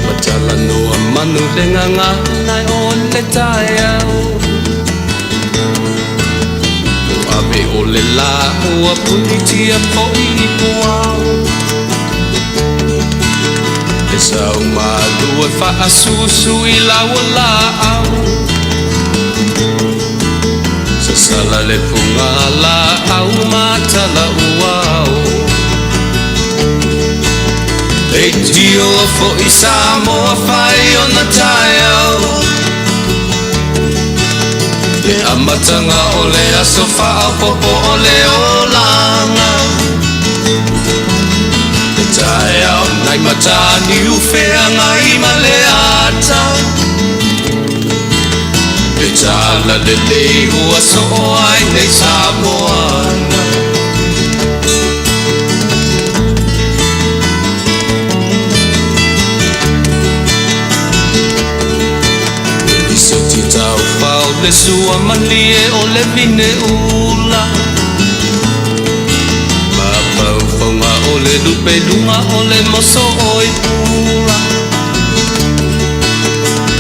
Ua talanoa manu le gagana o le taeao Ua ave o le lā ua punitia foi i puao Le sau malu e faasusu i lau laau Sasala le fuga laau ma tala uao Leitio foi Samoa fai ona taeao Le amataga o le aso faaopoopo o le olaga Le taeao nai Mataniu feagai ma le ata Le tala lelei ua soo ai nei Samoana. I se titau pao le sua malie o le vine ula Ma paufaunga o le lupe luga o le moso oi pula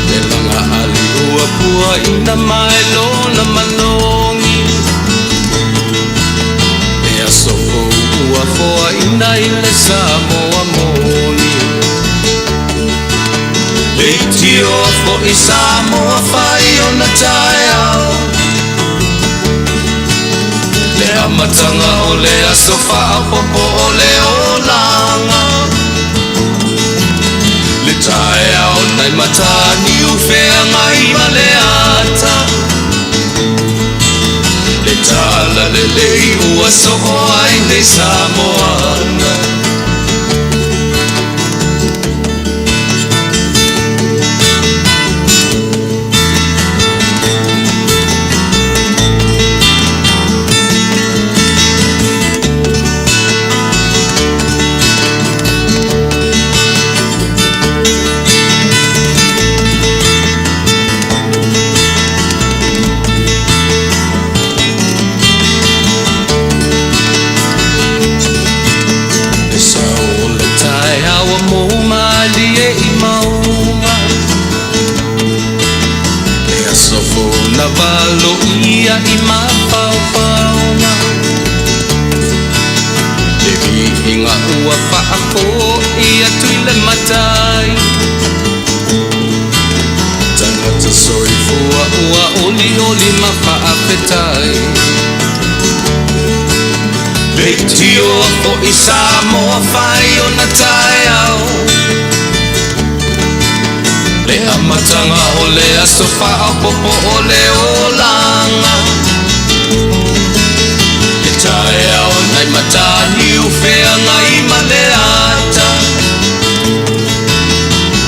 Le laga ali ua pua ina mai lona manogi Le aso fou ua foaina i le Samoa moni Leitioa foi Samoa fai ona taeao Le amataga o le aso faaopoopo o le olaga Le taeao nai Mataniu feagai ma le ata Le tala lelei ua soo ai nei Samoana. Le sao o le taeao ua mou malie i mauga Le aso fou na valoia i mafaofaoga Le viiga ua faafoi atu i le matai Tagata soifua ua olioli ma faafetai Leitioa foi Samoa fai ona taeao Le amataga o le aso faaopoopo o le olaga Le taeao nai Mataniu feagai ma le ata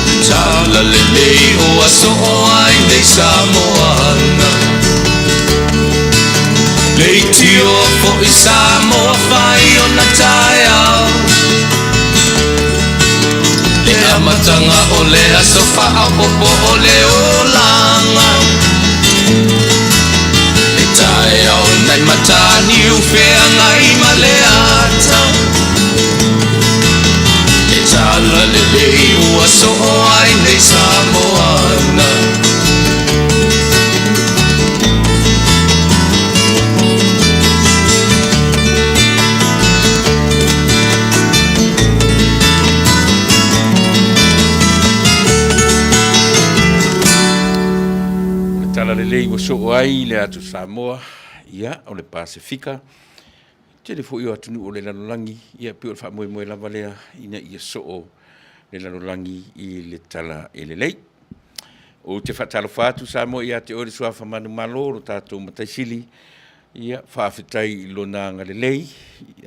Le tala lelei ua soo ai nei Samoana Leitioa foi Samoa fai ona taeao Le amataga o le aso faaopoopo o le olaga Le taeao nai Mataniu feagai ma le ata Le tala lelei ua soo ai nei Samoana. O le tala lelei ua soo ai le atu Samoa, ia, o le Pasefika, tele foi o atunuu o le lalolagi, ia, pei o le faamoemoe lava lea ina ia soo le lalolagi i le tala e lelei. Ou te faatalofa atu Samoa ia te oe le Suafa Manumalo, lo tatou Matai Sili, ia, faafetai i lona agalelei,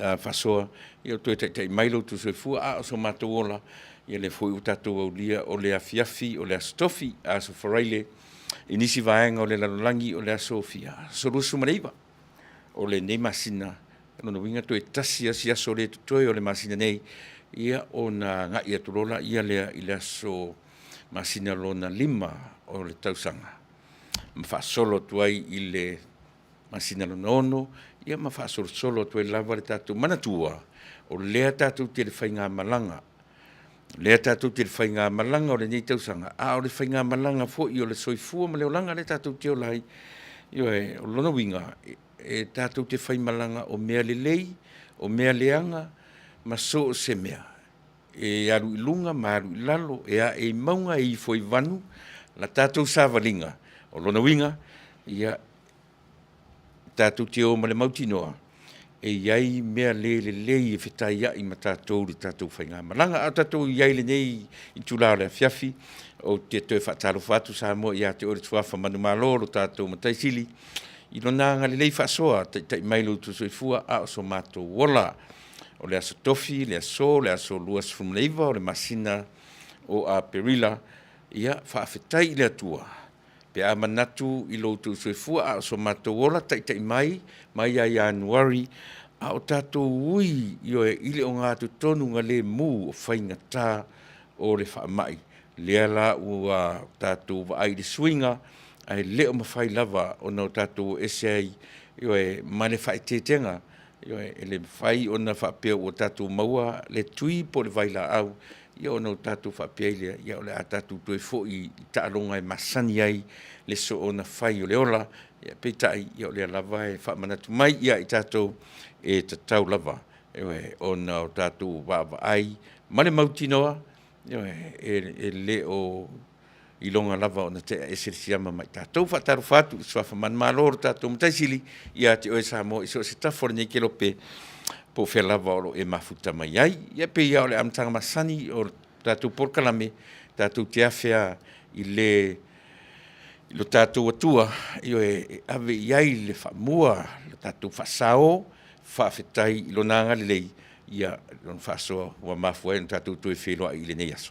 a faasoa, ia o toe taitai mai lo outou soifua, a o so matou ola, ia lea foi ua tatou aulia o le afiafi o le Aso Tofi, Aso Faraile, i nisi vaega o le lalolagi o le aso fia, aso 29 o lenei masina, lona uiga toe tasi lava si aso lea e totoe o le masina nei, ia ona agai atu loa laia lea i le aso masina lona 5 o le tausaga, ma faasolo atu ai i le masina lona 6, ia ma faasolosolo atu ai lava le tatou manatua, o lea tatou te i le faigamalaga, o lea tatou te i le faigamalaga o lenei tausaga, a o le faigamalaga foi o le soifua ma le olaga lea tatou te ola ai. Ioe, o lona uiga, e tatou te faimalaga o mea lelei, o mea leaga, ma so o se mea, e alu i luga ma alu i lalo, e ae i mauga e ifo i vanu la tatou savaliga. O lona uiga, ia, tatou te o ma le mautinoa e i ai mea le lelei e fetaiai ma tatou i le tatou faigamalaga. A o tatou i ai i lenei itula o le afiafi, ou te toe faatalofa atu Samoa ia te oe le suafa manumalo o lo tatou Matai Sili i Lona agalelei faasoa, taitai mai lo outou soifua a o so matou ola. O le aso Tofi le aso, le aso 29 o le masina o Aperila, ia faafetai i le Atua pe a manatu i lo outou soifua a o so matou ola, taitai mai mai ia Ianuari a o tatou ui, ioe, i le ogatotonugalemu o faigata o le faamai, lea la ua tatou vaai i le suiga, ae le o mafai lava ona tatou o ese ai, ioe, ma le faaeteetega. Ioe, e le mafai ona faapea ua tatou maua le tui po o le vailaau, ia ona tatou faapea ai lea, ia o le a tatou toe foi i taaloga e masani ai le soona fai o le ola. Peitai, o lea lava e faamanatu mai ia i tatou, e tatau lava, ioe, ona o tatou vaavaai ma le mautinoa, ioe, e le o iloga lava ona tea ese le siama ma i tatou. E faatalofa atu i suafa manumalo o le tatou Matai Sili ia te oe Samoa i so o se tafa o lenei kelope po o fea lava o lo o e mafuta mai ai. Ia e pei lava o le amataga masani o le tatou polokalame, tatou te afe lava i lo tatou Atua, ioe, e ave i ai le faamua, le tatou faasao, faafetai i Lona agalelei, Lona faasoa ua mafua ai ona tatou toe feiloai i lenei aso.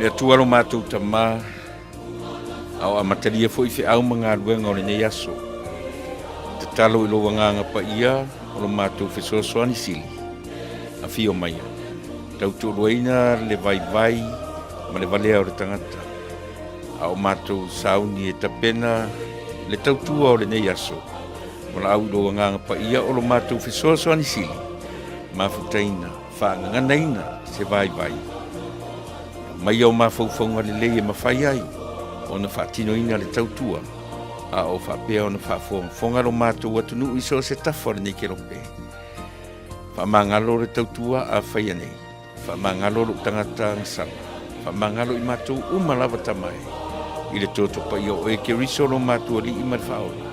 Le Atua lo matou Tama, a o amatalia foi feau ma galuega o lenei aso. Tatalo i lou Agaga Paia o lo matou fesoasoani sili, afio maia, tautoaluaina le vaivai ma le valea o le tagata, a o matou sauni e tapena le tautua o lenei aso. Valaau i lou Agaga Paia o lo matou fesoasoani sili, mafutaina, faagaganaina se vaivai. Aumaia o mafaufauga lelei e mafai ai ona faatinoina le tautua, a o faapea ona faafogafoga lo matou atunuu i so o se tafa o lenei kelope. Faamagalo le tautua a faia nei. Faamagalo lou tagata agasala. Faamagalo i matou uma lava tama e, i le toto paia o oe Keriso lo matou Alii ma le Faaola.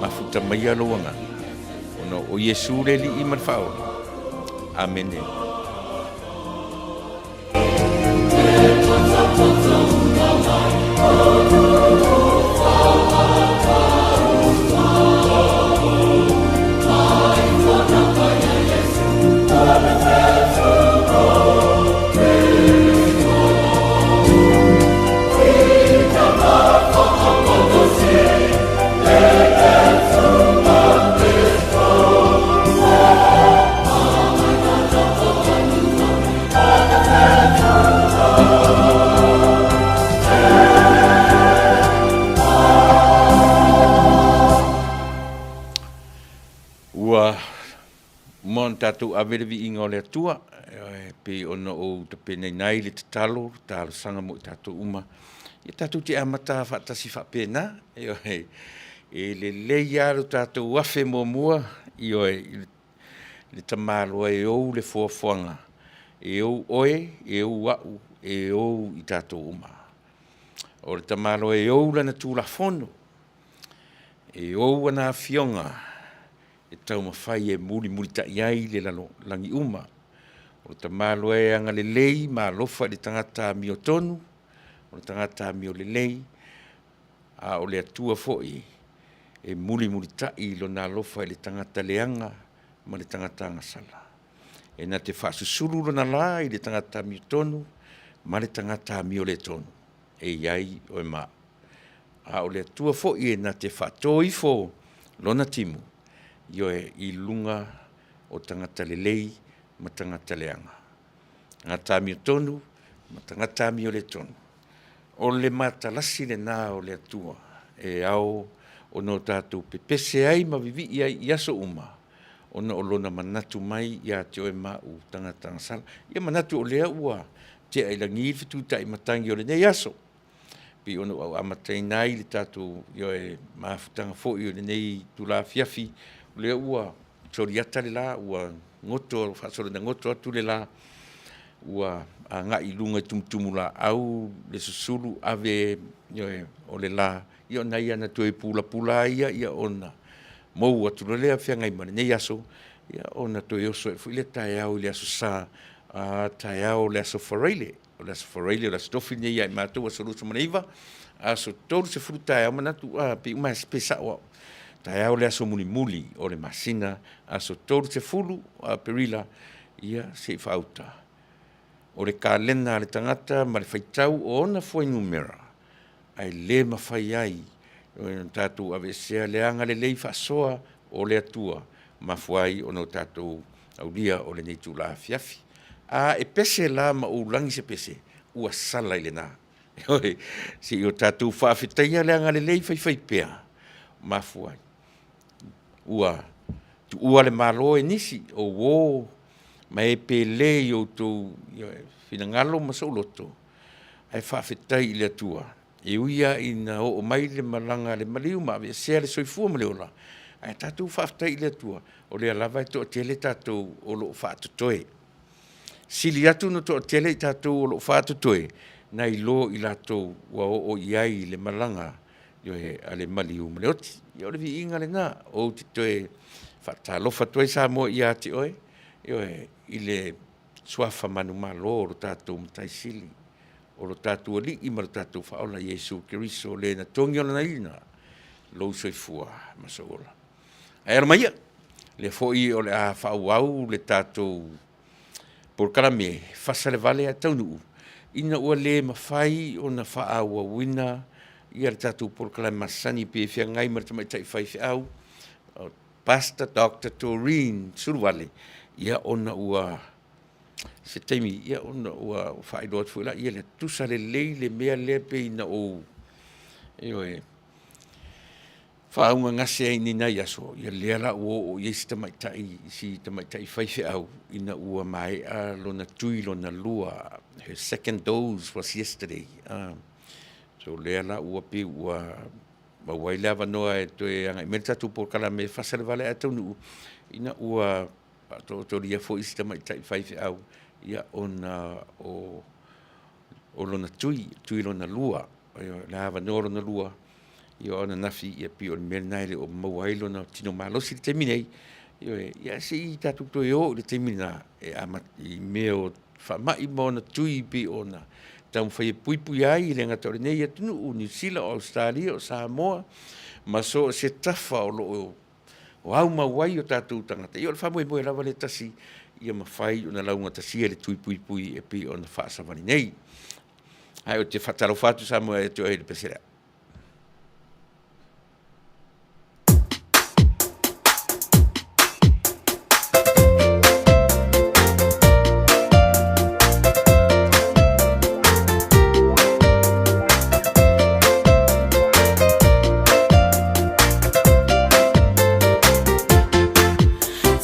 Mafuta maia lou agaga, ona o Iesu le Alii ma le Faaola. Amene. Ua uma ona tatou ave le viiga o le Atua, e pei ona ou tapenaina ai le tatalo, le talosaga mo i tatou uma, ia tatou te amata faatasi faapena. Ioe, e lelei lava lo tatou afe muamua, ioe, i le tamaloa e ou le foafoaga, e ou oe, e ou au, e ou i tatou uma. O le tamaloa e ou lana Tulafono, e ou ana Afioga e taumafai e mulimulitai ai le lalolagi uma. O le tamaloa e agalelei ma alofa i le tagata amiotonu, o le tagata amiolelei, a o le Atua foi e mulimulitai Lona alofa i le tagata leaga ma le tagata agasala. E na te faasusulu Lona la i le tagata amiotonu ma le tagata amioletonu, e i ai oe ma au. A o le Atua foi e na te faato ifo Lona timu, ioe, i luga o tagata lelei ma tagata leaga, tagata amiotonu ma tagata amioletonu. O le matalasi lena o le Atua e ao ona o tatou pepese ai ma vivii ai i aso uma, ona o Lona manatu mai ia te oe ma au o tagata agasala. Ia manatu o lea ua tea i lagi le fetutai matagi o lenei aso, pei ona ou amataina ai le tatou, ioe, mafutaga foi o lenei itula afiafi, o lea ua soliata le la, ua goto, faasolo ina goto atu le la, ua agai i luga i tumutumulaau le susulu ave, ioe, o le la, ia o nai ana toe pulapula lava ia ona mou atu loa lea feagai ma lenei aso, ona toe oso ae foi lea taeao i le aso Sa, a taeao o le aso Faraile. O le aso Faraile o le aso Tofi lenei ia i matou aso 29, aso 30 taeao, manatu pe uma pe sao au, taeao le aso mulimuli o le masina, aso 30 o Aperila, ia se i faauta. O le kalena a le tagata ma le faitau o ona fuainumera, ae le mafai ai ona tatou aveesea le agalelei faasoa o le Atua, mafua ai ona o tatou aulia o lenei itula afiafi. A e pese la ma ou lagi se pese, ua sala i lena. Ioe, se i o tatou faafetaia le agalelei faifaipea, mafua ai ua tuua le Malo e nisi, o uo ma e pele i outou finagalo ma sou loto, ae faafetai i le Atua, e ui lava ina oo mai le malaga a le maliu ma aveesea le soifua ma le ola, ae tatou faafetai i le Atua, o lea lava e toatele tatou o lo o faatotoe. Sili atu ona toatele i tatou o lo o faatotoe, nai lo i latou ua oo i ai le malaga, ioe, a le maliu ma le oti. Ia o le viiga lena. Ou te toe faatalofa atu ai Samoa ia te oe, ioe, i le suafa manumalo o lo tatou Matai Sili, o lo tatou Alii ma lo tatou Faaola Iesu Keriso, o le na togi lona lou soifua ma sou ola. Ae alo mai ia, o lea foi o le a faaauau le tatou polokalame fasa le vale ae taunuu, ina ua le mafai ona faaauauina ia le tatou polokalame masani pe feagai ma le tamaitai faifeau, Pastor Doctor Doreen Suluvale, ia ona ua se taimi ia ona ua faailoa atu foi lea, e tutusa lelei le mea lea pei na ou, ioe, faaaaogagase ai i nai aso, ia lea la ua oo i ai si tamaitai, si tamaitai faifeau ina ua maea lona tui lona lua, her second dose was yesterday. So lea la ua pei ua maua ai le avanoa e toe agai mai le tatou polokalame e fasa le vale ae taunuu, ina ua faataotolia foi si tamaitai faifeau, ia ona o lona tui, tui lona lua, le avanoa lona lua, ia o ananafi e pei o le mea lena e le o maua ai lona tino malosi i le taimi nei, ioe, ae se i tatou toe o i le taimi lena i mea o faamai ma ona tui pei ona taumafai e puipuia ai, e le gata o lenei atunuu, Niu Sila, o Ausetalia, o Samoa, ma so o se tafa o lo o aumau ai o tatou tagata. Ia o le faamoemoe lava lea e tasi. ia mafai ona laugatasia le tui puipui e pei ona faasavali nei. Ae ou te faatalofa atu Samoa ia te oe i le pese lea.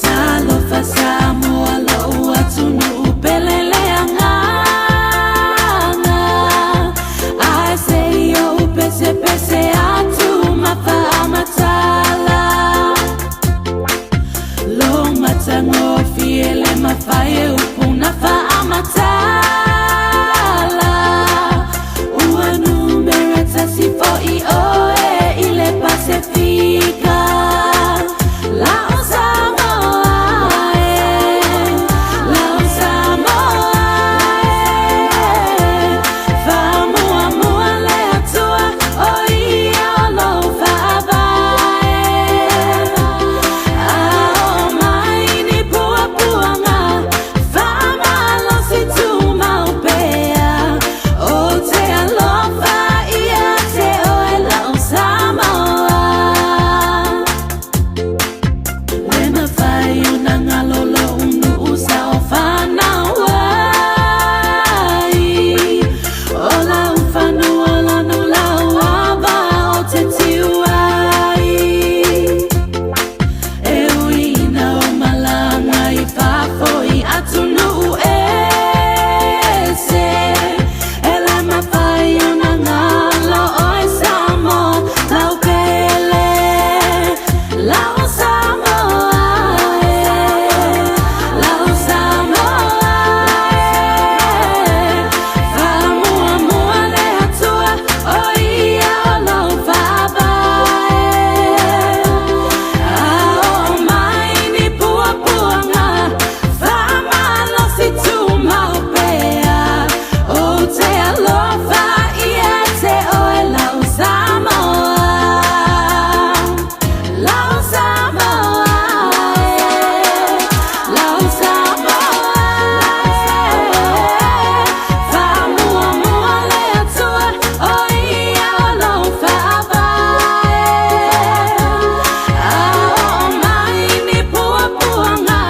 Talofa Samoa lou atunuu pele le agaga Ae se i ou pesepese atu ma faamatala Lo matagofie le mafai e upu na faamatala Ua numera tasi fo'i oe i le Pasefika Lao Samoa e, Lao Samoa e Faamuamua le Atua o ia o lou faavae A oo mai ni puapuaga Faamalosi tumau pea Ou te alofa ia te oe lau Samoa Le mafai ona galo lou nuu sa o fanau ai O lau fanua lanu lau ava o te tiu ai E ui ina ou malaga i fafo i atunuu ese E le mafai ona galo oe Samoa lau pele Lau Samoa e Lau Samoa e Faamuamua le Atua o ia o lou faavae A oo mai ni puapuaga Faamalosi tumau pea Ou te alofa ia te oe lau Samoa Lau Samoa e Lau Samoa e Faamuamua le Atua o ia o lou faavae A oo mai ni puapuaga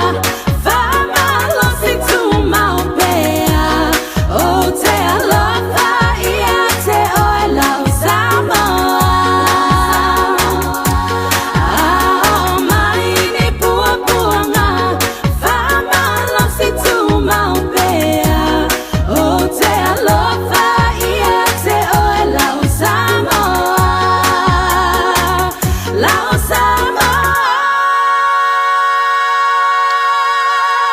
Faamalosi tumau pea Ou te alofa ia te oe lau Samoa A oo mai ni puapuaga Faamalosi tumau pea Ou te alofa ia te oe lau Samoa Lau Samoa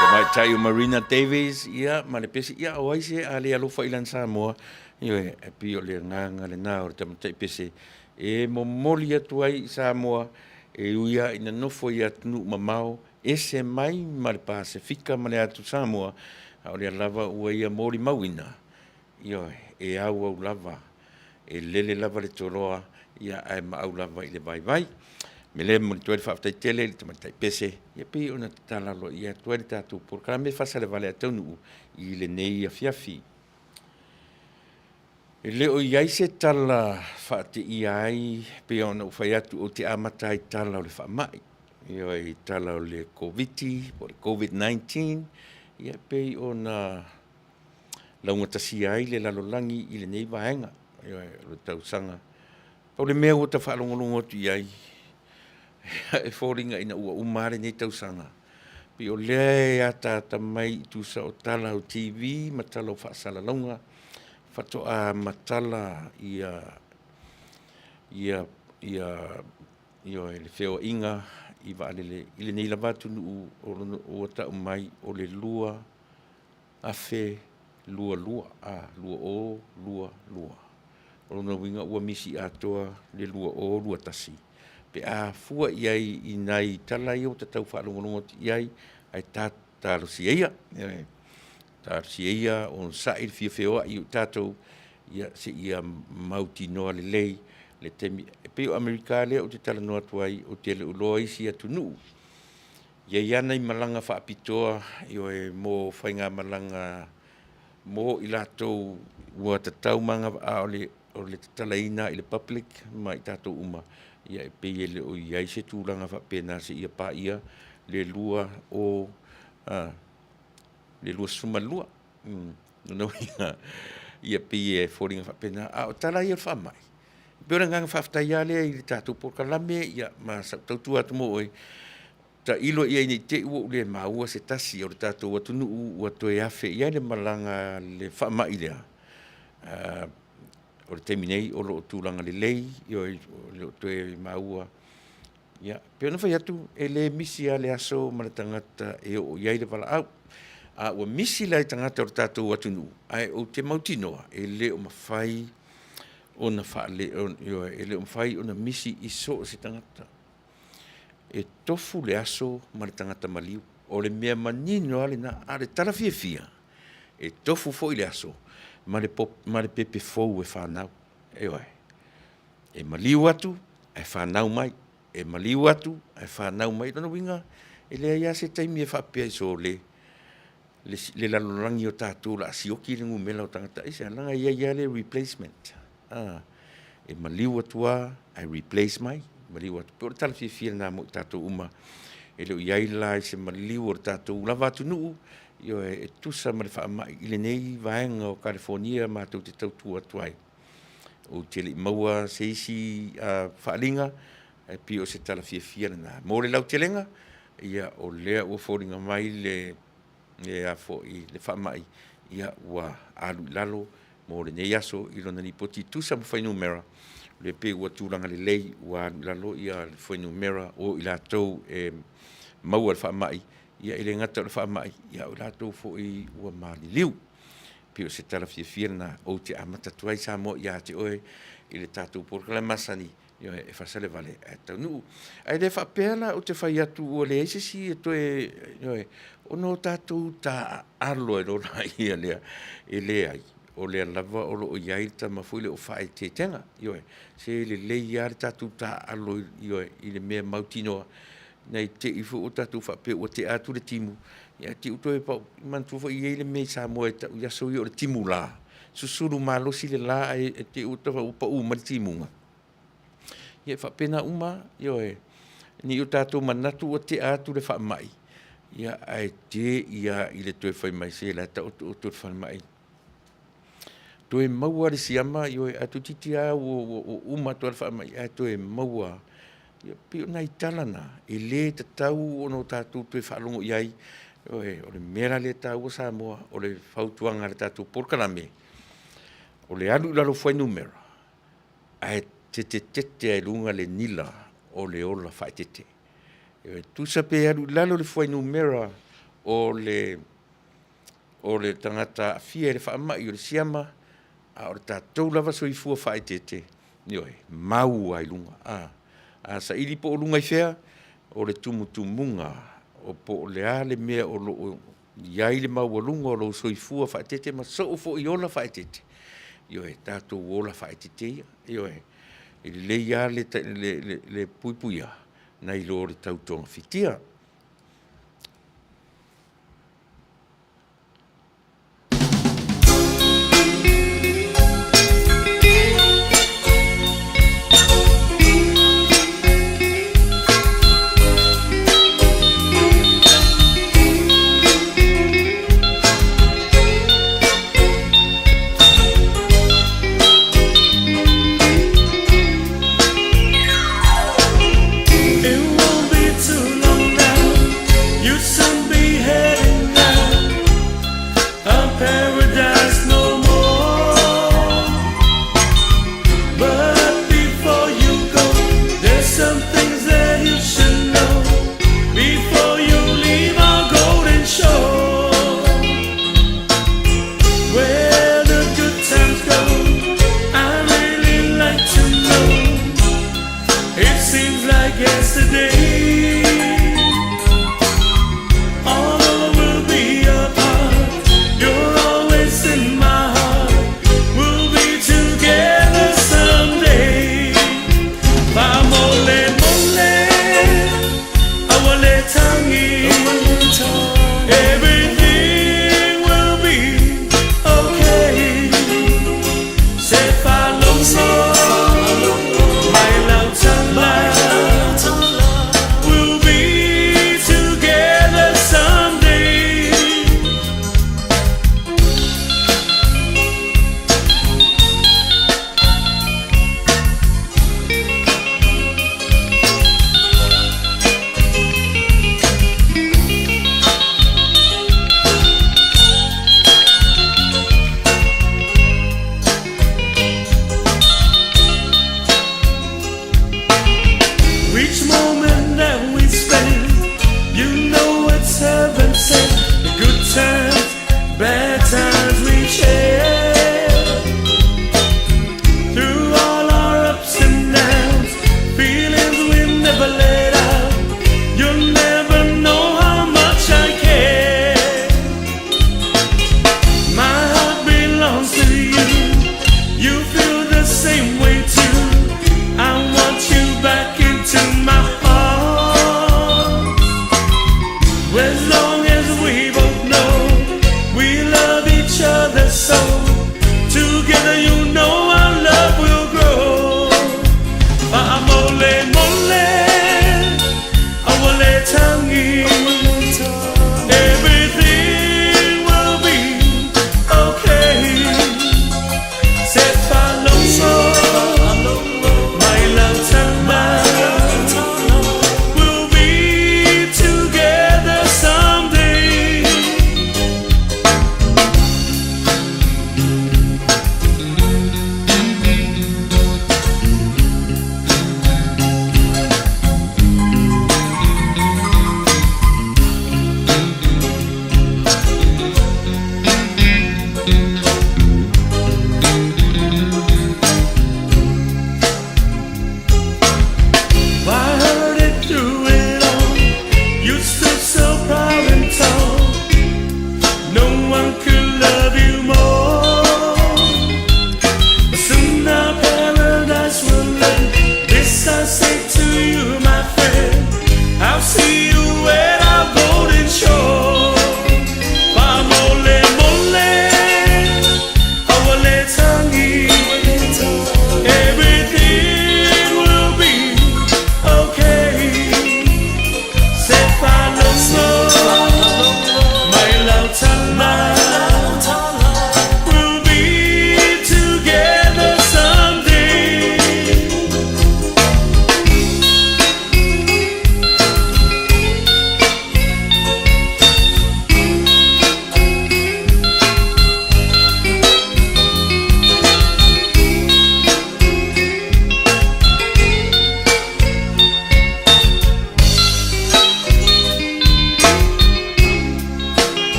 Tamaitai o Marina Davies, ia, ma le pese, ia, o ai se a le alofa i lana Samoa, ioe, e pei o le agaga lena o le tamaitai pese e momoli atu ai i Samoa, e ui lava ina nofo i atunuu mamao, ese mai ma le Pasefika ma le atu Samoa, a o lea lava ua ia molimauina, ioe, e auau lava, e lele lava le toloa, ia ae maau lava i le vaivai. Me le momoli atu ai le faafetai tele i le tamaitai pese, ia pei ona tatala aloaia atu ai le tatou polokalame faasalevale a Taunuu i lenei afiafi. E le o i ai se tala faateia ai pei ona ou fai atu ou te amata ai i tala o le faamai, ioe, i tala o le Koviti po o le COVID-19, ia pei ona laugatasia ai le lalolagi i lenei vaega, ioe, o le tausaga. Pau le mea ua ta faalogologo atu i ai, e foliga ina ua uma lava lenei tausaga, pei o lea e ataata mai i tusa o tala o TV ma tala o faasalalauga, faatoa matala ia ia ia ioe, le feoaiga i vaalele i lenei lava atunuu ua tau mai o le 2022, a, 2022. O lona uiga ua misi atoa le 2021 pe a fua i ai i nai tala ia ua ta tau faalogologo atu i ai, ae talosia ia, ioe, talosia ia onosai le fia feoai o tatou, ia seia mautinoa lelei le taimi. E pei o Amerika lea ou te talanoa atu ai, ou te le o iloa isi atunuu. I ai lava nai malaga faapitoa, ioe, mo faigamalaga mo i latou ua tatau ma agavaa o le o le tatalaina i le public ma i tatou uma, ia e pei e le o i ai se tulaga faapena seia paia le 2022. O lona uiga, ia pei e foliga faapena, a o tala ia o le faamai, e pei o le agaga faafetai lava lea i le tatou polokalame ma sau tautua atu mo oe, tailo i ai ne i te i ua ou le maua se tasi o le tatou atunuu ua toe afe i ai le malaga a le faamai lea, o le taimi nei o lo o tulaga lelei, ioe, e le o toe maua. Ia, e pei ona fai atu, e le misi lava le aso ma le tagata e oo i ai le valaau. A ua misi la i tagata o le tatou atunuu, ae ou te mautinoa, e le o mafai ona ioe, e le o mafai ona misi i so o se tagata. E tofu le aso ma le tagata maliu, o le mea manino lava lena. A o le tala fiafia, e tofu foi le aso ma le pepe fou e fanau, ioe. E maliu atu ae fanau mai, e maliu atu ae fanau mai. O lona uiga, e leai lava se taimi e faapea ai, sole, le lalolagi o tatou o le a sioki le numera o tagata. Aisea? Leaga e i ai lava le replacement, e maliu atu lava ae replace mai, maliu atu. E pei o le tala fiafia lena mo i tatou uma, e le o i ai la i se maliu o le tatou lava atunuu, ioe, e tusa ma le faamai i lenei vaega o Kalifonia matou te tautua atu ai. Ou te le i maua se isi faaaliga, ae pei o se tala fiafia lena. Mo le lautelega, ia o lea ua foliga mai le faamai ua alu i lalo mo lenei aso i lona lipoti e tusa ma fuainumera, lea e pei ua tulaga lelei ua alu i lalo le fuainumera o i latou e maua i le faamai, e le gata i le faamai, a o i latou foi ua maliliu. E pei o se tala fiafia lena ou te amata atu ai Samoa ia te oe i le tatou polokalame masani, ioe, e fasa le vale ae taunuu. Ae le faapea la ou te fai atu ua leai se isi e toe, ioe, ona o tatou taaalo ai loa lea, e leai, o lea lava o lo o i ai le tama foi lea o faaeteetega. Ioe, se lelei lava le tatou taaalo, ioe, i le mea mautinoa, ne i te i foi ua tatou faapea ua tea atu le timu, ae te i ua toe pau. Manatua foi e i ai le mea i Samoa e tau i aso ia o le timu la, susulu malosi le la ae te i ua pau mai le timuga. Ia e faapena uma lava, ioe, ne i o tatou manatu ua tea atu le faamai, ae te i lava i le toe fai mai, se o la e taotooto i le falemai. Toe maua lava le siama, ioe, ae toeitiiti lava ua uma atu lava le faamai ae toe maua lava. Ia pei o nai tala na, e le tatau ona tatou toe faalogo i ai. Ioe, o le mea la lea e taua Samoa, o le fautuaga a le tatou polokalame, o le alu i lalo o fuainumera, ae tete lava i luga le nila o le ola faaeteete. E tusa pe alu i lalo le fuainumera o le tagata aafia i le faamai o le siama, a o le tatou lava soifua faaeteete, ioe, e mau lava i luga. A saili po o luga i fea? O le tumutumuga po o le a le mea o lo o i ai le maualuga o lou soifua faaeteete ma sou foi ola faaeteete, ioe, tatou ola faaeteete ia, ioe. E lelei lava le puipuia nai lo le tau togafitia. It won't be too long.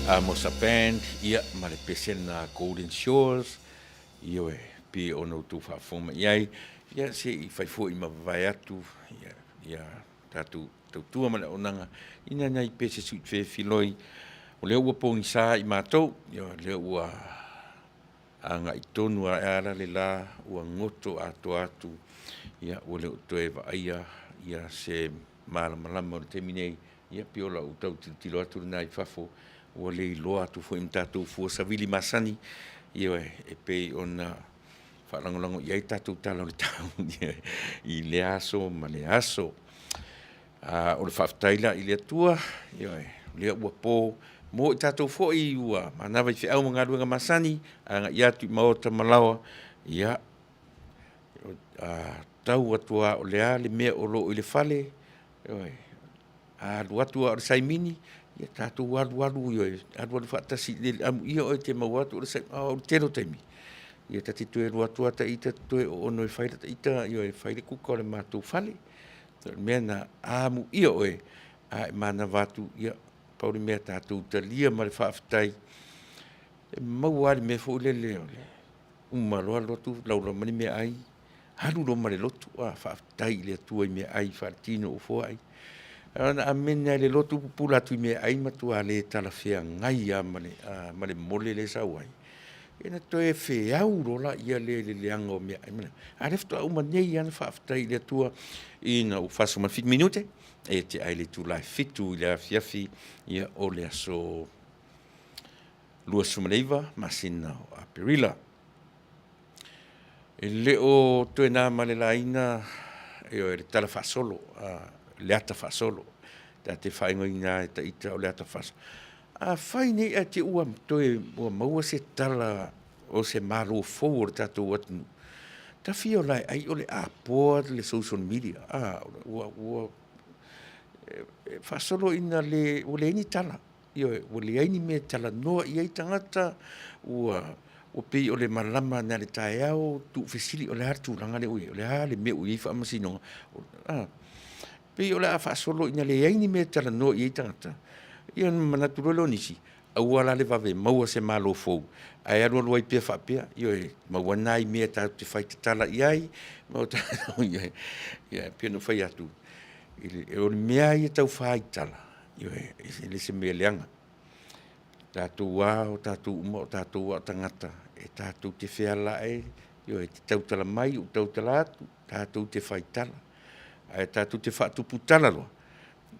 Amosa Band, ia, ma le pese lena Golden Shores, ioe, pei ona outou faafofoga mai i ai, ia, se i fai foi ma vavae atu, ia, ia tatou tautua ma le auaunaga ina nai pese suifefiloi, o lea ua pogisa i matou, ia o lea ua agai tonu lava e ala le la ua goto atoa atu, ia ua le o toe vaaia ia se malamalama o le taimi nei, ia pei o lau tau tilotilo atu lena i fafo, ua le iloa atu foi ma tatou fua savili masani, ioe, e pei ona faalagolago i ai le tatou tala o le tau i lea aso ma lea aso. A o le faafetai la i le Atua, ioe, o lea ua po mo i tatou foi ua manava i feau ma galuega masani, agai atu i maota ma laoa, ia, a tau atu lava o le a le mea o lo o i le fale, ioe, a alu atu lava o le saimini, ia tatou alualu, ioe, alualu faatasi, amuia oe e te maua atu o le saimini, a o le tele o taimi, ia ta te toe alu atu lava ita toe oono e fai lata ita, ioe, e fai le kuka o le matou fale. O le mea lena, amuia oe a e manava atu, ia pau le mea tatou talia ma le faafetai, e maua lava le mea foi lele o le uma loa alu atu laulau mai le meaai, alu loa ma le lotu, faafetai i le Atua i meaai faatino ua foai. Na ona amene lava i le lotu pupula atu i meaai, matua le talafeagai lava ma le mole lea e sau ai, ia ona toe feau loa lea i le leaga o meaai, a o lea faatoa uma nei lava ona faafetai i le Atua ina ua 47 minute e tea ai le itula e 7 i le afiafi o le aso 29 masina o Aperila. E le o toe na ma le laina ioe, le tala faasolo, le ata faasolo, ta te faaigoaina lava e ita o le ata faasolo. Afai nei ae te i ua toe maua se tala o se Malo fou o le tatou atunuu, ta fia ola e ai o le apoa le social media, e faasolo ina le, ua leai ni tala, ioe, ua leai ni mea e talanoa i ai tagata, ua pei o le malama nai le taeao tuufesili o le a le tulaga lea ua i ai, o le a le mea ua i ai faamasinoga. E pei o le a faasolo ina leai ni mea e talanoa i ai tagata, ia ona manatu loa lea o nisi, aua la le vave maua se Malo fou, ae alualu ai pea faapea, ioe, maua nai mea tatou te faitatala i ai, ia e pei ona ou fai atu, o le mea lava ia tau faitala, ioe, e le o se mea leaga. O tatou lava o tatou uma o tatou lava o tagata e tatou te fealai, ioe, e te tautala mai ou tautala atu, tatou te faitala. Ae tatou te faatupu tala loa,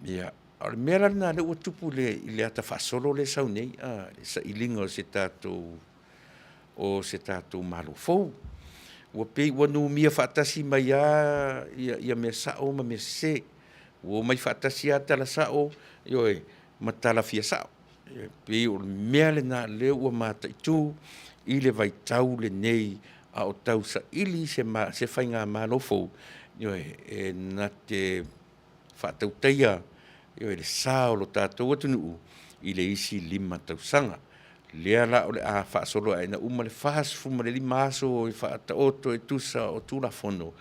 ia, a o le mea la lena lea ua tupu i le ata faasolo lea e sau nei a, le sailiga o se tatou o se tatou Malo fou. Ua pei ua numia faatasi mai lava ia mea sao ma mea sese. Ua omai faatasi lava tala sao, ioe, ma tala fia sao. E pei o le mea lena o lea ua mataitu i le vaitau lenei a o tausaili se faigamalo fou, ioe, e na te faatautaia, ioe, le sa o lo tatou atunuu i le isi 5 tausaga. Lea la o le a faasolo ae ina uma le 45 aso e faataoto e tusa o Tulafono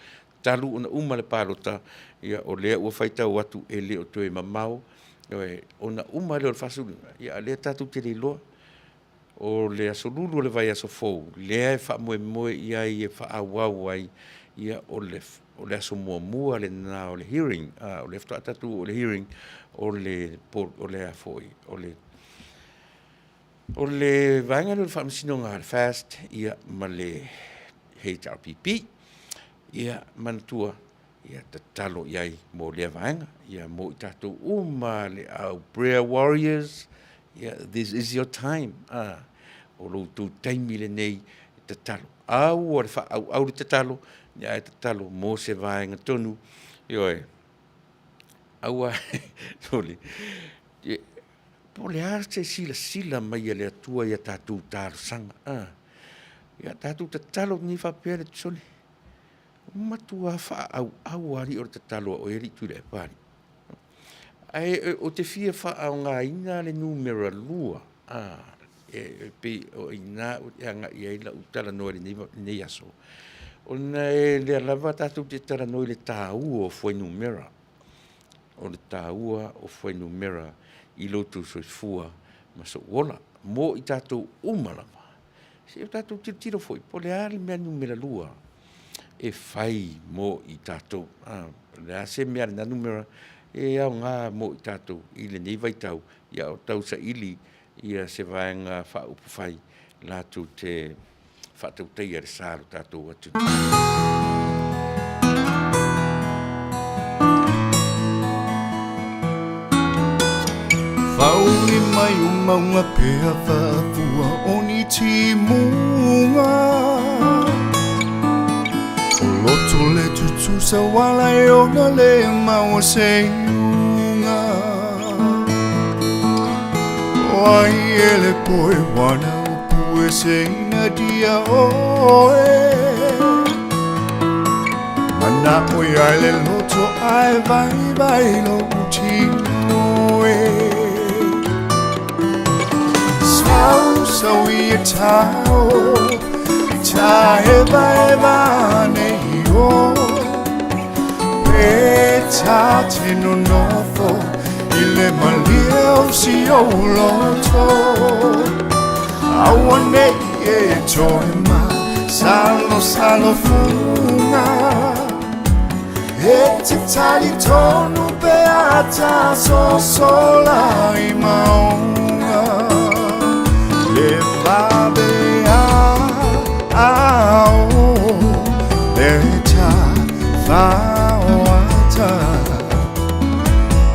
talu ona uma le palota, ia o lea ua faitau atu e le o toe mamao, ioe, ona uma lea o le 45, a o lea tatou te le iloa, o le aso Lulu o le vaiaso fou lea e faamoemoe i ai e faaauau ai, ia o le aso muamua lena o le hearing, o lea faatoa tatou oo i le hearing o le vaega lea o le Faamasinoga a le FAST ma le HRPP. Ia manatua, ia tatalo i ai mo lea vaega, ia mo i tatou uma le au prayer warriors, ia this is your time, o lo outou taimi lenei e tatalo. Aua le faaauau le tatalo, ae tatalo mo se vaega tonu, ioe, aua po o le a se silasila mai a le Atua i a tatou talosaga, ia tatou tatalo nei faapea, sole, matua faaauau lava alii o le tatalo a oe alii Tuilaepa alii. Ae ou te fia faaaogaina le numera 2, e pei o i ina e agai i ai lau talanoa i lenei aso, ona o lea lava tatou te talanoa i le taua o fuainumera, o le taua o fuainumera i lo outou soifua. ma so'u ola mo i tatou uma lava. Se i o tatou tilotilo foi po o le a le mea numera lua e fai mo i tatou. A, o le a se mea lena numera e aoga mo i tatou i lenei vaitau, ia o tausaili ia se vaega faaupufai latou te faatautaia le sa o lo tatou atunuu. Whauli mai o maunga pea whafua o ni timunga O loto le tutusa wala e ona le maua se iunga O ai e le poe wana o pue se ina dia oe Mana o ia le loto ai vai vai lo utino e Sau sau i e tau I ta e vai va nei o Pe ta te nonofo I le malie o si o loto Aua nei e toe ma Salo salo funga E te tali tonu pe ata sosola i maunga Le vabe a ao Le ta whaoata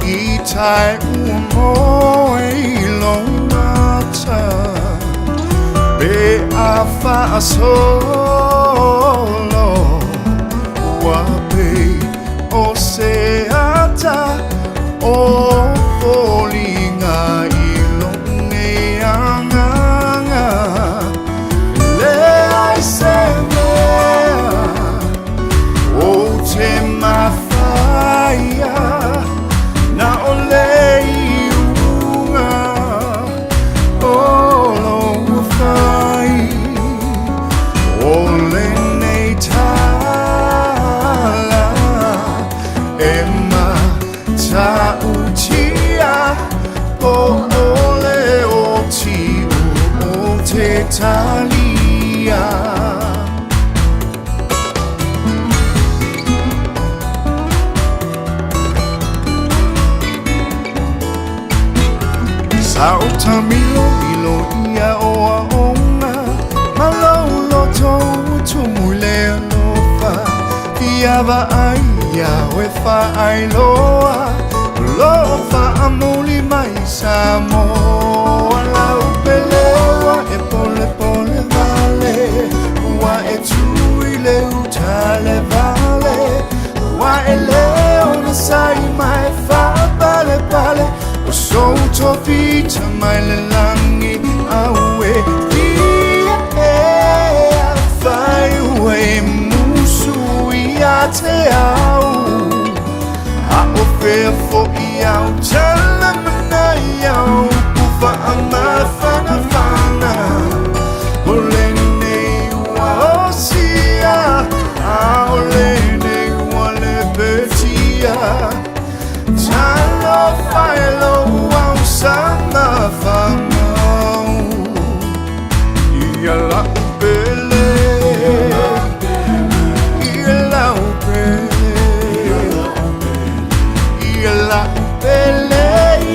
I tai ua moe i lo mata Pe a whaasolo Ua pe o se ata O foliga i lo nei anganga Le ai se mea O te mawhaia Na o le iuga O lo whai O lenei tala E matautia Po o le o tiu o te talia. Sa o tamilo ilo ia o aonga Ma lou loto ua tumu i le alofa Ia vaai ia oe faailoa O lo faamuli mai Samoa Lau peleua e polepole vale Ua e tu i le uta le vale Ua e le onosai mai faapalepale O sou tofi mai le lagi aue Ia e afai ua e musu ia te au A o fea fo'i au tala manai au Ku faamafanafana O lenei ua osia A o lenei ua lepetia Talofa e lou au sama famau Ia lau pele Ia lau pele Ia lau pele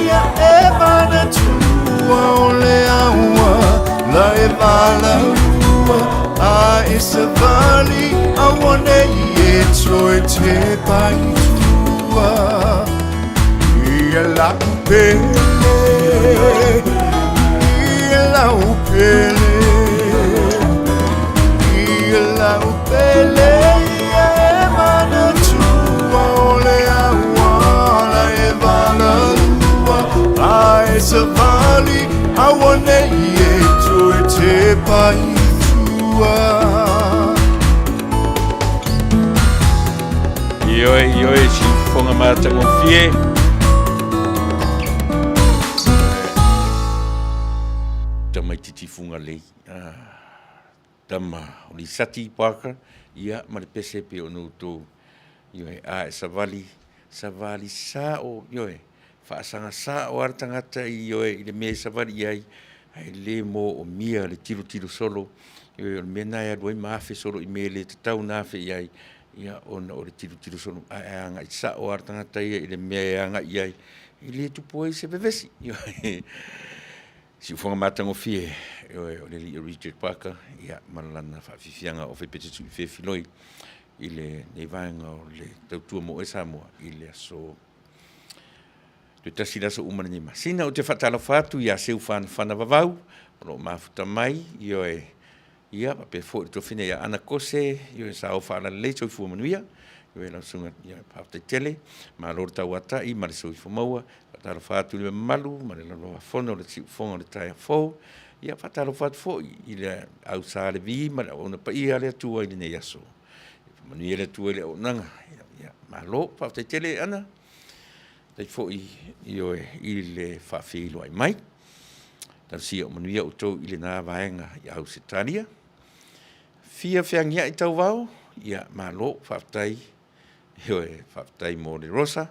Ia e manatua o le aua La e valaua A e savali Auanei e toe te pai tua Ia lau pele Ia lau pele Ia lau pele Ia e manatua o le aua La e valaua A e savali Auanei e toe te pai tua. Ioe, ioe, siufofoga matagofie. Tamaititi Fugalei, ah, tama o Lisati Parker, ia ma le pese pe ona outou, ioe, a e savali, savali sao, ioe. Faasaga sao lava le tagata ioe i le mea e savali i ai, ae le moomia le tilotilo solo. Ioe, o le mea lena e alu ai ma afe solo i mea e le tatau ona afe i ai, ia ona o le tilotilo solo, ae a agai sao lava le tagata ia i le mea e agai i ai, e le tupu ai se vevesi. Ioe. Siufofoga matagofie, ioe, o le alii o Richard Parker ia ma lana faafiafiaga o Ofe Pete Tuifefi i lenei vaega o le tautua mo oe Samoa i le aso toe tasi le aso uma lenei masina. Ou te faatalofa atu ia Seufanafana Vavau o lo o mafuta mai, ioe, ia faapea foi le tuafafine ia Ana Kose, ioe, sao faalalelei, soifua manuia. Ioe, lau susuga, ia faafetai tele, malo le tauatai ma le soifua maua. Faatalofa atu i le mamalu ma le laloloafono o le siufofoga o le taeao fou. Ia faatalofa atu foi i le au Sa Levi ma le auauna paia a le Atua i lenei aso. Ia faamanuia le Atua i le auaunaga. Ia, malo, faafetai tele Ana. Faafetai foi ioe i le faafeiloai mai. Talosia o manuia outou i lena vaega i Ausetalia. Fia feagiai tauvao, ia malo, faafetai. Ioe, faafetai mo le rosa.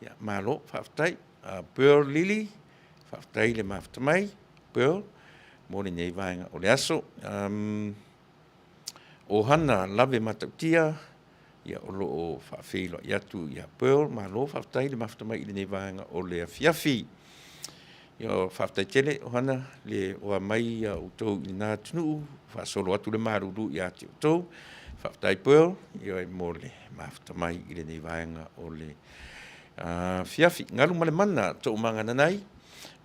Ia malo, faafetai. Pearl Lily, faafetai le mafuta mai, Pearl, mo lenei vaega o le aso. Ohana Lave Matautia, ia o lo o faafeiloai atu ia Pearl, malo faafetai le mafuta mai i lenei vaega o le afiafi. Ia, faafetai tele Ohana le oa mai ia outou i lena atunuu, faasolo atu le malulu ia te outou. Faafetai Pearl, ia mo le mafuta mai i lenei vaega o le afiafi. Galu ma le mana, Toomaga Nanai,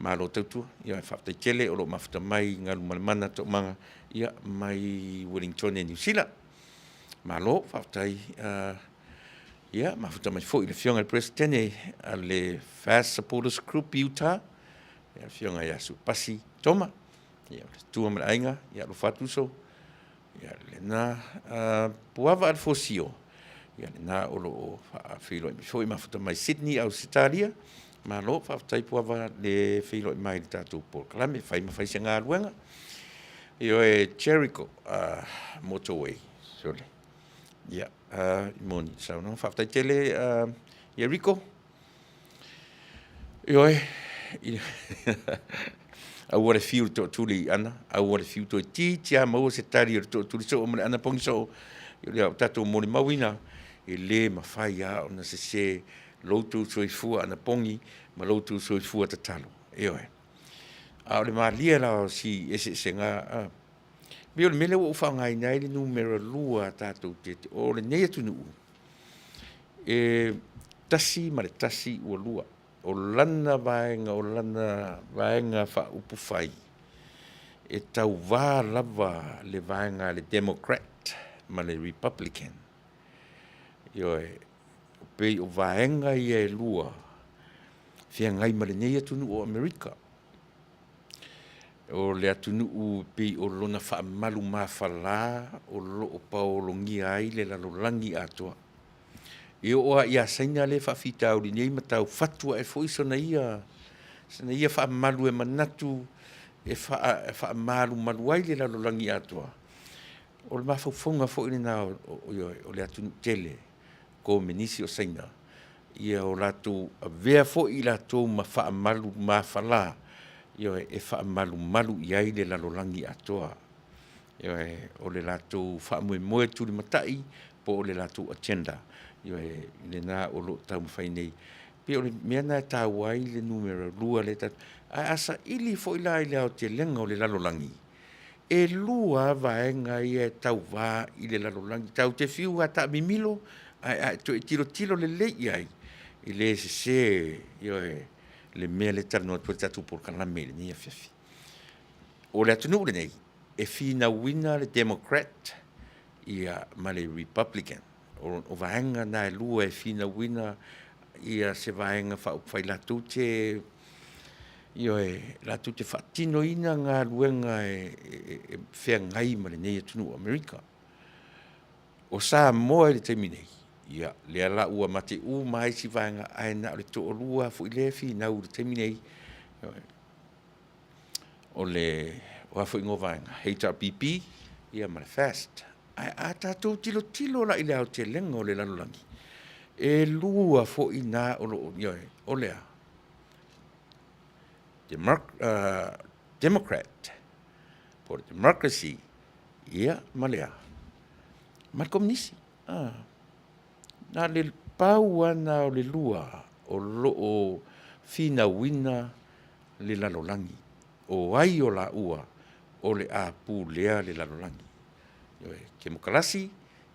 malo tautua. Ia faafetai tele o lo o mafuta mai Galu ma le Mana Toomaga ia mai Wellington Niu Sila. Malo faafetai. Ia mafuta mai foi le Afioga i le Peresetene a le Fast Supporters Group i Utah, le Afioga ia Supasi Toma, ia le tua ma le aiga, ia alofa atu uso. Ia lena Puava Alefosio, ia lena o lo o faafeiloai mai foi mafuta mai Sydney, Ausetalia. Malo faafetai Puava le feiloai mai i le tatou polokalame, fai ma fai se galuega. Ioe Jericho Motorway, sole. Ia, moni saunoaga. Faafetai tele Jericho. Ioe, aua le fiu le tootuli i Ana, aua le fiu toeitiiti lava maua se tali o le tootuli soo ma le anapogi soo. O lea o tatou molimauina, e le mafai lava ona sese lo outou soifua anapogi ma lo outou soifua tatalo. Ioe. A o le malie la o si eseesega, a, pei o le mea lea ua ou faaaogaina ai le numera lua a tatou te, o lenei atunuu, e 1 ma le 1 ua 2. O lana vaega, o lana vaega faaupufai, e tauvā lava le vaega a le Democrat ma le Republican. Ioe, pei o vaega ia e lua feagai ma lenei atunuu o Amerika. O le atunuu pei o lona faamalu mafala o lo o paologia ai le lalolagi atoa. E oo lava ia Saina lea e faafitauli nei ma tau fatu ae foi sona ia faamalu e manatu e faamalumalu ai le lalolagi atoa. O le mafaufauga foi lena o le atunuu tele Komenisi o Saina, ia o latou avea foi i latou ma faamalu mafala, ioe, e faamalumalu i ai le lalolagi atoa. Ioe, o le latou faamoemoe tulimatai po o le latou agenda, ioe, lena o lo o taumafai nei. Pei o le mea lena e taua ai le numera 2 lea tatou, ae a saili foi la i le aotelega o le lalolagi, e lua lava vaega ia e tauva i le lalolagi. Tatou te fiu lava e taamimilo, ae a e toe tilotilo lelei i ai, e le sese, ioe, le mea lea e talanoa atu ai le tatou polokalame i lenei afiafi. O le atunuu lenei, e finauina le Democrat ia ma le Republican. O vaega na e lua e finauina ia se vaega faaupufai latou te, ioe, latou te faatinoina galuega e feagai ma lenei atunuu o Amerika. O Samoa i le taimi nei, ia, lea la ua mate uma lava isi vaega, ae na o le toalua lava foi lea e finau i le taimi nei, o le, o a foi igoa o vaega, HRPP ia ma le FAST. Ae a tatou tilotilo la i le aotelega o le lalolagi, e lua foi na o lo o, ioe, o le a? Democrat, po o le Democracy, ia, ma le a? Ma le Komunisi. Na le pau lava lena o le lua o lo o finauina le lalolagi, o ai o laua o le a pulea le lalolagi, ioe, Kemokarasi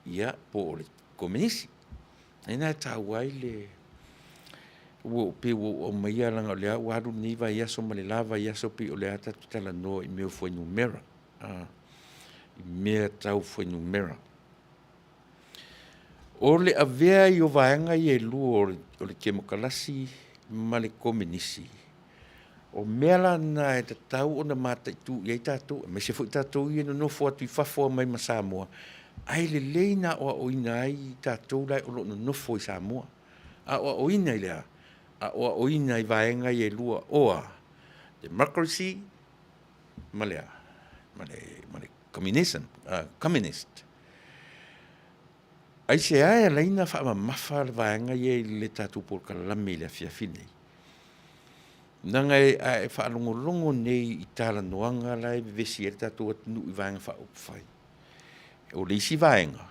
ia po o le Komenisi. O lena e taua ai le ua pei ua ou aumaia leaga o lea ua alu lenei vaiaso ma le la vaiaso pei o lea tatou te talanoa i mea o fuainumera, i mea tau fuainumera. O le avea ai o vaega ia e lua o le Kemokarasi ma le Komenisi, o mea la na e tatau ona mataitu i ai tatou, aemaise foi tatou ia e nonofo atu i fafo mai ma Samoa, ae lelei ona aoaoina ai tatou la o lo o nonofo i Samoa. Aoaoina i le a? Aoaoina i vaega ia e lua, o a? Democracy ma le a? Ma le Communism, Communist. Aisea e ala ai ona faamamafa le vaega ia i le tatou polokalame i le afiafi lenei? Leaga a e faalogologo nei i talanoaga la e vevesi ai le tatou atunuu i Vaega Faaupufai, o le isi vaega,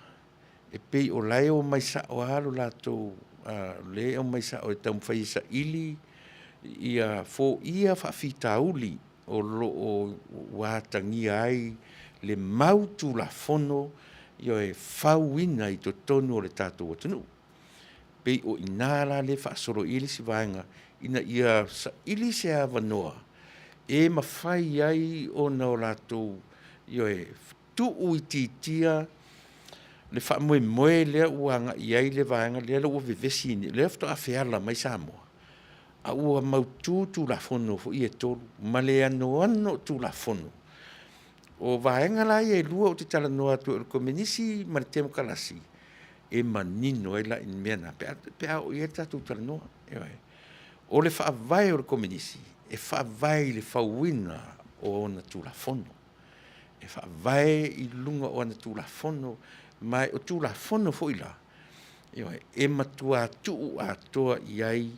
e pei o la e omai sao lava lo latou, lea e aumai sao e taumafai e saili ia foia faafitauli o lo o ua atagia ai le mau Tulafono e fauina i totonu o le tatou atunuu. Pei o i ina la lea e faasolo i ai le isi vaega ina ia saili se avanoa e mafai ai ona o latou, ioe, tuuitiitia le faamoemoe lea ua agai i ai le vaega lea ua vevesi, lea faatoa feala mai Samoa, a ua mautu Tulafono foi ia e tolu, ma le anoano o Tulafono. O vaega la ia e lua ou te talanoa atu ai o le Komenisi ma le Temokarasi, e manino ai la i mea na pe a oo i ai le tatou talanoa. Ioe. O le faavae o le Komenisi, e faavae i le fauina o ona Tulafono. E faavae i luga o ana Tulafono, ma o Tulafono foi la, ioe, e matua tuu atoa i ai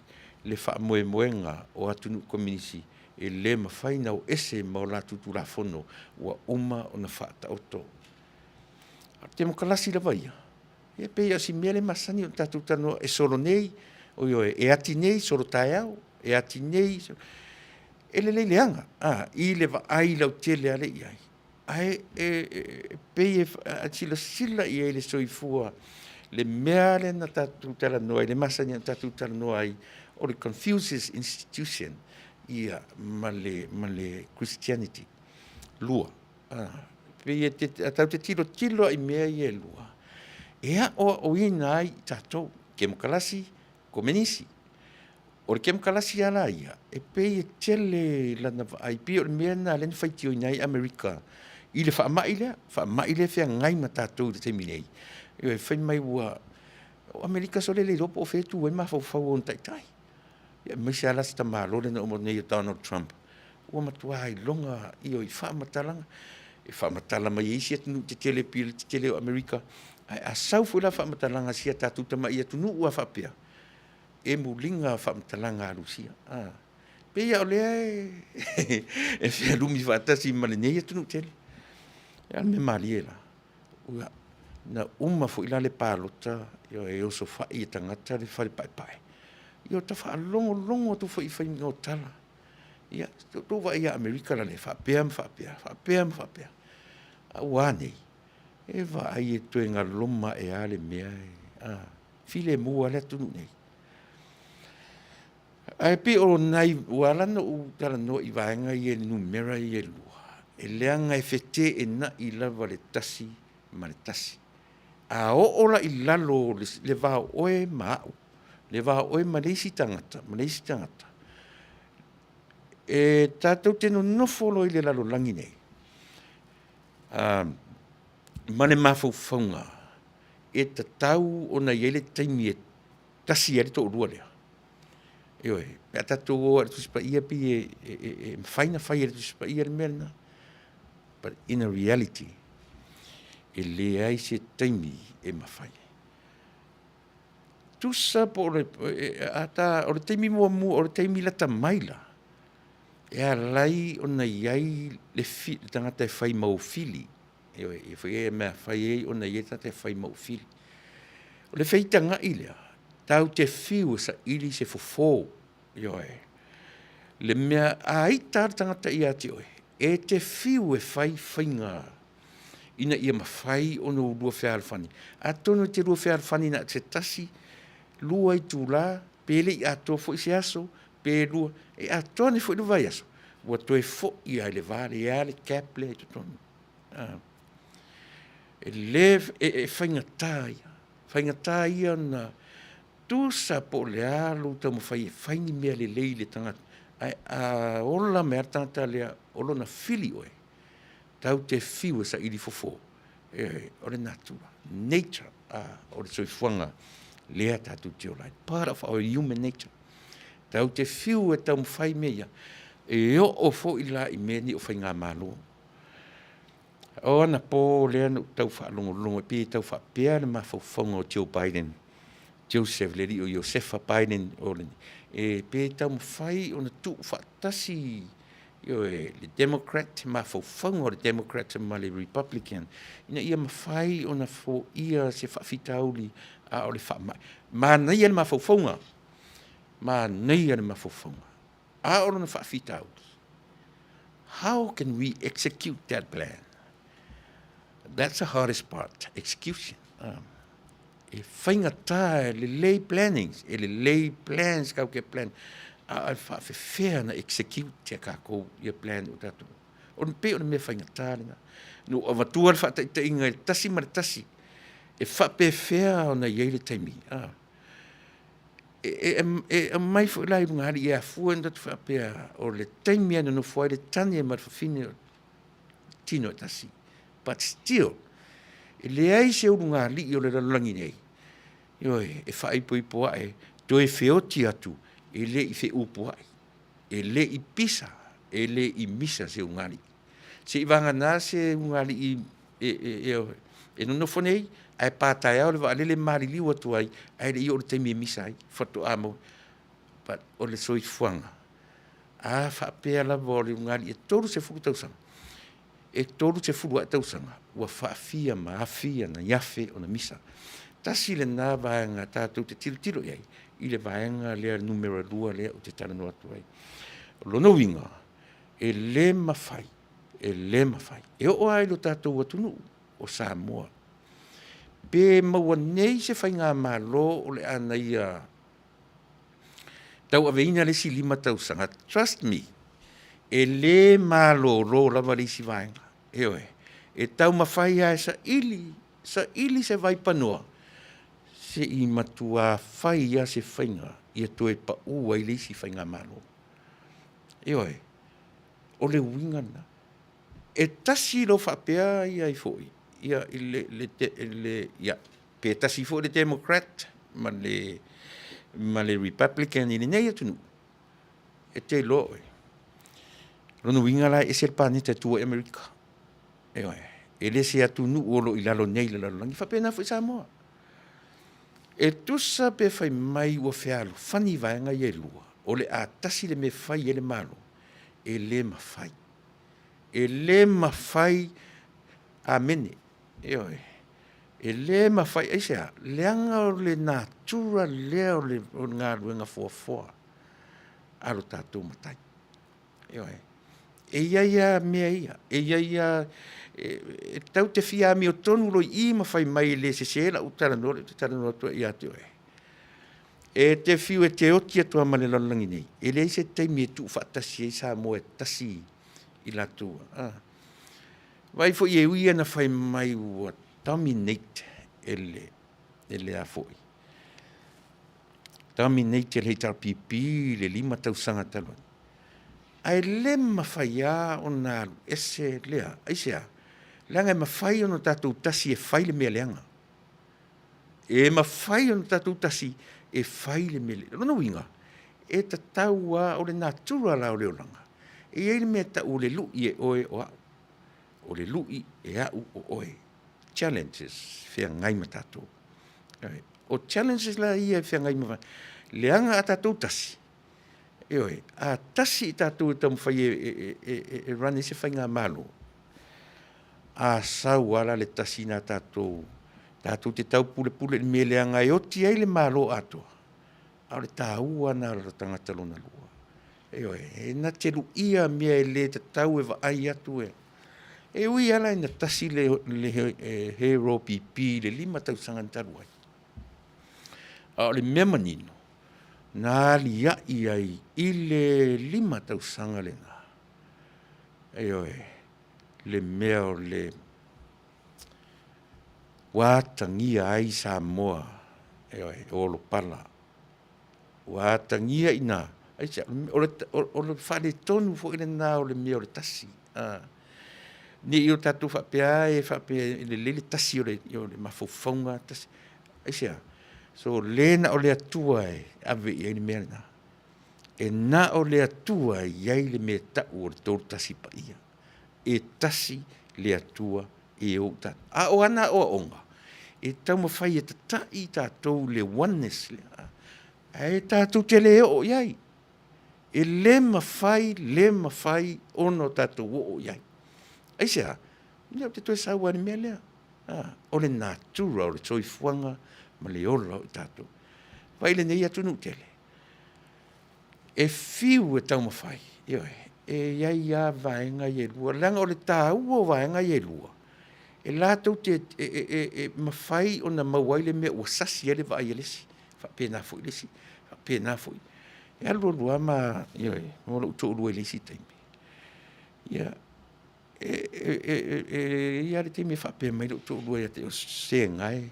le faamoemoega o atunuu komenisi e le mafai ona o ese ma o latou Tulafono ua uma ona faataoto. A o le temokalasi lava ia, e pei lava o si mea lea e masani ona tatou talanoa, e solo nei, ioe, e ati nei solo taeao, e ati nei, e lelei leaga i le vaai lautele lea i ai, ae e pei e silasila i ai le soifua, le mea lea na tatou talanoa ai, lea e masani ona tatou talanoa ai, o le Confucius Institution ia ma le Christianity. Lua, pei e tatou te tilotilo lava i mea ia e lua, e aoaoina ai i tatou, Kemokarasi, Komenisi. O le Kemokarasi lava la ia, e pei e tele lana vaai, pei o le mea lena lea na faitioina ai Amerika i le faamai lea, faamai lea e feagai ma tatou i le taimi nei. Ioe, fai mai ua, o Amerika sole e le iloa po o fea e tu ai mafaufau o ona taitai, aemaise lava la si tamaloa lea na uma atu nei o Donald Trump, ua matua iloga i faamatalaga e faamatala mai e isi atunuu tetele pei o le tetele o Amerika, ae a sau foi la faamatalaga a si a tatou tamai atunuu lava faapea, e muliga faamatalaga a Rusia. Pei lava o lea e fealumi faatasi ma lenei atunuu tele. A o le mea malie la, ua na uma foi la le palota e osofai e tagata le fale paepae, ia ota faalogologo atu foi i faiga o tala. Ia, se i tou vaai ia Amerika la e faapea ma faapea, faapea ma faapea. A ua a nei? E vaai e toe galoma ae lava le mea, a, filemu lava le atunuu nei. Ae pei o nai, ua ala ona ou talanoa i vaega ia i numera ia e lua, e leaga e feteenai lava le tasi ma le tasi. A oo la i lalo o le va o oe ma au, le va o oe ma le isi tagata ma le isi tagata, e tatou te nonofo loa i le lalolagi nei, ma le mafaufauga e tatau ona i ai le taimi e tasi ai le toalua lea. Ioe, pe a tatou o lava i le Tusi Paia pei e mafai ona fai e le Tusi Paia le mea lena. But in a reality, e leai se taimi e mafai ai. Tusa po o le, a ta, o le taimi muamua, o le taimi lata mai la, E alai ona i ai le fi, le tagata e fai mau fili. Ioe, e fai ai mea fai ai ona i ai le tagata e fai mau fili. O le feitaga'i lea, tatou te fiu e saili se fofo, ioe, le mea a ita lava le tagata ia te oe, e te fiu e fai faiga ina ia mafai ona ulua fealofani. Atonu e te lua fealofani na o se tasi, 2 itula, pe le i atoa foi se aso, pe 2, e atoa ane foi le vaiaso, ua toe foi lava i le va lea, e i ai lava le gap lea i totonu. E le, e faigata ia, faigata ia ona tusa po o le a lou taumafai e fai ni mea lelei i le tagata, ae a ola mai lava le tagata lea o lona fili oe, tatou te fiu e saili fofo, ioe, o le natura, nature, o le soifuaga lea tatou te ola ai, part of our human nature. Tatou te fiu e taumafai mea ia, e oo foi la i mea nei o faigamalo. O anapo lea na ou tau faalogologo e pei e tau faapea le mafaufauga o Joe Biden, Joseph, le alii o Iosefa Biden, o le, e pei e taumafai ona tuufaatasi, ioe, le Democrat, mafaufauga o le Democrat ma le Republican, ina ia mafai ona foia se faafitauli a o le faamai. Manaia le mafaufauga, manaia le mafaufauga, a o lona faafitauli, how can we execute that plan? That's the hardest part, execution. E faigata, e lelei plannings, e lelei plans, kau ke plan, a e faafefea na execute e kākou ia plan o tātou. O le pei o le mea faigata lena. Na ou avatua le faataitaiga i le 1 ma le 1, e faapefea ona i ai le taimi. E aumai foi la i luga alii e afua ona tatou faapea o le taimi e nonofo ai le tane ma le fafine o tino e tasi. But still, e leai se ulugalii o le lalolagi nei, ioe, e faaipoipo ae toe feoti atu e le i feupuai, e le i pisa, e le i misa se ulugalii. Se i vagana se ulugalii e nonofo nei, ae pa taeao le vaalele maliliu atu ai, ae le i oo i le taimi e misa ai, faatoa maua. But o le soifuaga, a faapea lava o le ulugalii e 30 tausaga, e 30 ae tausaga, ua faafia ma afia nai afe ona misa. Tasi lena vaega tatou te tilotilo i ai, i le vaega lea numera 2 lea ou te talanoa atu ai. O lona uiga, e le mafai, e le mafai. E oo lava i lo tatou atunuu o Samoa, pe maua nei se faigamalo o le a naia tauaveina le isi 5 tausaga, trust me, e le malolo lava le isi vaega. Ioe, e taumafai lava e saili, saili se vaipanoa, se i matua fai lava se faiga ia toe pau ai le isi faigamalo. Ioe, o le uiga lena. E tasi loa faapea ia ai foi, ia i le, ia, pe tasi foi le Democrat ma le Republican i lenei atunuu, e te iloa oe. Lona uiga la e ese le paneta e tu ai Amerika. Ioe, e le se atunuu o lo o i lalo nei i le lalolagi, faapena foi Samoa. E tusa pe fai mai ua fealofani vaega ia e lua, o le a tasi le mea e fai ai le Malo, e le mafai. E le mafai, amene. Ioe, e le mafai, aisea? Leaga o le natura lea o le galuega foafoa a lo tatou Matai. Ioe, e i ai lava mea ia, e i ai lava, e tatou te fia amiotonu loa i i ma fai mai e le sese lau talanoa lea ou te talanoa atu ai ia te oe. E te fiu e te oti atu lava ma le lalolagi nei, e leai se taimi e tuufaatasi ai Samoa e tasi i latou. Vaai foi e ui ina fai mai ua dominate e le, e le a foi, dominate e le HRPP le 5 tausaga talu ai, ae le mafai lava ona alu ese lea. Aisea? Leaga e mafai ona tatou tasi e fai le mea leaga. E mafai ona tatou tasi e fai le mea leaga. O lona uiga, e tatau lava, o le natura la o le olaga, e i ai le mea e tau o le lui e oe o au, o le lui e au o oe. Challenges, feagai ma tatou. O challenges la ia e feagai ma, leaga a tatou tasi, Ioe, a tasi i tatou e taumafai e run ai se faigamalo, a sau lava la le tasi lena tatou, tatou te taupulepule i le mea leaga e oti ai le Malo atoa, a o le taua lena o le tagata lona lua. Ioe, e na te luia mea e le tatau e vaai atu e… E ui lava la ina tasi le HRPP i le 5 tausaga talu ai, a o le mea manino, na aliai ai i le 5 tausaga lena, ioe, le mea o le ua atagia ai Samoa, ioe, o olopala. Ua atagia i ina, aisea? O le faaletonu foi lena o le mea o le tasi, ne i o tatou faapea e faapea e lelei le tasi o le mafaufauga, tasi. Aisea? So le na o le Atua e ave i ai le mea lena, e na o le Atua e i ai le mea e tau o le Toatasi Paia. E tasi le Atua e ou i tatou. A o ana aoaoga, e taumafai e tatai i tatou i le oneness lea, ae tatou te le oo i ai. E le mafai, le mafai ona tatou oo i ai. Aisea? Ia ou te toe sau lava i le mea lea, o le natura o le soifuaga ma le ola o i tatou. Vaai i lenei atunuu tele, e fiu e taumafai, ioe, e i ai lava vaega ia e lua, leaga o le taua o vaega ia e lua, e latou te mafai ona maua ai le mea ua sasi ai le vaai a le isi, faapena foi le isi, faapena foi. E alu alu lava ma, ioe, ma lou toalua i le isi taimi, ia, e i ai lava le taimi e faapea mai ai lou toalua ia te au, se Gae,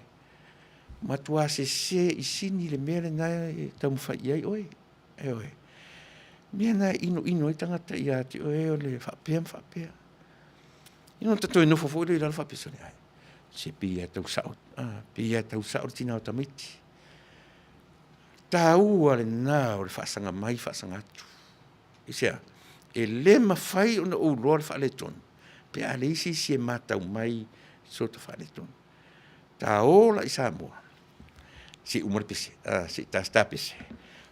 matua sese i sini le mea lena e taumafai i ai oe. Ioe. O le mea lena e inoino ai tagata ia te oe o le faapea ma faapea. Ia ona ta toe nofo foi lea i lalo faapea, sole ai, se pei lava e tau sao, pei lava e tau sao le tina o tamaiti. O le taua lena o le faasaga mai faasaga atu. Aisea? E le mafai ona ou iloa le faaletonu pe a leai se isi e matau mai so ta faaletonu. Ta o la i Samoa, se i uma le pese, se i ta se ta pese,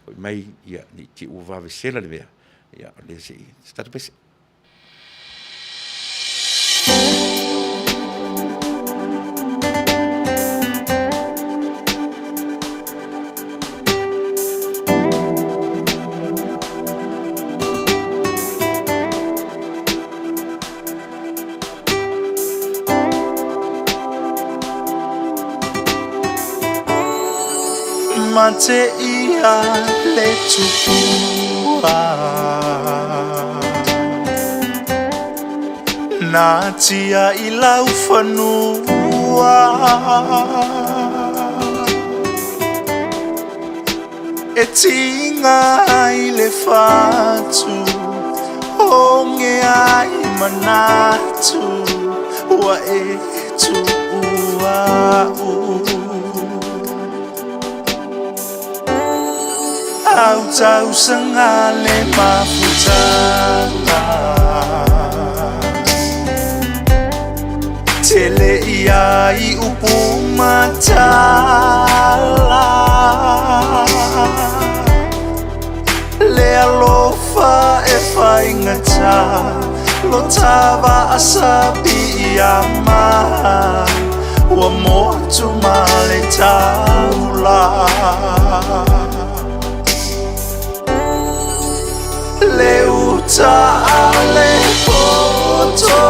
foi mai ne i te i ua vave sela le mea, ia o lea se i… se tatou pese. Mateia le tupua Natia i laufanua E tiga ai le fatu Oge ai manatu Ua e tuua au Au tausaga le mafutaga Tele ia i upu ma tala Le alofa e faigata Lo ta vaasapi ia ma Ua motu ma le taula Le uta a le poto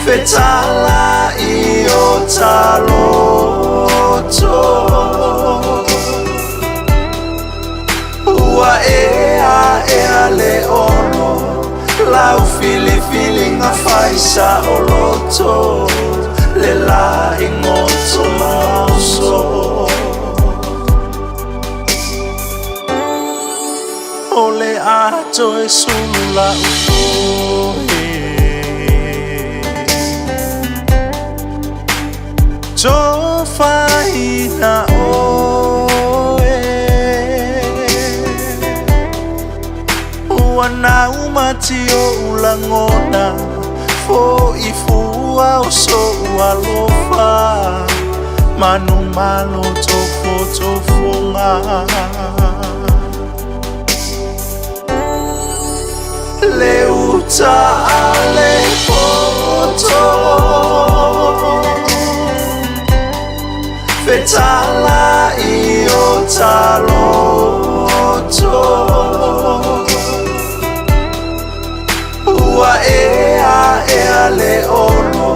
Fetala i o ta loto Ua ea ea le olo Lau filifiliga fai saoloto Le la i goto mauso O le a toe sulu lau foe Tofaina oe Ua nau mati ou lagona Fo'i fua o so'u alofa Manumalo tofotofoga. Le uta a le poto Fetala i o taloto Ua ea ea le olo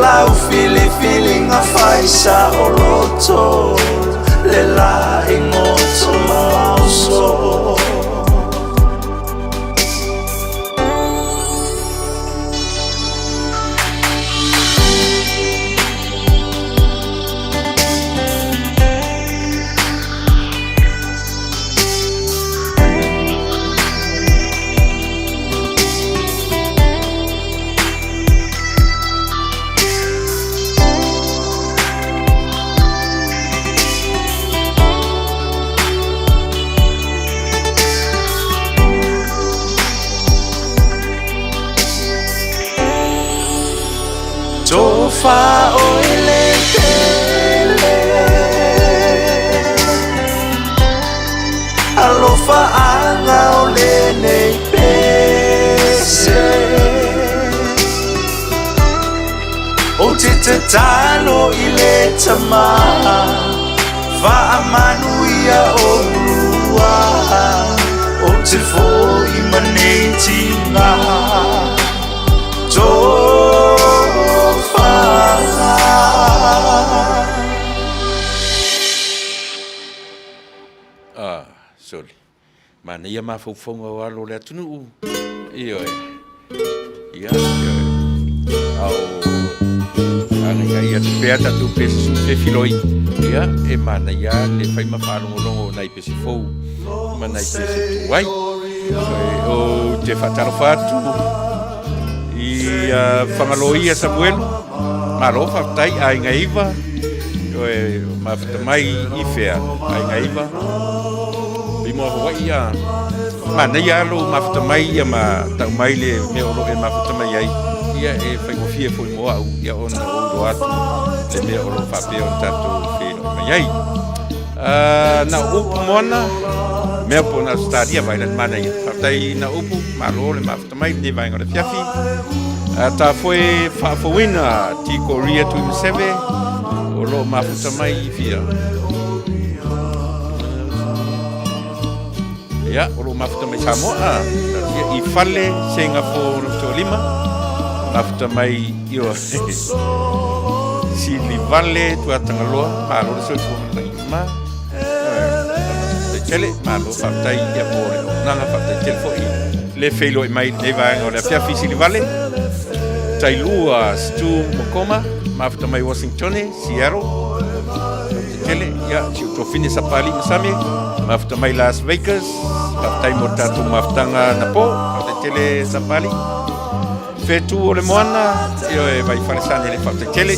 Lau filifiliga fai saoloto Le la i goto ma oso. Tofa oe le pele Alofa aga o lenei pese Ou te tatalo i le Tama Faamanuia oulua Ou te foi ma nei tiga Tofa. Ah, soli. Manaia mafaufauga o alo o le atunuu. Ioe. Ia, ioe. A o agaigai atu pea tatou pese sulu fefiloi. Ia, e manaia le fai ma faalogologo o nai pese fou ma nai pese tuai. Ioe, ou te faatalofa atu i Fagaloia Samuelu. Malo faafetai, Aiga Iva. Ioe, mafuta mai i fea, Aiga Iva. I mua Hawaii a manaia lava lou mafuta mai ia ma tau mai le mea o lo o e mafuta mai ai, ia e faigofie foi mo au ia ona ou iloa atu le mea o lo o faapea ona tatou feiloai mai ai. Na o upu moana, Melbourne, Australia, vai lani manaia. Faafetai na upu, malo le mafuta mai lenei vaega o le afiafi. Ta foe faafouina T Korea Tuimaseve o lo o mafuta mai i fia. Ia, o lo o mafuta mai Samoa, a, i fale Singapore Tolima, mafuta mai i o Silivale Tuatagaloa, malo le soifua malagi ma. Faafetai tele, malo faafetai ia mo le auaunaga, faafetai tele foi le feiloai mai i lenei vaega o le afiafi Silivale. Tailua Stu Mokoma, mafuta mai Washingtone, Seattle. Faafetai tele, ia si ou tuafine Sapali Masame, mafuta mai Las Vegas. Faafetai mo le tatou mafutaga anapo, faafetai tele Sapali. Fetu o le moana, ioe vai falesane le faafetai tele.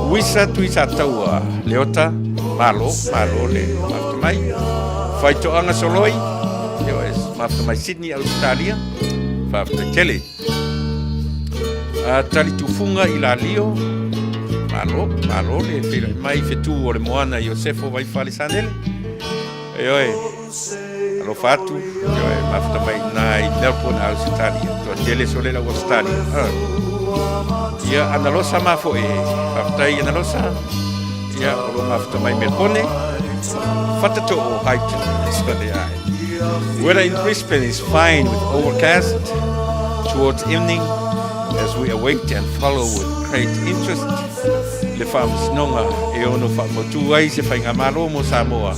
Uisa tui sa taua Leota, malo, malo le mafuta mai. Faitoaga Soloi, ioe mafuta mai Sydney, Australia, faafetai tele. A talitufuga i Lalio, malo, malo le feiloai mai Fetu o le moana Iosefo Vaifalesanele. Ioe, alofa atu, ioe, mafuta mai ina i Melbourne, Ausetalia. Toatele sole lau Ausetalia. Ah. Ia, Analosa mafoe, faafetai Analosa. Ia, o lo mafuta mai Melbourne. Whatato'o Highton, sole ai. Weather in Brisbane is fine with overcast towards evening as we await and follow with great interest le faamasinoga e ono faamautū ai se faigamalo mo Samoa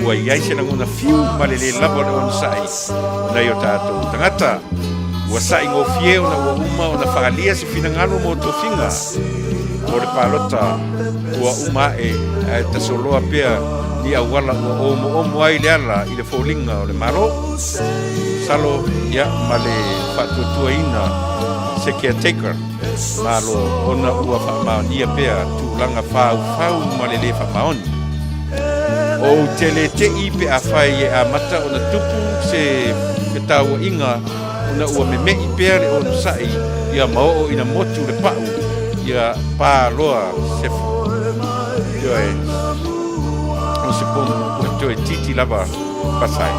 ua i ai se lagona fiu ma le lē lava o le onosai o nai o tatou tagata. Ua sa'i gofie ona ua uma ona faaalia se finagalo mo tofiga mo le palota ua uma ae, ae tasoloa pea ni auala ua omoomo ai le ala i le foliga o le Malo. Masalo, ia, ma le faatuatuaina se caretaker Malo ona ua faamaonia pea tulaga faufau ma le lē faamaoni. Ou te le te'i pe afai e amata ona tupu se fetauaiga ona ua meme'i pea le onosai ia ma oo ina motu le pa'u ia pā loa se Ioe. Mosepong ua toe titi lava fasa ai.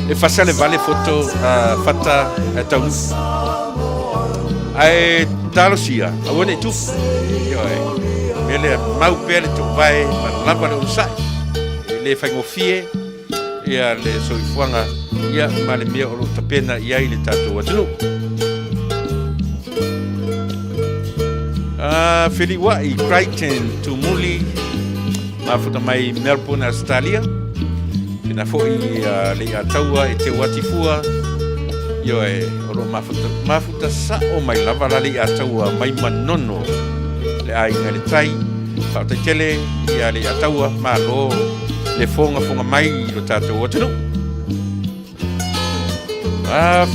E fasa le vale foto fata e taunu. Ae talosia, aua nei tupu. Ioe. Mea lea, mau pea le toovae ma lava le onosai. E le faigofie ia le soifuaga ia ma le mea o lo o tapena i ai le tatou atunuu. Feliuai Crichton Tumuli, mafuta mai Melbourne, Australia. Tēnā foi le Ataua e Te Uati Fua. Ioe, o lo mafuta, mafuta sao mai lava la le Ataua mai Manono le aiga le tai. Faafetai tele ia le Ataua, malo le fogafoga mai i lo tatou atunuu.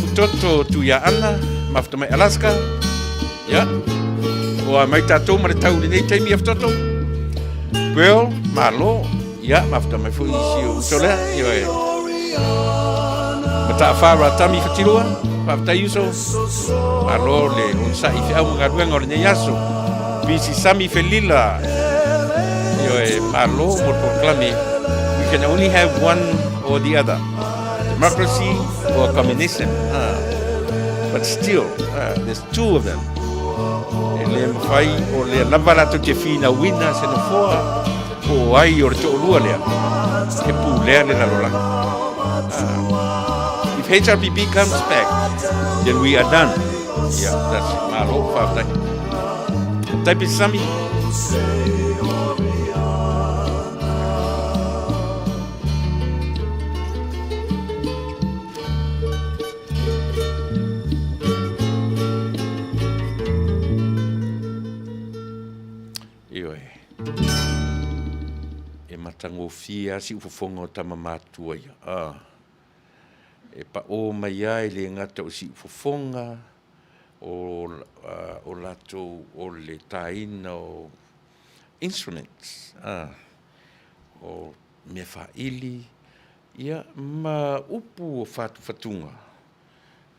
Futoto Tuiaana, mafuta mai Alaska. Ia, ua mai tatou ma le tau i lenei taimi a Futoto. Pearl, malo. Ia, mafuta mai foi isi o uso lea. Ioe. Mataafa Ratami Fatilua, faafetai uso. Malo le onosai i feau ma galuega o lenei aso. Bisi Sami Felila, ioe, malo mo le polokalame. We can only have one or the other. Democracy or communism. But still, there's two of them. E le mawhai o lea lava latou te finauina se nofoa po o ai o le to'olua lea e pulea le lalolagi. If HRPP comes back, then we are done. Yeah, that's it. Malo, faafetai. Taipi Sami. Ioe. E matagofie lava siufofoga o tama matutua ia. Ah. E paʻō mai lava e le gata o siufofoga o, o latou o le tāina o instruments, ah, o mea faaili, ia, ma upu o fatufatuga.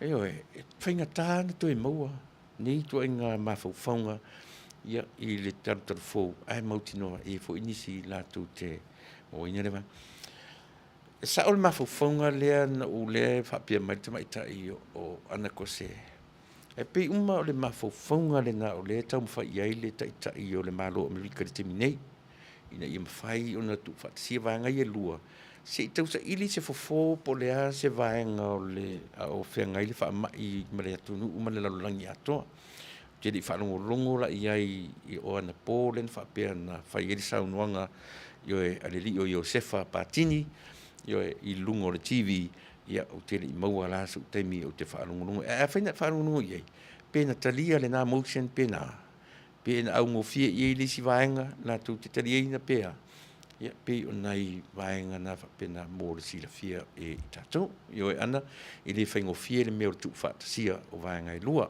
Ioe, e faigata ona toe maua nei ituaiga mafaufauga ia i le talutalufou, ae mautinoa e i ai foi nisi latou te mauaina le vaega. E sao le mafaufauga lea na ou lea e faapea mai le tamaitai o Anakose, e pei uma o le mafaufauga lena o lea e taumafai i ai le Taitai o le Malo o Amerika i le taimi nei, ina ia mafai ona tuufaatasia vaega ia e lua, se i tausaili se fofo po o le a se vaega o le a o feagai le faamai ma le atunuu ma le lalolagi atoa. Ou te le i faalogologo la i ai i o anapo lea na faapea na fai ai le saunoaga ioe a le alii o Iosefa Patini ioe i luga o le TV, ia ou te le i maua la sou taimi ou te faalogologo. Ae afai na e faalogologo i ai, pe na talia lena motion pe na pe na augofie i ai le isi vaega latou te taliaina pe a, ia, pei o nai vaega na faapena mo le silafia e i tatou. Ioe ana, e le faigofie le mea o le tuufaatasia o vaega e lua.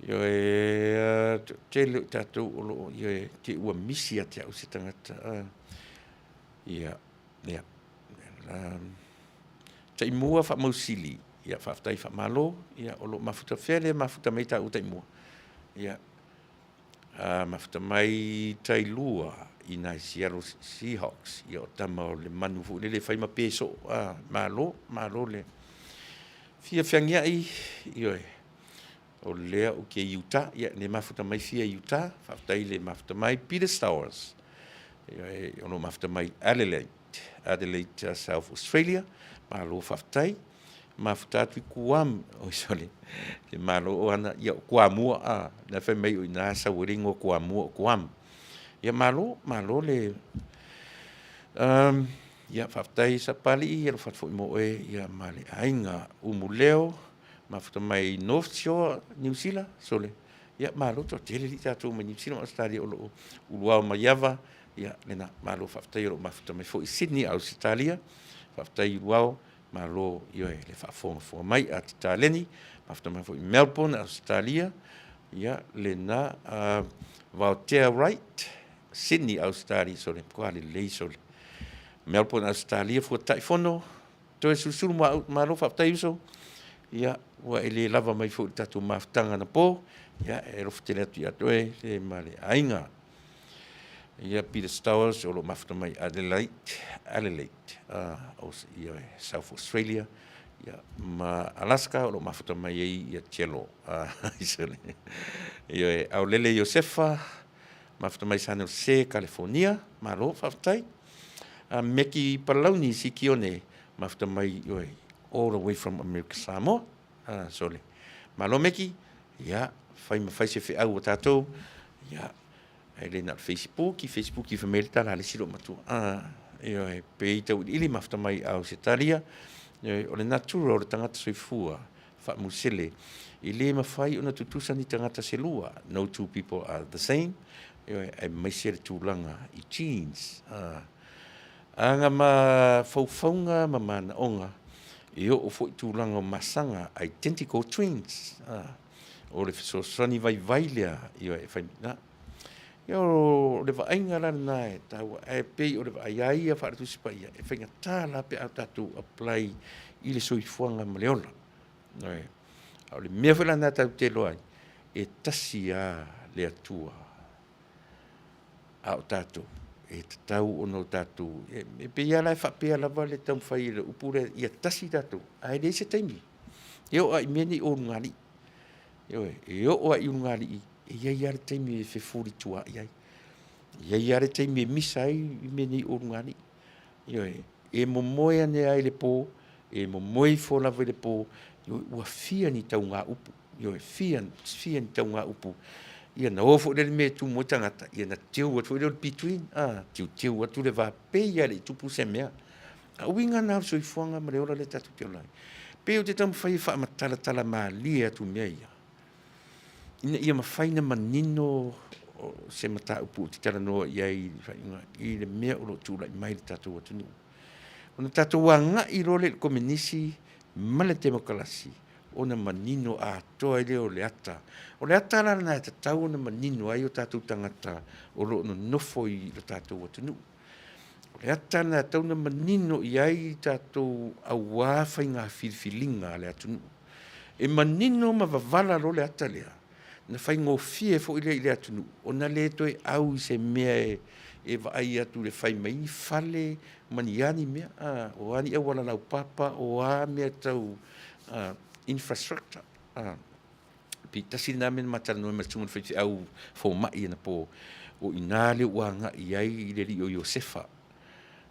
Ioe, tele o i tatou o loo, ioe, te ua misi ia te au se tagata. Ia, ia, Taimua faamausili, ia faafetai faamalo, ia o lo o mafuta fea lea mafuta mai taua taimua. Ia mafuta mai tailua i nai Seattle Seahawks, ia o tama o le manu foi lele e fai ma pe soo, malo, malo le fia feagiai, ioe. O lea ou te i Utah, ia ne mafuta mai fia i Utah, faafetai le mafuta mai Peter Stowers, ia, o lo mafuta mai Adelaide, Adelaide, South Australia, malo faafetai. Mafuta atu i Guam, oi sole, te malo o ana, ia o Kuamua, a, na fai mai o ina sau ai le ingoa Kuamua o Guam. Ia malo, malo le, ia faafetai Sapalii, alofa atu foi mo oe, ia ma le aiga Umuleo, Mafuta mai North Shore, Niu Sila, sole, ia malo toatele alii tatou mai Niu Sila ma Ausetalia o lo o uluao mai ava, ia lena, malo faafetai o lo o mafuta mai foi i Sydney, Ausetalia, faafetai uluao, malo ioe le faafogafoga mai a Titaleni, mafuta mai foi i Melbourne, Ausetalia, ia lena, Vaotea Wright, Sydney, Ausetalia, sole, matua lelei sole. Melbourne, Ausetalia, Fuataifono, Toe sulusulu ma au, malo faafetai uso. Ia, ua e le lava mai foi i le tatou mafutaga anapo, ia, e alofa tele atu ia te oe le ma le aiga. Ia, Peter Stowers o lo o mafuta mai Adelaide, Adelaide, ia, South Australia, ia, ma Alaska o lo o mafuta mai ai ia Jello. Ia, Aolele Iosefa, mafuta mai San Jose, California, malo, faafetai. Meki Palauni Sikione, mafuta mai ioe, all the way from America Samoa. Ah, sole. Malo Meki, ia, fai ma fai se feau a tatou, ia, e le na o le Facebook, Facebook i fai mai le tala a le isi loomatua. Ah, ioe, pe i tauiliili mafuta mai Ausetalia, ioe, o le natura o le tagata soifua, faamusele, e le mafai ona tutusa ni tagata se lua, no two people are the same, ioe, aemaise le tulaga i genes. Ah, aga mafaufauga ma manaoga, e oo foi tulaga o masaga, identical twins, ah, o le fesoasoani vaivai lea, ioe, e fai, na, ia o le vaaiga la lena e taua, ae pei o le vaai a ia faale-Tusi Paia, e faigata la pe a tatou apply i le soifuaga ma le ola. Ioe. A o le mea foi la lena tatou te iloa ai, e tasi lava le Atua, a o tatou, e tatau ona o tatou, e pei lava la e faapea lava le taumafai i le upu lea, ia tasi tatou, ae leai se taimi. E oo lava i mea nei o ulugalii, ioe, e oo lava i ulugalii, e i ai lava le taimi e fefulituaai ai. E i ai lava le taimi e misa ai i mea nei o ulugalii. Ioe, e momoe ane lava i le po, e momoe ifo lava i le po, ioe, ua fia ni taugaupu, ioe, fia, fia ni taugaupu. Ia na o foi lea i le mea e tumu ai tagata, ia na teu atu foi lea o le between, a, teuteu atu le va, pei lava e le i tupu se mea. A o uiga na o le soifuaga ma le ola lea tatou te ola ai. Pei ou te taumafai e faamatalatala malie atu mea ia, ina ia mafai ona manino se mataupu ou te talanoa i ai i le faaiuga i le mea o lo o tulai mai i le tatou atunuu. Ona tatou agai loa lea i le Komenisi ma le Temokarasi, ona manino atoa ai lea o le ata. O le ata la lena e tatau ona manino ai o tatou tagata o lo o nonofo i lo tatou atunuu. O le ata lena e tatau ona manino i ai tatou aua faiga filifiliga a le atunuu. E manino ma vavala loa le ata lea, na faigofie foi lea i le atunuu ona le toe au i se mea e vaai atu i le fai mai ni fale ma ni a ni mea, a, o a ni auala laupapa, o a mea tau infrastructure. A, pei tasi lena mea na ma talanoa ai ma le susuga i le faifeau fomai anapo, o i ina lea ua agai i ai le alii o Iosefa,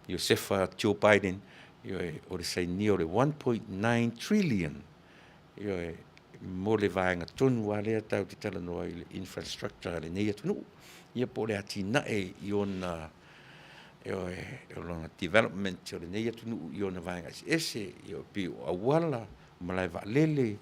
Iosefa Joe Biden, ioe, o le sainia o le 1.9 trillion, ioe, mo le vaega tonu lava lea tatou te talanoa ai i le infrastructure a lenei atunuu, ia po o le atinae i ona, ioe, o lona development o lenei atunuu i ona vaega eseese, ia pei o auala, o malae vaalele,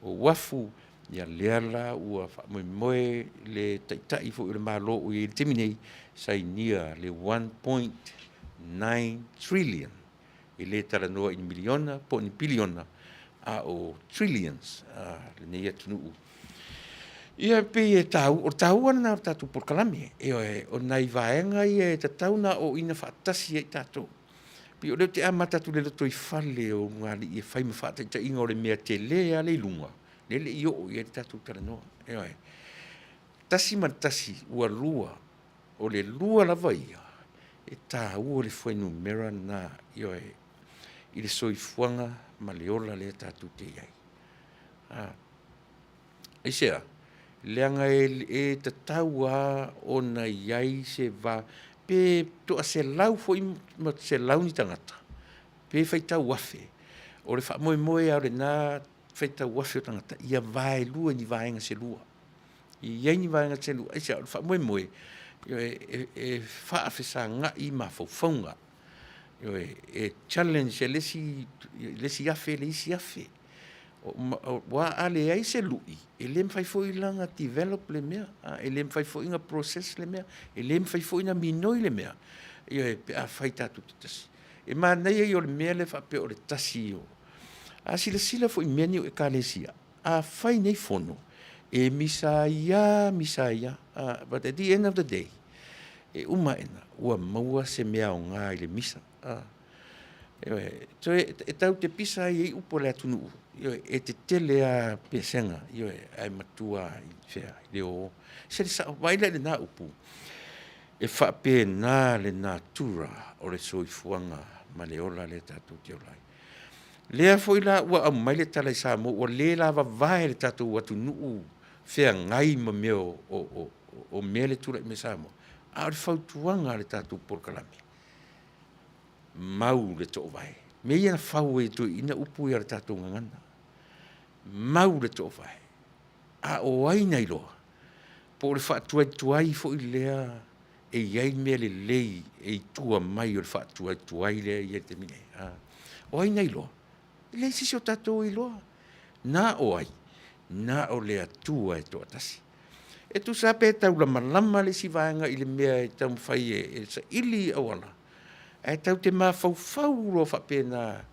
o uafu, ia lea la ua faamoemoe le Taitai foi o le Malo o i ai i le taimi nei, sainia le 1.9 trillion. E le talanoa i ni miliona po o ni piliona, a o trillions a lenei atunuu. Ia pei e taua, o le taua lena o le tatou polokalame, ioe, o nai vaega ia e tatau ona aoaoina faatasi ai tatou. Pei o lea ou te amata atu i le lotoifale o Ulugalii e fai ma faataitaiga o le mea tele lava lea i luga, lea e le i oo i ai le tatou talanoa. Ioe. Tasi ma le tasi ua lua, o le lua lava ia, e taua le fuainumera lena, ioe, i le soifuaga ma le ola lea tatou te i ai. A. Aisea? Leaga e tatau lava ona i ai se va, pe toaselau foi ma selau ni tagata, pe faitau afe, o le faamoemoe lava o lena faitau afe o tagata, ia vaelua i ni vaega se lua. Ia i ai ni vaega se lua, aisea? O le faamoemoe, e faafesagai mafaufauga, ioe, e challenge e le isi afe le isi afe. Aua a leai se lui, e le mafai foi la ona develop le mea, e le mafai foi ona process le mea, e le mafai foi ona minoi le mea, ioe, pe afai tatou te tasi. E manaia ia o le mea lea faapea o le tasi o… A silasila foi i mea nei o Ekalesia, a fai nei fono, e misa ai lava, misa ai lava, but at the end of the day, e uma aena ua maua se mea aoga i le misa. Ioe, toe e tau te pisa ai i upu a le atunuu, ioe, e tetele lava pesega, ioe, ae matua i fea, i le o. Se le sao, vaai la i lena upu, e faapena le natura o le soifuaga ma le ola lea tatou te ola ai. Lea foi la ua aumai le tala i Samoa ua le lavavae le tatou atunuu feagai ma mea o mea lea e tulai mai Samoa, a o le fautuaga a le tatou polokalame, mau le toovae. Mea ia na fau ai e toeaiina upu ia o le tatou gagana, mau le toovae. A o ai na iloa po o le faatuaituai foi lea e i ai mea lelei e i tua mai o le faatuaituai lea e i ai i le taimi nei? A. O ai na iloa? E leai se isi o tatou e iloa. Na o ai? Na o le Atua e toatasi. E tusa lava pe taulamalama le isi vaega i le mea e taumafai e saili auala, ae tatou te mafaufau loa faapena,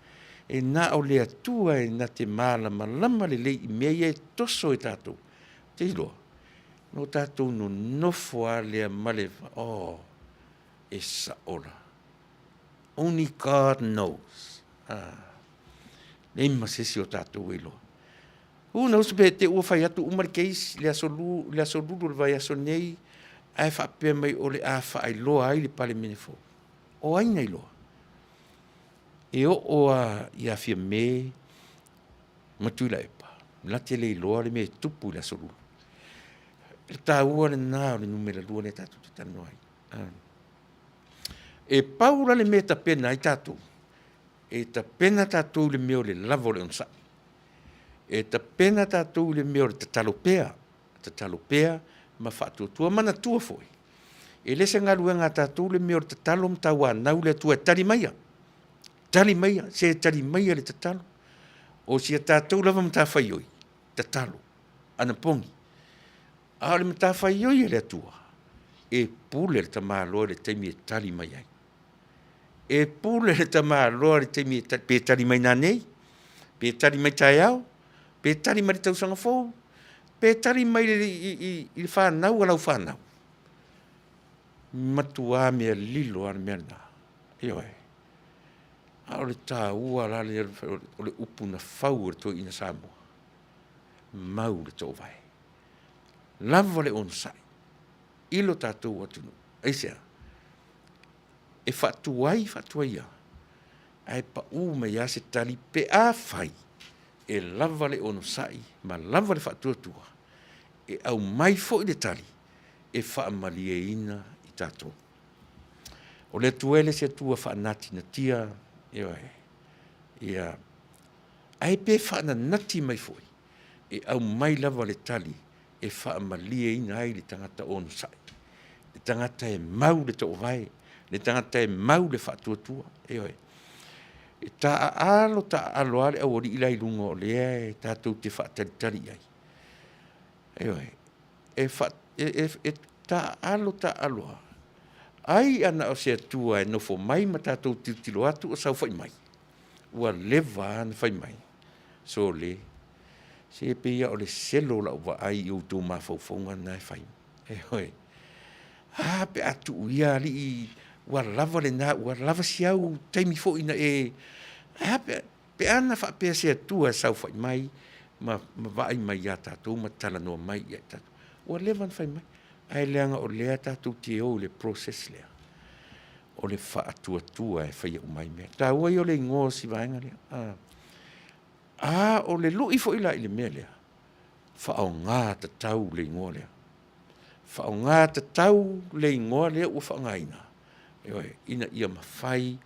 e na o le Atua e na te malamalama lelei i mea ia e toso e tatou, ou te iloa, ona o tatou nonofo lava lea ma le, oh, e sao la. Only God knows. Leai ma se isi o tatou e iloa. Who knows pe te ua fai atu uma le case i le aso lu, le aso lulu o le vaiaso nei, ae faapea mai o le a faailoa ai le Palemene fou. O ai na iloa? E oo lava ia Fiame ma Tuilaepa, na te le iloa le mea e tupu i le aso lulu. O le taua lena o le numera lua lea tatou te talanoa ai. E pau la le mea e tapena ai tatou, e tapena tatou i le mea o le lava o le onosai. E tapena tatou i le mea o le tatalo pea, tatalo pea ma faatuatua. Manatua foi, e le se galuega a tatou le mea o le tatalo ma tauanau le Atua e tali maia, tali maia, se tali maia le tatalo. O si a tatou lava matafaioi, tatalo, anapogi. A o le matafaioi a le Atua, e pule le tamaloa i le taimi e tali mai ai. E pule le tamaloa i le taimi e pe tali mai nanei, pe tali mai taeao, pe tali mai le tausaga fou, pe tali mai i le fanau a lau fanau. Matua mea lilo lava le mea lena. Ioe. A o le taua la lea o le upu na fau e le toeaina Samoa, mau le toovae. Lava le onosai i lo tatou atunuu. Aisea? E faatuai faatuai lava, ae pau mai lava se tali pe afai e lava le onosai ma lava le faatuatua e aumai foi le tali e faamalieina i tatou. O le Atua e le se Atua faanatinatia, ioe, ia, ae pe faananati mai foi, e aumai lava le tali e faamalieina ai le tagata onosai, le tagata e mau le toovae, le tagata e mau le faatuatua. Ioe. E taaalo taaalo lava le aualii la i luga o lea e tatou te faatalitali i ai. Ioe. E, fa, e, e, e taaalo taaalo lava. Ai a na o se Atua e nofo mai ma tatou tilotilo atu o saofai mai, ua leva lava ona fai mai, sole, se pei lava o le selo o lau vaai i outou mafaufauga na e fai. Ioe. A pe a tuu ia alii, ua lava lena, ua lava si au taimi foi na e, ae a pe, pe a na faapea se Atua e saofai mai ma, ma vaai mai ia tatou ma talanoa mai ia i tatou. Ua leva ona fai mai, ae leaga o lea tatou te o i le process lea o le faatuatua e faia uma ai mea. Taua ia o le igoa o si vaega lea. A, a o le lui foi la i le mea lea, faaaoga tatau le igoa lea. Faaaoga tatau le igoa lea ua faaaogaina, ioe, ina ia mafai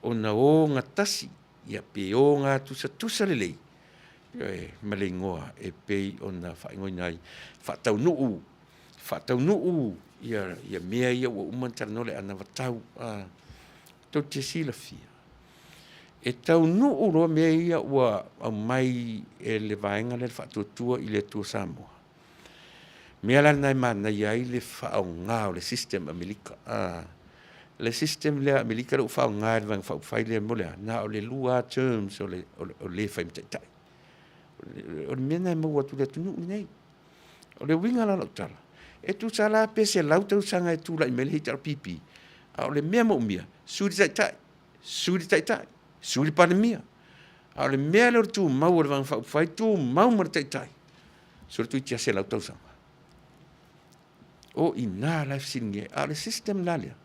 ona ogatasi, ia pe ogatusatusa lelei, ioe, ma le igoa e pei ona faaigoaina ai, faataunuu, faataunuu ia, ia mea ia ua uma ona talanoa le anavatau. A, tou te silafia, e taunuu loa mea ia ua aumai e le vaega lea le Faatuatua i le Atua Samoa, mea la lena e manaia ai le faaaoga o le system Amerika. A, le system lea Amerika lea ua faaaoga e le Vaega Faaupufai lea mo le a? Na o le lua lava terms o le, o le fai ma taitai. O le mea lena e maua atu i le atunuu lenei. O le uiga la o lau tala, e tusa la pe 100 tausaga e tulai mai le HRPP, a o le mea moomia, sui le taitai, sui le taitai. Sui le Palemia. A o le mea lea o le tumau o le Vaega Faaupufai, tumau ma le Taitai, sole toeitiiti lava 100 tausaga. O i ina la e fesiligia ai. A o le system la lea,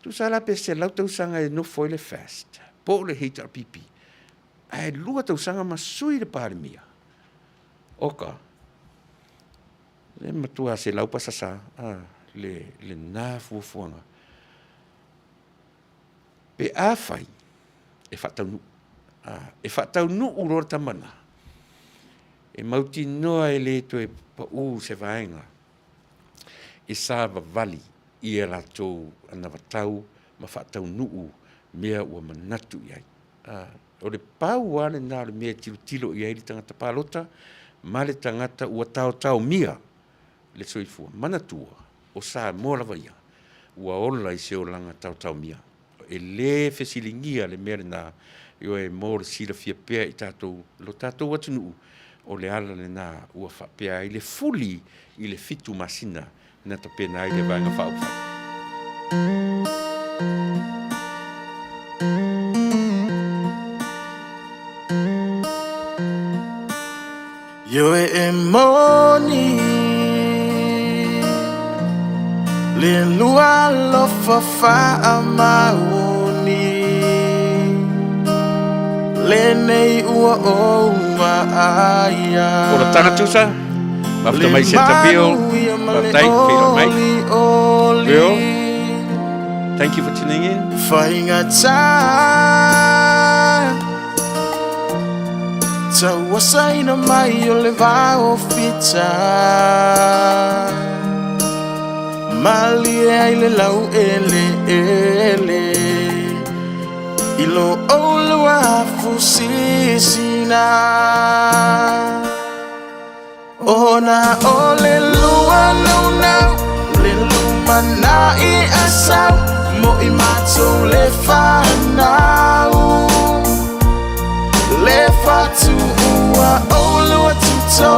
tusa la pe 100 tausaga e nofo ai le FAST po o le HRPP, ae 2 tausaga ma sui le Palemia, oka, e matua selau pasasa lena fuafuaga. Pe afai e faataunuu, e faataunuu loa le tama lena, e mautinoa e le toe pau se vaega e savavali i a latou anavatau ma faataunuu mea ua manatu i ai. O le pau lava lena o le mea e tilotilo i ai le tagata palota ma le tagata ua taotaomia le soifua. Manatua, o Samoa lava ia, ua ola i se olaga taotaomia, e le fesiligia le mea lena, ioe mo le silafia pea e tatou lo tatou atunuu, o le ala lena ua faapea ai le fuli i le 7 masina na tapena ai le Vaega Faaupufai. Ioe e moni le lua alofa faamaoni lenei ua ou vaaia. Olataga tusa, mafuta mai Centerville, faafetai feiloai mai. Bill, thank you for tuning in. Faigata tauasaina mai o le vao fita malie ai le lau eleele i lo oulua fusisina. Ona o le lua naunau, le lumanai asau, mo i matou le fanau. Le fatuua oulua tuto,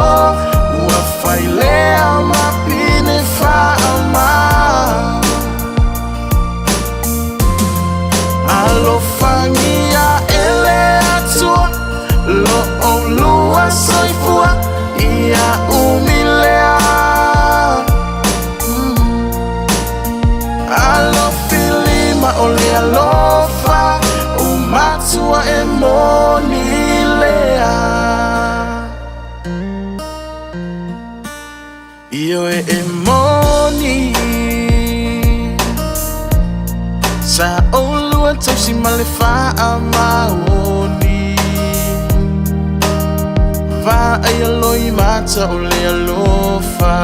ua fai lea ma pine faamau. Alofagia e le Atua lo oulua soifua ia umi lea. Alofilima o le alofa o matua e moni lea. Ioe e moni sa oulua tausi ma le faamaoni. Vaai alo i mata o le alofa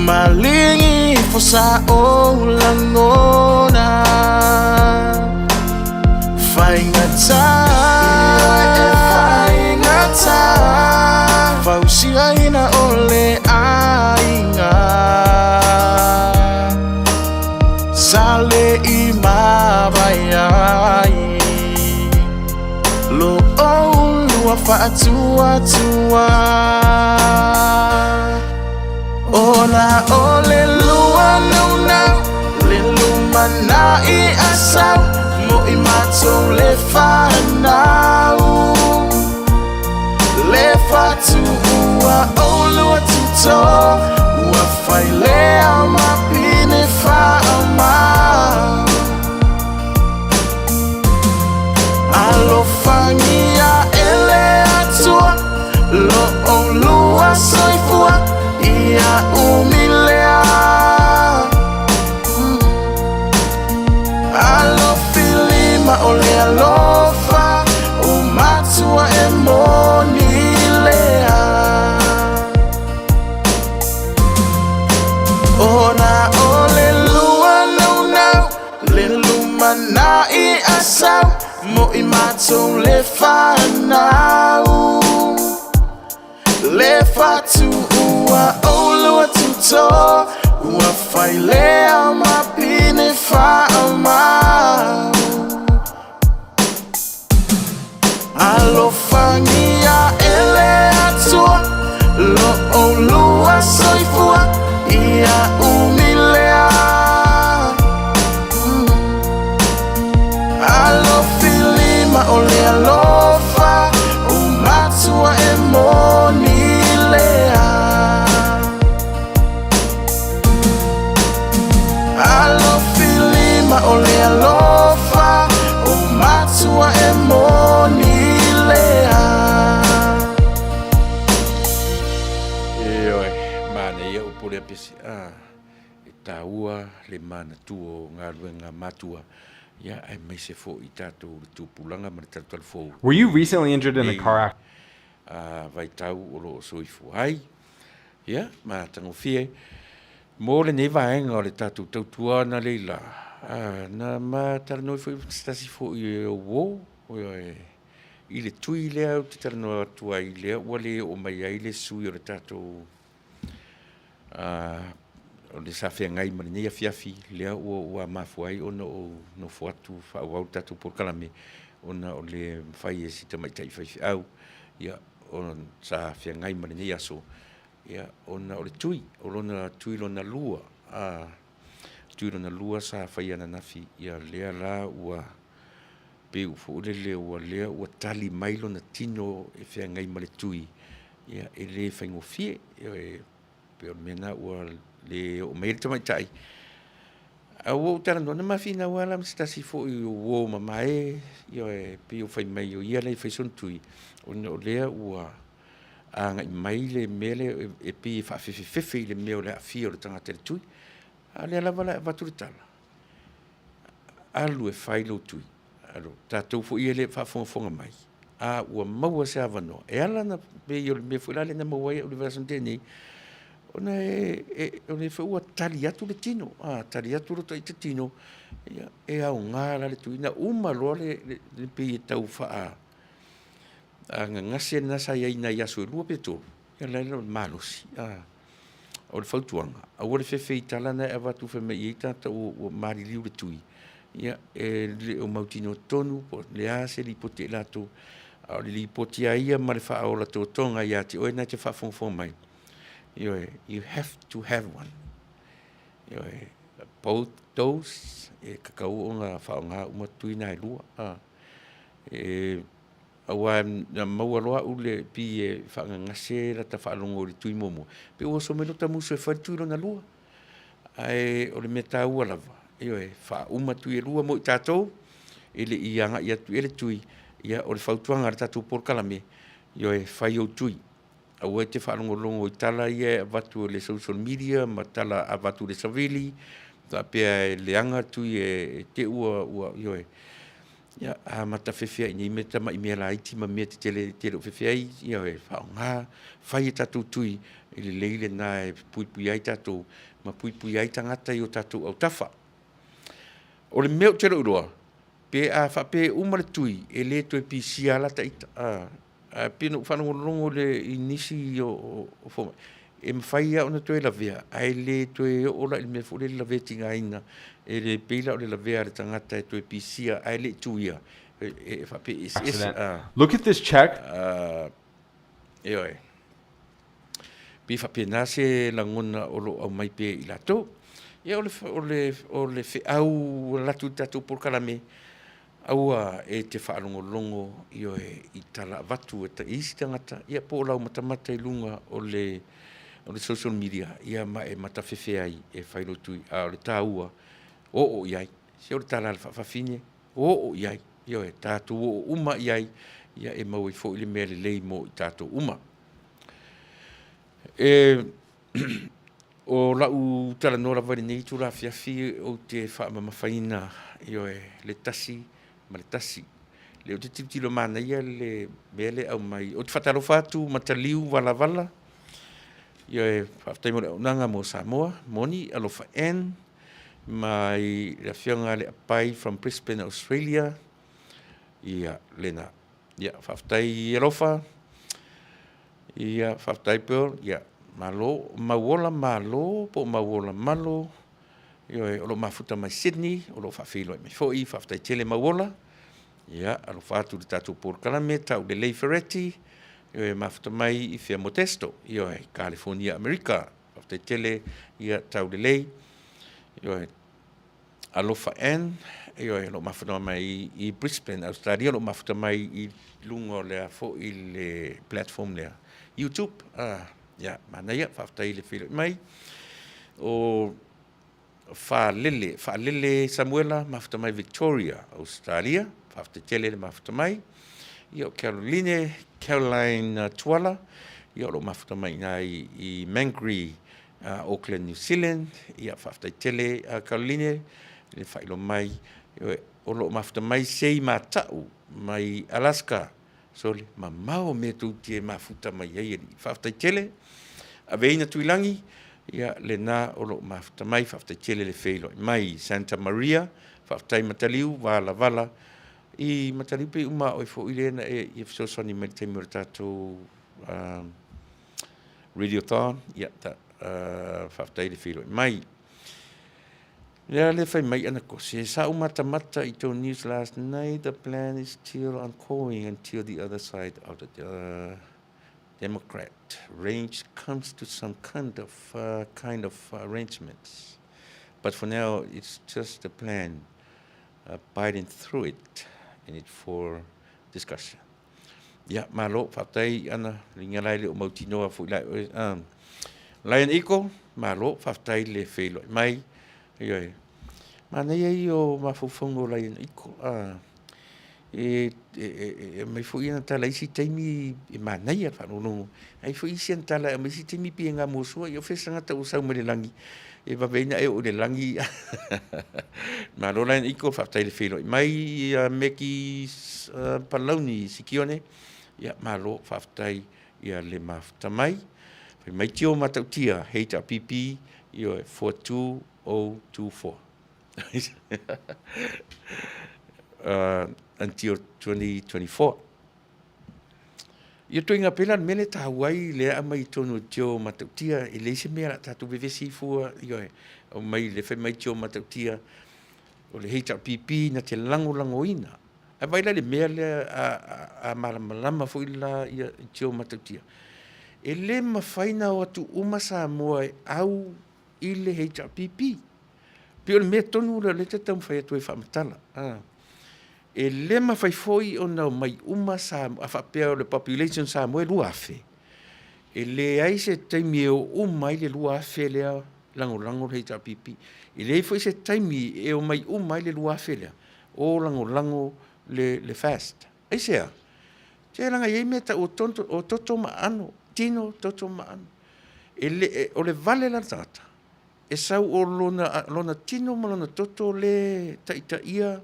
maligi ifo sa ou lagona. Faigata, faigata fausiaina o le aiga sa le i mavae ai lo oulua faatuatua. Ona o le lua naunau, le lumanai asau, mo i matou le fanau. Le fatuua oulua tuto, ua fai lea ma pine faamau. Alofagia e le Atua lo oulua soifua ia umi lea. Alofilima o le alofa o matua e moni lea. Ona o le lua naunau, le lumanai asau, mo i matou le fanau. Le fatuua oulua tuto, ua fai lea ma pine faamau. Alofagia e le Atua lo oulua soifua ia umi lea. o le alofa o matua e moni lea. Ioe, manaia upu lea Pesi. Ah, e taua le manatua o galuega a matua, ia, aemaise foi i tatou le tupulaga ma le talutalufou Were you recently i injured in a lenei car accident? vaitau o lo o soifua ai. Ia, matagofie. Mo lenei vaega o le tatou tautua analeila, na ma talanoa foi ma se tasi foi o uo, i le tui lea ou te talanoa atu ai lea ua le oo mai ai le sui o le tatou o le sa feagai ma lenei afiafi lea ua mafua ai ona ou nofo atu faaauau le tatou polokalame ona o le mafai e si tamaitai faifeau ia sa feagai ma lenei aso ia ona o le tui o lona tui lona lua a tui lona lua sa faia ananafi ia lea la ua pei foi lele ua lea ua tali mai lona tino e feagai ma le tui ia e le faigofie e pei o le mea lena ua le oo mai ai le tamaitai. Ae ua ou talanoa, na ma finau lava la ma se tasi foi o uo mamae, ioe, pei ua fai mai o ia lea e fai sona tui, ona o lea ua agai mai le mea lea e pei e faafefefefe i le mea o le aafia o le tagata i le tui. A o lea lava la e avatu le tala, alu e fai lou tui. Alu, tatou foi ia lea e faafogafoga mai, a ua maua se avanoa, e ala ona pei o le mea foi lea na maua ai au i le vaiaso na tea nei, ona o lea foi ua tali atu le tino, a tali atu lo ta ita tino, ia, e aoga la le tui. Na uma loa le pei e tau faa gagase lena sa i ai i nai aso e 2 pe 3, ia la le malosi. O le fautuaga, aua le fefe i tala na e avatu fai mai e i ai tagata ua maliliu le tui, ia e le o mautinoa tonu po o le a se lipoti a i latou, a o le lipoti lava ia ma le faaola totoga ia te oe na e te faafogafoga mai, ioe, you have to have one. Ioe, both dose e tatau ona faaaoga uma tui na e lua. E Aua na maua loa au le pi e faagagase lata faalogo i le tui muamua, pei ua oso mai lota musu e fai le tui lona lua. Ae o le mea taua lava, ioe, faauma tui e lua mo i tatou, e le i agai atu i ai le tui, ia o le fautuaga a le tatou polokalame, ioe, fai ou tui. Aua e te faalogologo i tala ia e avatu e le social media ma tala avatu i le savili, faapea e leaga tui e te i ua, ioe. Ia, amata fefe ai i nei mea tamai mea laiti ma mea tetele e te le o fefe ai, ioe, faaaoga, fai a tatou tui, e lelei lena e puipuia ai tatou ma puipuia ai tagata i o tatou autafa. O le mea ou te le o iloa, pe a faapea e uma le tui, e le toe pisia lava la ta ita, Ae pei ona ou faalogologo i nisi o fomai, e mafai lava ona toe lavea, ae le toe oo la i le mea foi lea le lavea tigaina, e le pei la o le lavea a le tagata e toe pisia ae le i tuia, e faapea e eseese. Look at this check. Ioe. Pei e faapena se lagona o lo o aumai pea i latou. Ia o le, o le, o le feau ua alu atu i le tatou polokalame, Aua e te faalogologo, ioe, i tala avatu e isi tagata, ia po o lau matamata i luga o le o le social media, ia ma e matafefe ai e fai lou tui. A o le taua, oo i ai. Se o le tala a le faafafine, oo i ai. Ioe, tatou oo uma i ai, ia e maua ai foi le mea lelei mo i tatou uma. E O lau talanoa lava i lenei itula afiafi ou te faamamafaina, ioe, le 1 ma le 1. Lea ou te tilotilo manaia le mea lea e aumai. Ou te faatalofa atu Mataliu Valavala, ioe, faafetai mo le auaunaga mo Samoa, moni, alofa Ann, mai le Afioga ia Leapai from Brisbane, Australia, ia, lena. Ia, faafetai alofa. Ia, faafetai Pearl, ia, malo. Mauola Malo po o Mauola Malo, ioe, o lo o mafuta mai Sydney, o lo o faafeiloai mai foi, faafetai tele Mauola. Ia, alofa atu i le tatou polokalame, Taulelei Fereti, ioe, mafuta mai i Fea Modesto, ioe, Kalifonia, Amerika. Faafetai tele, ia, Taulelei, ioe. Alofa Ann, ioe, o lo o mafuta mai i Brisbane, Australia, o lo o mafuta mai i luga o le foi le platform lea, YouTube. Ah, ia, manaia, faafetai i le feiloai mai. O Faalele, Faalele Samuela, mafuta mai Victoria, Australia, faafetai tele le mafuta mai. Ia o Caroline, Caroline Tuala, ia o lo o mafuta mai ina i, i Mangere, Auckland, New Zealand. Ia faafetai tele Caroline le faailoa mai. O lo o mafuta mai Sei Mata'u mai Alaska. Sole, mamao mea tou te mafuta mai ai alii. Faafetai tele. Aveina Tuilagi, ia lena o lo o mafuta mai. Faafetai tele le feiloai mai. Santa Maria, faafetai Mataliu, Valavala. I Mataliu pei uma oe foi lea na e ia fesoasoani mai i le taimi o le tatou radiothon. Ia, ta, faafetai le feiloai mai. Lea le fai mai ana kose, sa ou matamata i tou news last night, the plan is still ongoing until the other side of the uh, Democrat range comes to some kind of uh, kind of arrangements. But for now, it's just a plan. Uh, Biden threw it in it for discussion. Ia, malo, faafetai ana, linga lai le o mautinoa foi lai oe. Um, Lion Eagle, malo, faafetai le feiloai mai. Ioe. Manaia ia o mafaufauga o Lion Eagle. Ah, e, e, e, e mai foi ana tala isi taimi e manaia le faalogologo. Ai foi isi ana tala e mai isi taimi pei e gamuasua, ia o fea se tagata ua sau mai le lagi e vave ai na e oo i le lagi. Malo Lion Eagle, faafetai le feiloai mai ia Meki Palauni Sikione. Ia malo, faafetai ia le mafuta mai. Fai mai tio matautia HRPP ioe 42024. Until 2024. Ia toiga pela le mea lea e taua ai le aa mai i totonu o tio matautia, e leai se mea o le a tatou vevesi ai fua, ioe, aumai le fai mai tio matautia, o le HRPP na te lagolagoina. Ae vaai la i le mea lea a, a, a malamalama foi la ia tio matautia. E le mafai na o atu uma Samoa e au i le HRPP. Pei o le mea tonu lea o lea e taumafai atu ai e faamatala. Ah. E le mafai foi ona omai uma Samoa, a faapea o le population Samoa e 2,000, e leai se taimi e o uma ai le 2,000 lea lagolago le HRPP. E leai foi se taimi e omai uma ai le 2,000 lea o lagolago le, le FAST. Aisea? Se leaga e i ai mea e tau o, tonto, o toto ma aano, tino, toto ma aano. E le, e, o le vale la le tagata, e sau o lona, lona tino ma lona toto le taitaia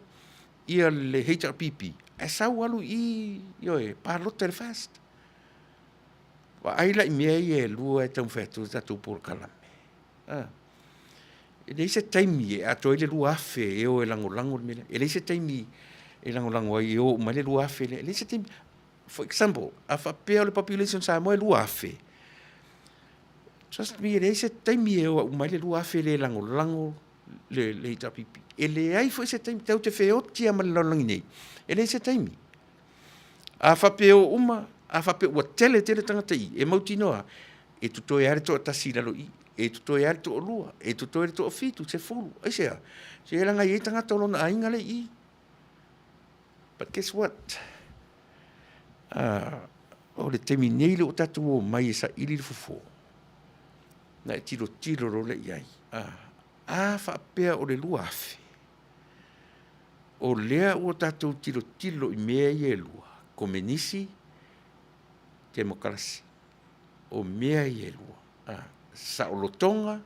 ia le HRPP, ae sau alu i, ioe, palota i le FAST. Vaai la i mea ia e lua e taumafai atu ai le tatou polokalame. A. E leai se taimi e atoa ai le 2,000 e o e lagolago le mea lea. E leai se taimi e lagolago ai e o uma ai le 2,000 lea. E leai se taimi. For example, a faapea o le population Samoa e 2,000, Trust me, e leai se taimi e o uma ai le 2,000 le lagolago le, le HRPP. E leai foi se taimi, tatou te feoti lava ma le lalolagi nei, e leai se taimi. A faapea o uma, a faapea ua tele tele tagata i, e mautinoa, e totoe lava le toatasi i lalo i, e totoe lava le toalua, e totoe le toafitu, 10, aisea? Se leaga e i ai tagata o lona aiga lea i i. But guess what? Uh, o le taimi nei lea ua tatou omai e saili le fofo, na e tilotilo loa lea i ai. Ah, a faapea o le 2,000, o lea ua tatou tilotilo i mea ia e lua, komenisi, temokarasi. O mea ia e lua, ah, saolotoga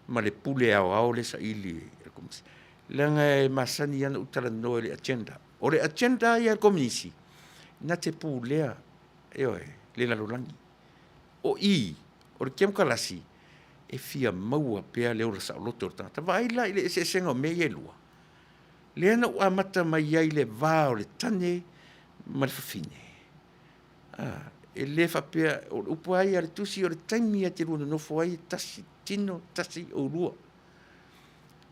ma le pule aoao lea e saili e le Komisi. Leaga e masani lava ona ou talanoa i le agenda. O le agenda ia a le Kominisi, na te pulea, ioe, le lalolagi. O i, o le kemokalasi, e fia maua pea le ola saoloto o le tagata. Vaai la i le eseesega o mea ia e lua. Lea na ou amata mai ai i le va o le tane ma le fafine. A, e le faapea, o le upu lava ia a le Tusi, o le taimi e te lua nonofo ai e tasi tino, tasi oulua.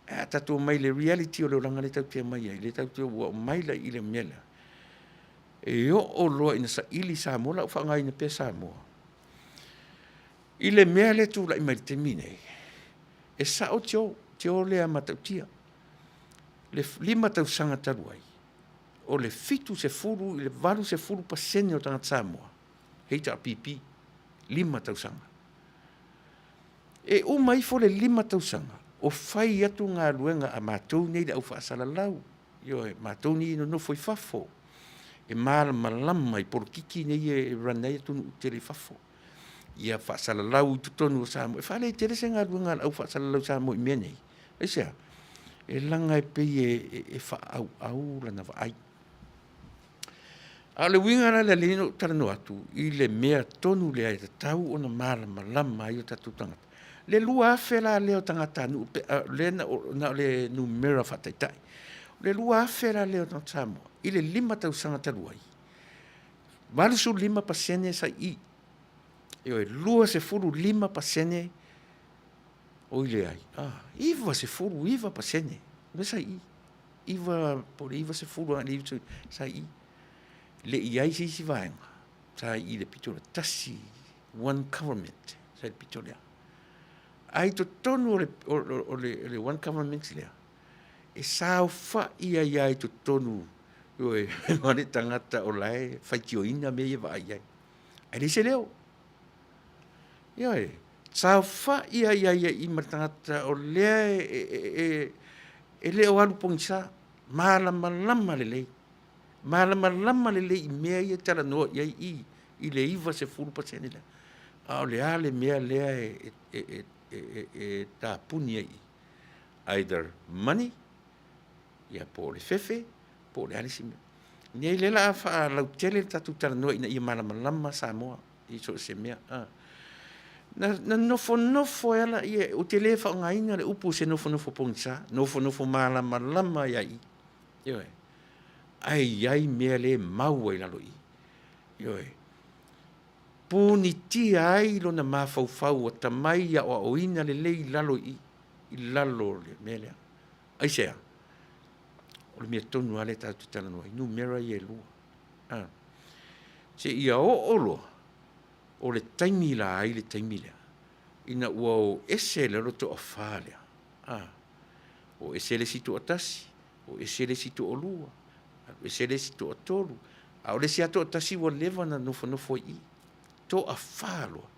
Ae a tatou omai i le reality o le olaga lea tatou te omai ai, lea tatou te ua omai la i le mea lea, e oo loa ina saili Samoa, o le a ou faaaogaina pea Samoa, i le mea lea e tulai mai i le taimi nei, e sao Tio, Tio lea matautia, le 5 tausaga talu ai, o le 70 i le 80% o tagata Samoa, HRPP, 5 tausaga. E uma ifo le 5 tausaga, O fai atu galuega a matou nei le au faasalalau, ioe, matou nei e nonofo i fafo, e malamalama i polokiki nei e run ai atunuu tele i fafo. Ia faasalalau i totonu o Samoa. E faaletele se galuega a le au faasalalau Samoa i mea nei. Aisea? E leaga e pei e faaauau lana vaai. A o le uiga la lea lea na ou talanoa atu i le mea tonu lea e tatau ona malamalama ai o tatou tagata. Le 2,000 la lea o tagatanuu, lea na o le numera faataitai. O le 2,000 la lea o tagata Samoa i le 5 tausaga talu ai, 85% sa i i, ioe, 25% oi leai, 99% lea sa i i, po o le 90 agai i le 90 sa i i. E le i i ai se isi vaega sa i i le pito lea, tasi, one government sa i le pito lea. Ae i totonu o le one government lea, e saofai ai lava i totonu ioe, ma le tagata o la e faitioina mea ia e vaai i ai, ae leai se leo. Ioe, saofai ai lava i i ma le tagata o lea e le o alu pogisa, malamalama lelei, malamalama lelei i mea ia e talanoa i ai i i le 90% lea. A o le a le mea lea e tapuni ai i i? Either money, ia po o le fefe, po o le a le isi mea. Nei lea o le a faalautele le tatou talanoa ina ia malamalama Samoa i so o se mea. Na nofonofo ai lava lea, ou te le faaaogaina le upu o se nofonofo pogisa, nofonofo malamalama ai lava i i. Ioe. Ae i ai mea lea e mau ai i lalo i i. Ioe. Punitia ai lona mafaufau atamai aoaoina lelei i lalo i i, i lalo o le mea lea. Aisea? O le mea tonu lava lea tatou te talanoa ai, numera ia e lua. A. Seia oo loa o le taimi la ai le taimi lea, ina ua o ese loa le toafa lea, a, o ese le isi toatasi, o ese le isi toalua, alu ese le isi toatolu, a o le isi lava toatasi ua leva ona nofonofo ai i i. Toafa loa.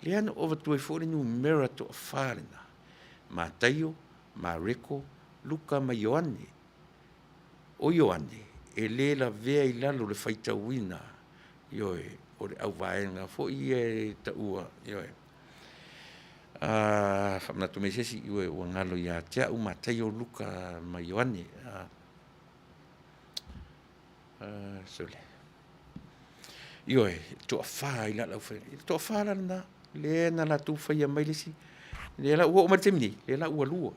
Lea na ou avatua ai foi le numera toafa lena, Mataio, Mareko, Luka ma Ioane. O Ioane, e le lavea i lalo o le faitauina, ioe, o le auvaega foi ia e taua, ioe. Faamanatu mai se isi, ioe, ua galo ia te au Mataio, Luka ma Ioane. Sole. Ioe, toafa ai la le aufaigaluega. Le toafa la lena, lea na latou faia mai le isi, lea la ua oo mai le taimi nei, lea la ua lua,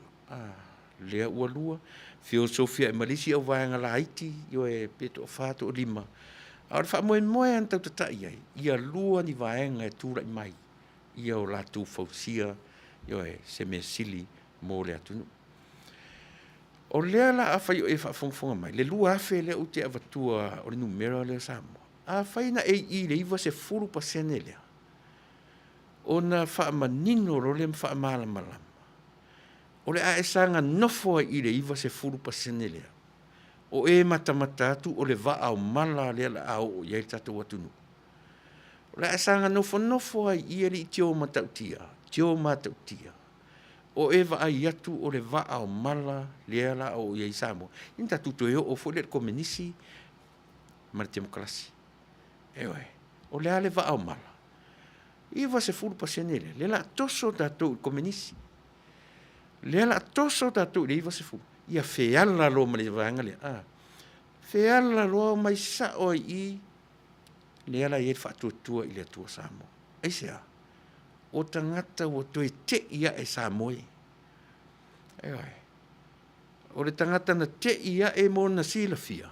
lea ua lua, feosofiai ma le isi auvaega laiti, ioe, pe toafa toalima. A o le faamoemoe lava na tau tatai ai, ia lua ni vaega e tulai mai ia o latou fausia, ioe, se mea sili mo le atunuu. O lea la afai o e faafogafoga mai, le 2,000 lea ou te avatua o le numera lea o Samoa, afai na e i i le 90% lea, ona faamanino loa lea ma faamalamalama, o le a e saga nofo ai i le 90% lea, o e matamata atu o le vaa o mala lea o le a oo i ai le tatou atunuu. O le a e saga nofonofo ai i i e alii tio matautia, tio matautia, o e vaai atu o le vaa o mala lea o le a oo i ai Samoa, ia ona tatou toe oo foi lea i le Komenisi ma le Temokarasi. Ioe. O le a le vaa o mala? 90% lea, lea o le a toso tatou i le Komenisi. Lea o le a toso tatou i le 90, ia feala loa ma le vaega lea, a, feala loa omai sao ai i i, lea la e i ai le faatuatua i le Atua Samoa. Aisea? O tagata ua toe tei ae sa moe. Ioe. O le tagata na tei ae mo ona silafia,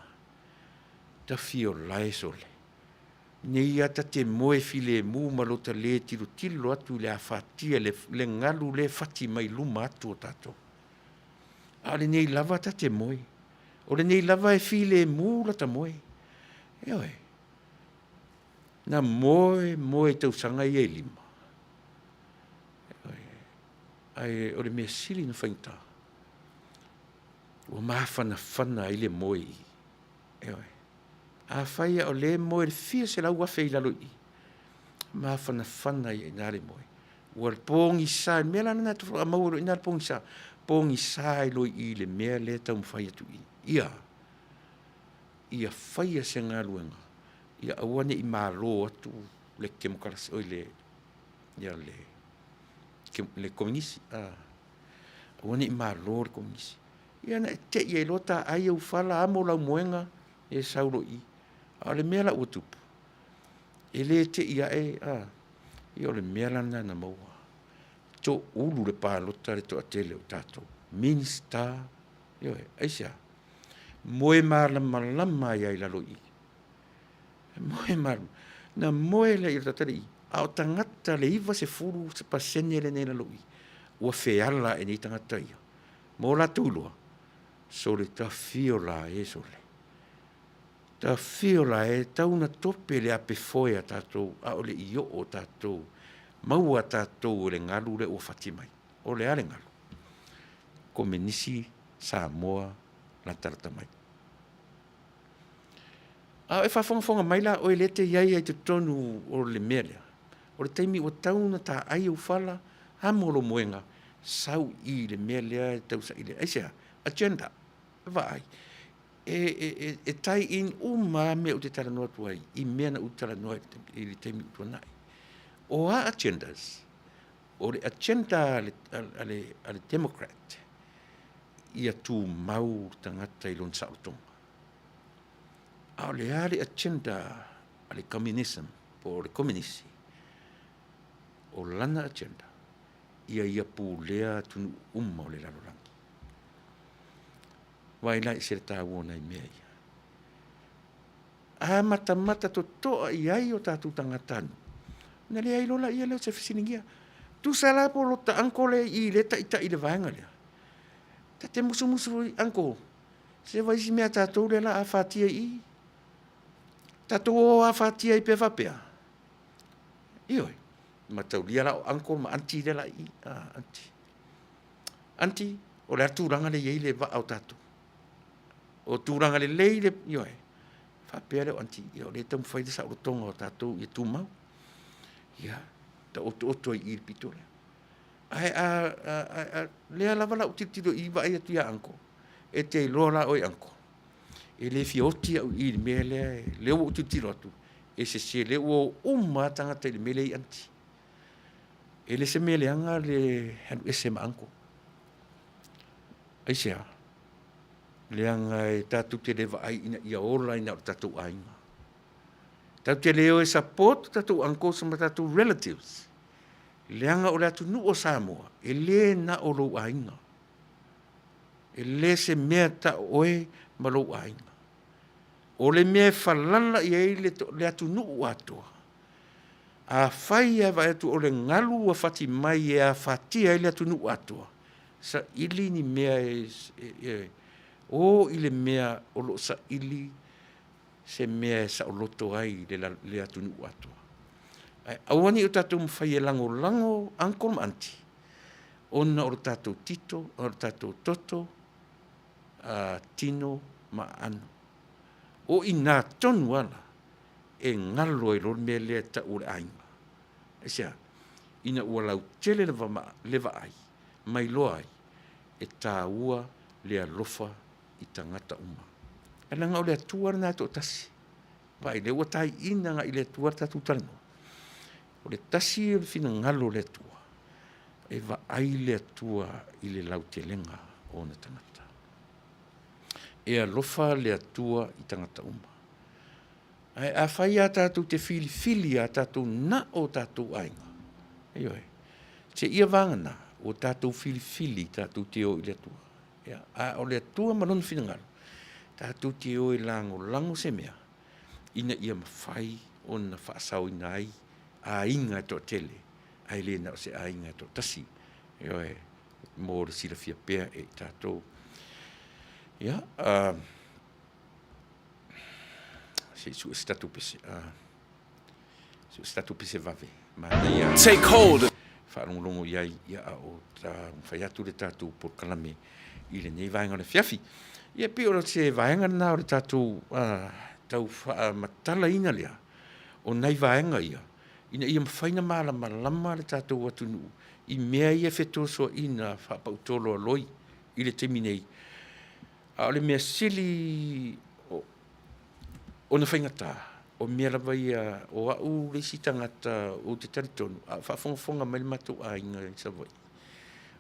tafiolae sole. Nei lava ta te moe filemu ma lota le tilotilo atu i le afatia le galu lea e fati mai luma atu o tatou. A o lenei lava ta te moe. O lenei lava e filemu lata moe. Ioe. Na moe moe i tausaga ia e 5. Ae o le mea sili ona faigata, ua mafanafana ai le moe i i. Ioe. Afai lava o lea e moe i le fia selau afe i lalo i i, mafanafana ai i ina le moe. Ua pogisa, o le mea la lena e faatoa maua loa i ina le pogisa. Pogisa ai loa i i le mea lea e taumafai atu i i. Ia, ia faia se galuega, ia aua ne i malo atu le kemokarasi, oi le, ia le, le kominisi, a, aua ne i malo le kominisi. Ia ona e te i ai loa taai ou fala, amo lau moega, e sau loa i i. A o le mea la ua tupu, e le te i ae, a, ia o le mea la lena na maua, toulu le palota le toatele o tatou, Minisita, ioe, aisea? Moe malamalama ai lava i lalo i i. Moe malamalama. Na moe lea i le tagata alii, a o tagata le 90% lenei i lalo i i, ua feala ae nei tagata ia ma o latou iloa, sole tafio la e sole, tafio la e, tau ina tope le apefoe a tatou a o le i oo tatou, maua tatou e le galu lea ua fati mai. O le a le galu? Komenisi Samoa latalata mai. A o e faafogafoga mai la oe lea e te i ai lava i totonu o le mea lea, o le taimi ua tatau ona taai ou fala, amo lou moega, sau i i le mea lea e tausaili ai. Aisea? Agenda, vaai, e tie in uma lava mea ou te talanoa atu ai i mea na ou talanoa ai i le taimi ua tuanai. O a agendas? O le agenda a le Democrat, ia tumau le tagata i lona saolotoga. A o le a le agenda a le Communism po o le Komenisi? O lana agenda, ia ia pulea atunuu uma o le lalolagi. Vaai la i se taua o nai mea ia. A matamata totoa i ai o tatou tagatanuu, ona leai loa laia lea o se fesiligia. Tusa la po o lota uncle lea i i lea e taitai i le vaega lea, ta te musumusu i uncle, se vaai si mea a tatou lea o le a afatia i i. Tatou o afatia ai pea faapea? Ioe, mataulia la o uncle ma aunty lea la i i. Aunty, aunty, o le a le tulaga lea e i ai le vaa o tatou? O tulaga lelei le, ioe, faapea lea o aunty, ia o lea e taumafai le saolotoga o tatou ia tumau. Ia, taotooto ai i i le pito lea. Ae a, a, a, a lea lava la ou tilotilo i i vaai atu ia uncle, e te iloa la oe uncle, e le fia oti au i i le mea lea, lea ua ou tilotilo atu, e sese, lea ua o uma lava tagata i le mea lea e i ai aunty. E le se mea leaga le alu ese ma uncle. Aisea? Leaga e tatou te le vaai ina ia ola ai na o le tatou aiga. Tatou te le o e support tatou uncles ma tatou relatives, leaga o le atunuu o Samoa, e le na o lou aiga. E le se mea tau oe ma lou aiga. O le mea e falala i ai le atunuu atoa, afai lava e vaai atu o le galu ua fati mai e afatia ai le atunuu atoa, saili ni mea e o i le mea o lo o saili se mea e saoloto ai le atunuu atoa. Ae aua ne i o tatou mafai e lagolago uncle ma aunty ona o le tatou tito, o le tatou toto, tino ma aano. O i ina tonu lava la e galo ai loa le mea lea e tau o le aiga. Aisea? Ina ua lautele le vaai ma iloa ai e taua le alofa i tagata uma. Ae leaga o le Atua lena e toatasi. Vaai, lea ua taiina agai i le Atua le tatou talanoa. O le tasi o le finagalo o le Atua, e vaai le Atua i le lautelega o ona tagata. E alofa le Atua i tagata uma. Ae afai lava tatou te filifili a tatou na o tatou aiga, ioe, seia vagana ua tatou filifili tatou te o i le Atua. Ia, a o le Atua ma Lona finagalo, tatou te o e lagolago se mea ina ia mafai ona faasaoina ai aiga e toatele, ae le na o se aiga e toatasi. Ioe, mo le silafia pea e i tatou. Ia, se i sue se tatou pese, sue se tatou pese vave. Manaia. Take hold. Faalogologo i ai, ia, a o taumafai atu le tatou polokalame i lenei vaega o le afiafi. Ia, pei o se vaega lena o le tatou tau faamatalaina lea o nai vaega ia, ina ia mafai ona malamalama le tatou atunuu i mea ia e fetosoaina faapautolo a loi. i le taimi nei. A o le mea sili ona faigata, o mea lava ia o au le isi tagata ou te talitonu, a o faafogafoga mai le matou aiga i Savaii,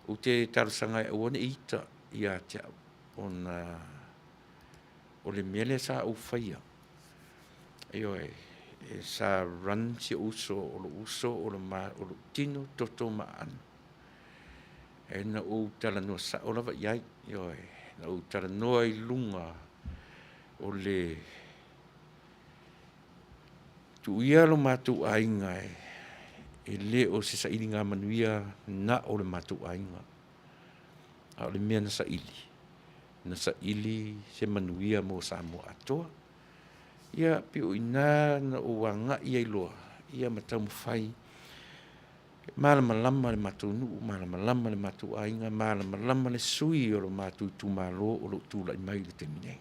ou te talosaga e aua ne i ita ia te au, ona o le mea lea sa ou faia, ioe, sa run si ou uso, o lou uso o lou tino, toto ma aano. E na ou talanoa sao lava i ai, ioe, na ou talanoa i luga o le tuuia lo matou aiga e le o se sailiga manuia na o le matou aiga, a o le mea na saili, na saili se manuia mo Samoa atoa. Ia pei o i ina na ou agai ai loa ia ma taumafai e malamalama le matou nuu, malamalama le matou aiga, malamalama le sui o lo matou itumalo o lo o tulai mai i le taimi nei.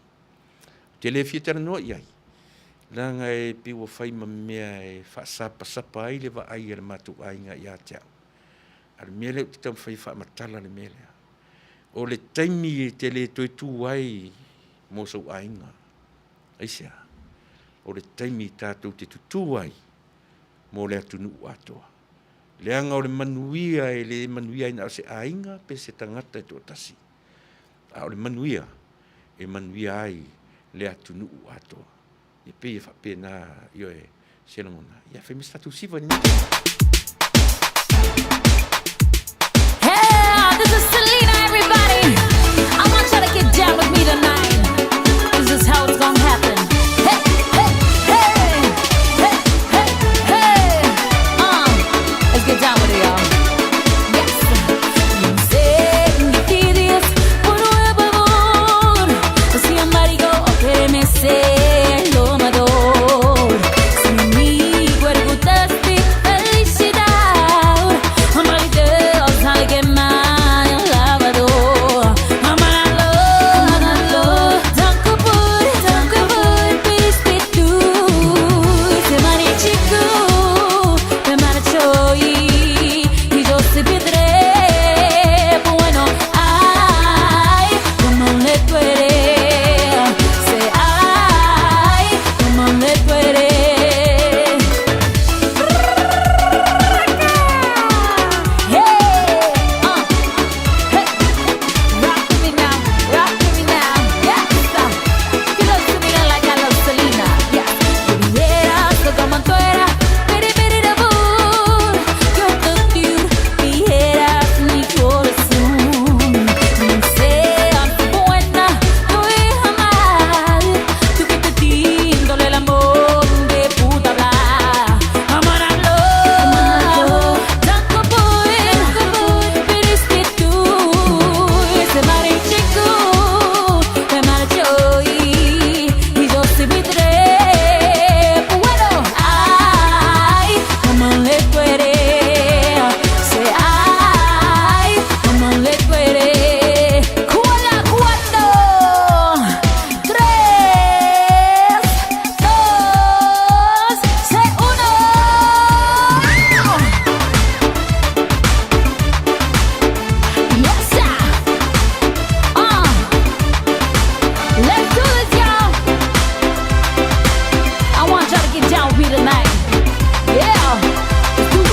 Ou te le fia talanoa i ai, leaga e pei ua fai ma mea e faasapasapa ai le vaai a le matou aiga ia te au. A o le mea lea ou te taumafai e faamatala le mea lea, o le taimi e te le toe tu ai mo sou aiga. Aisea? O le taimi tatou te tutū ai mo le atunuu atoa. Leaga o le manuia e le manuia ai na o se aiga pe se tagata e toatasi, a o le manuia e manuia ai le atunuu atoa. E pei e faapena, ioe, se lagona. Ia fai ma se tatou siva i lenei taimi. Hey, this is Selena, everybody. I want y'all to get down with me tonight. This is how it's gonna happen. Hey, hey, hey, hey, hey, hey. Let's get down with it, y'all. Yes. Let's do this, y'all. I want y'all to get down with me tonight. Yeah. Let's do it.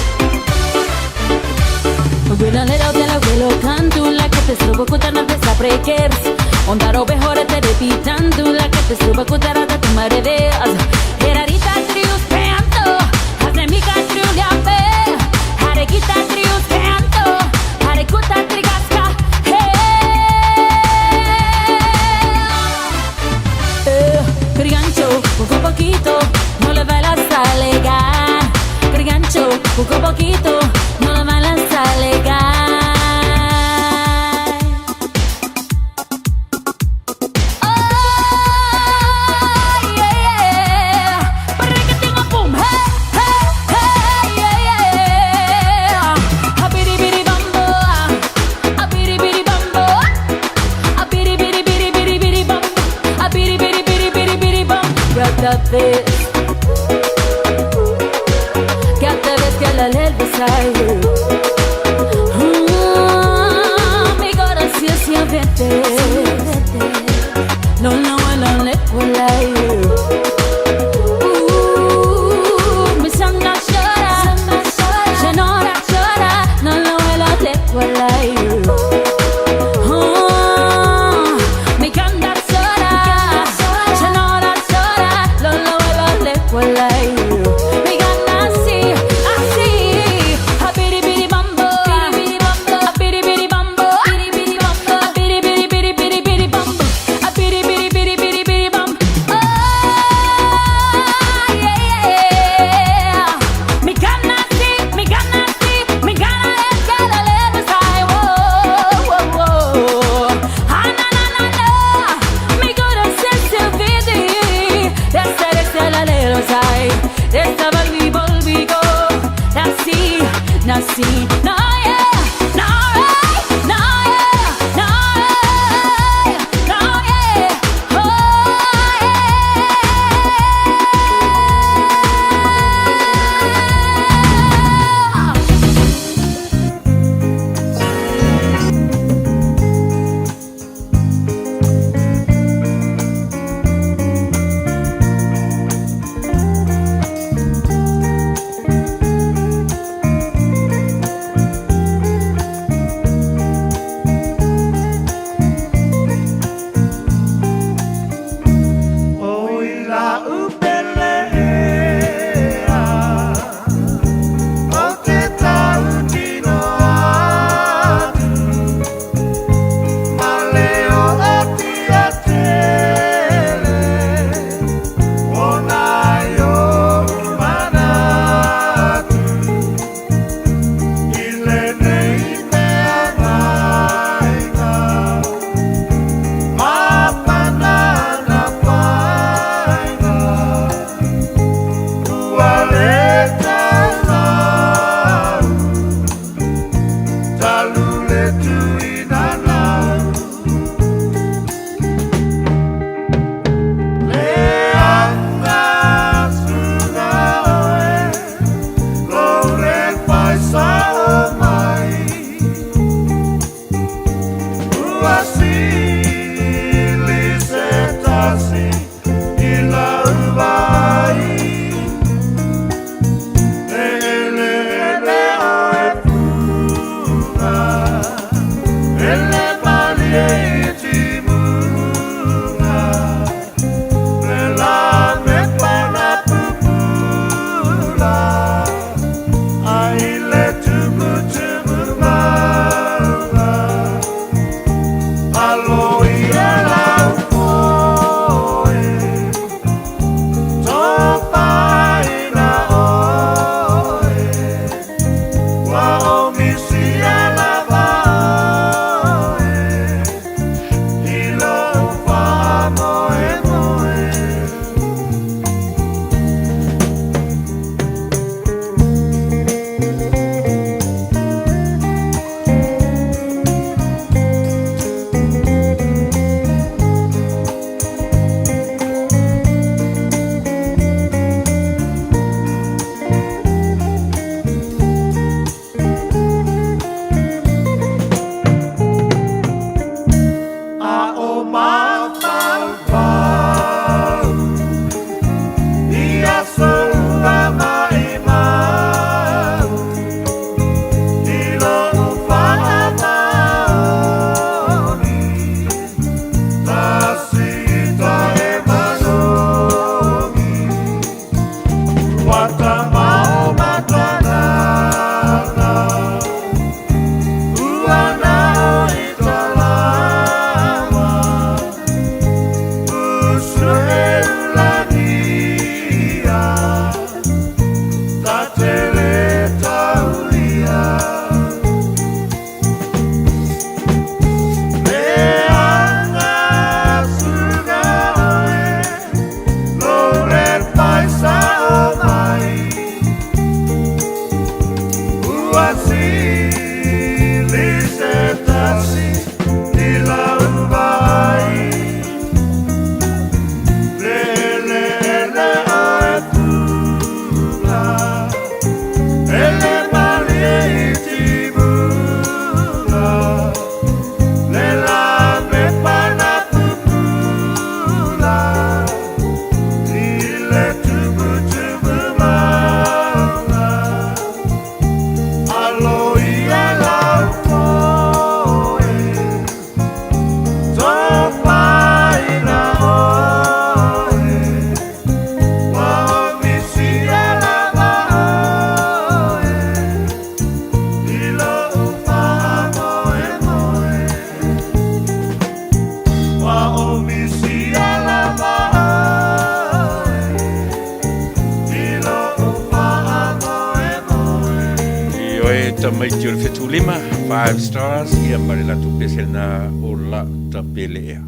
Tamaiti o le 75, Five Stars, ia ma le latou pese lena o La Tapele Ea.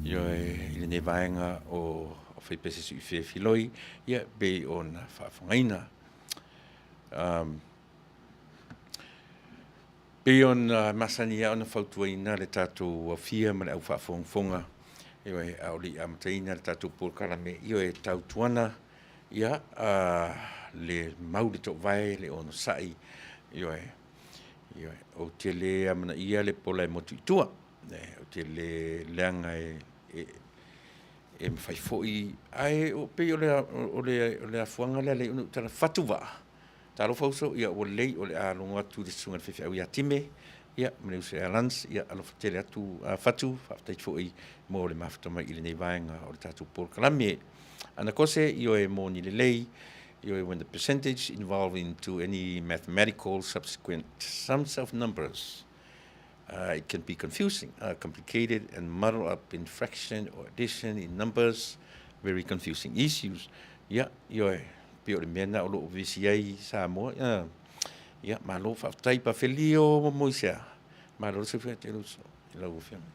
Ioe, i lenei vaega o Faipese Sui Filoi, ia pei ona faafofogaina. Pei ona masani lava ona fautuaina le tatou afia ma le au faafogafoga, ioe, a o le i amataina le tatou polokalame, ioe, tautuana ia le mau le toovae, le onosai, ioe, ioe. Ou te le amanaia le pola e motu i tua, ou te le leaga e mafai foi, ae pei o le afuaga lea na ou tala atu, fatu vaa, talofa uso, ia ua lelei o le a logo atu i le susuga i le faifeau ia Time ma le uso ia Lance, ia alofa tele atu Fatu, faafetai foi mo le mafuta mai i lenei vaega o le tatou polokalame. Ana Kose, ioe moni lelei, ioe, when the percentage involved into any mathematical subsequent sums of numbers, it can be confusing, complicated and muddle up in fraction or addition in numbers, very confusing issues. Ia, ioe, pei o le mea lena o lo o vevesi ai Samoa. Ia, malo faafetai Pafelio Moisea. Malo le soifua ia te uso i lau Afioga.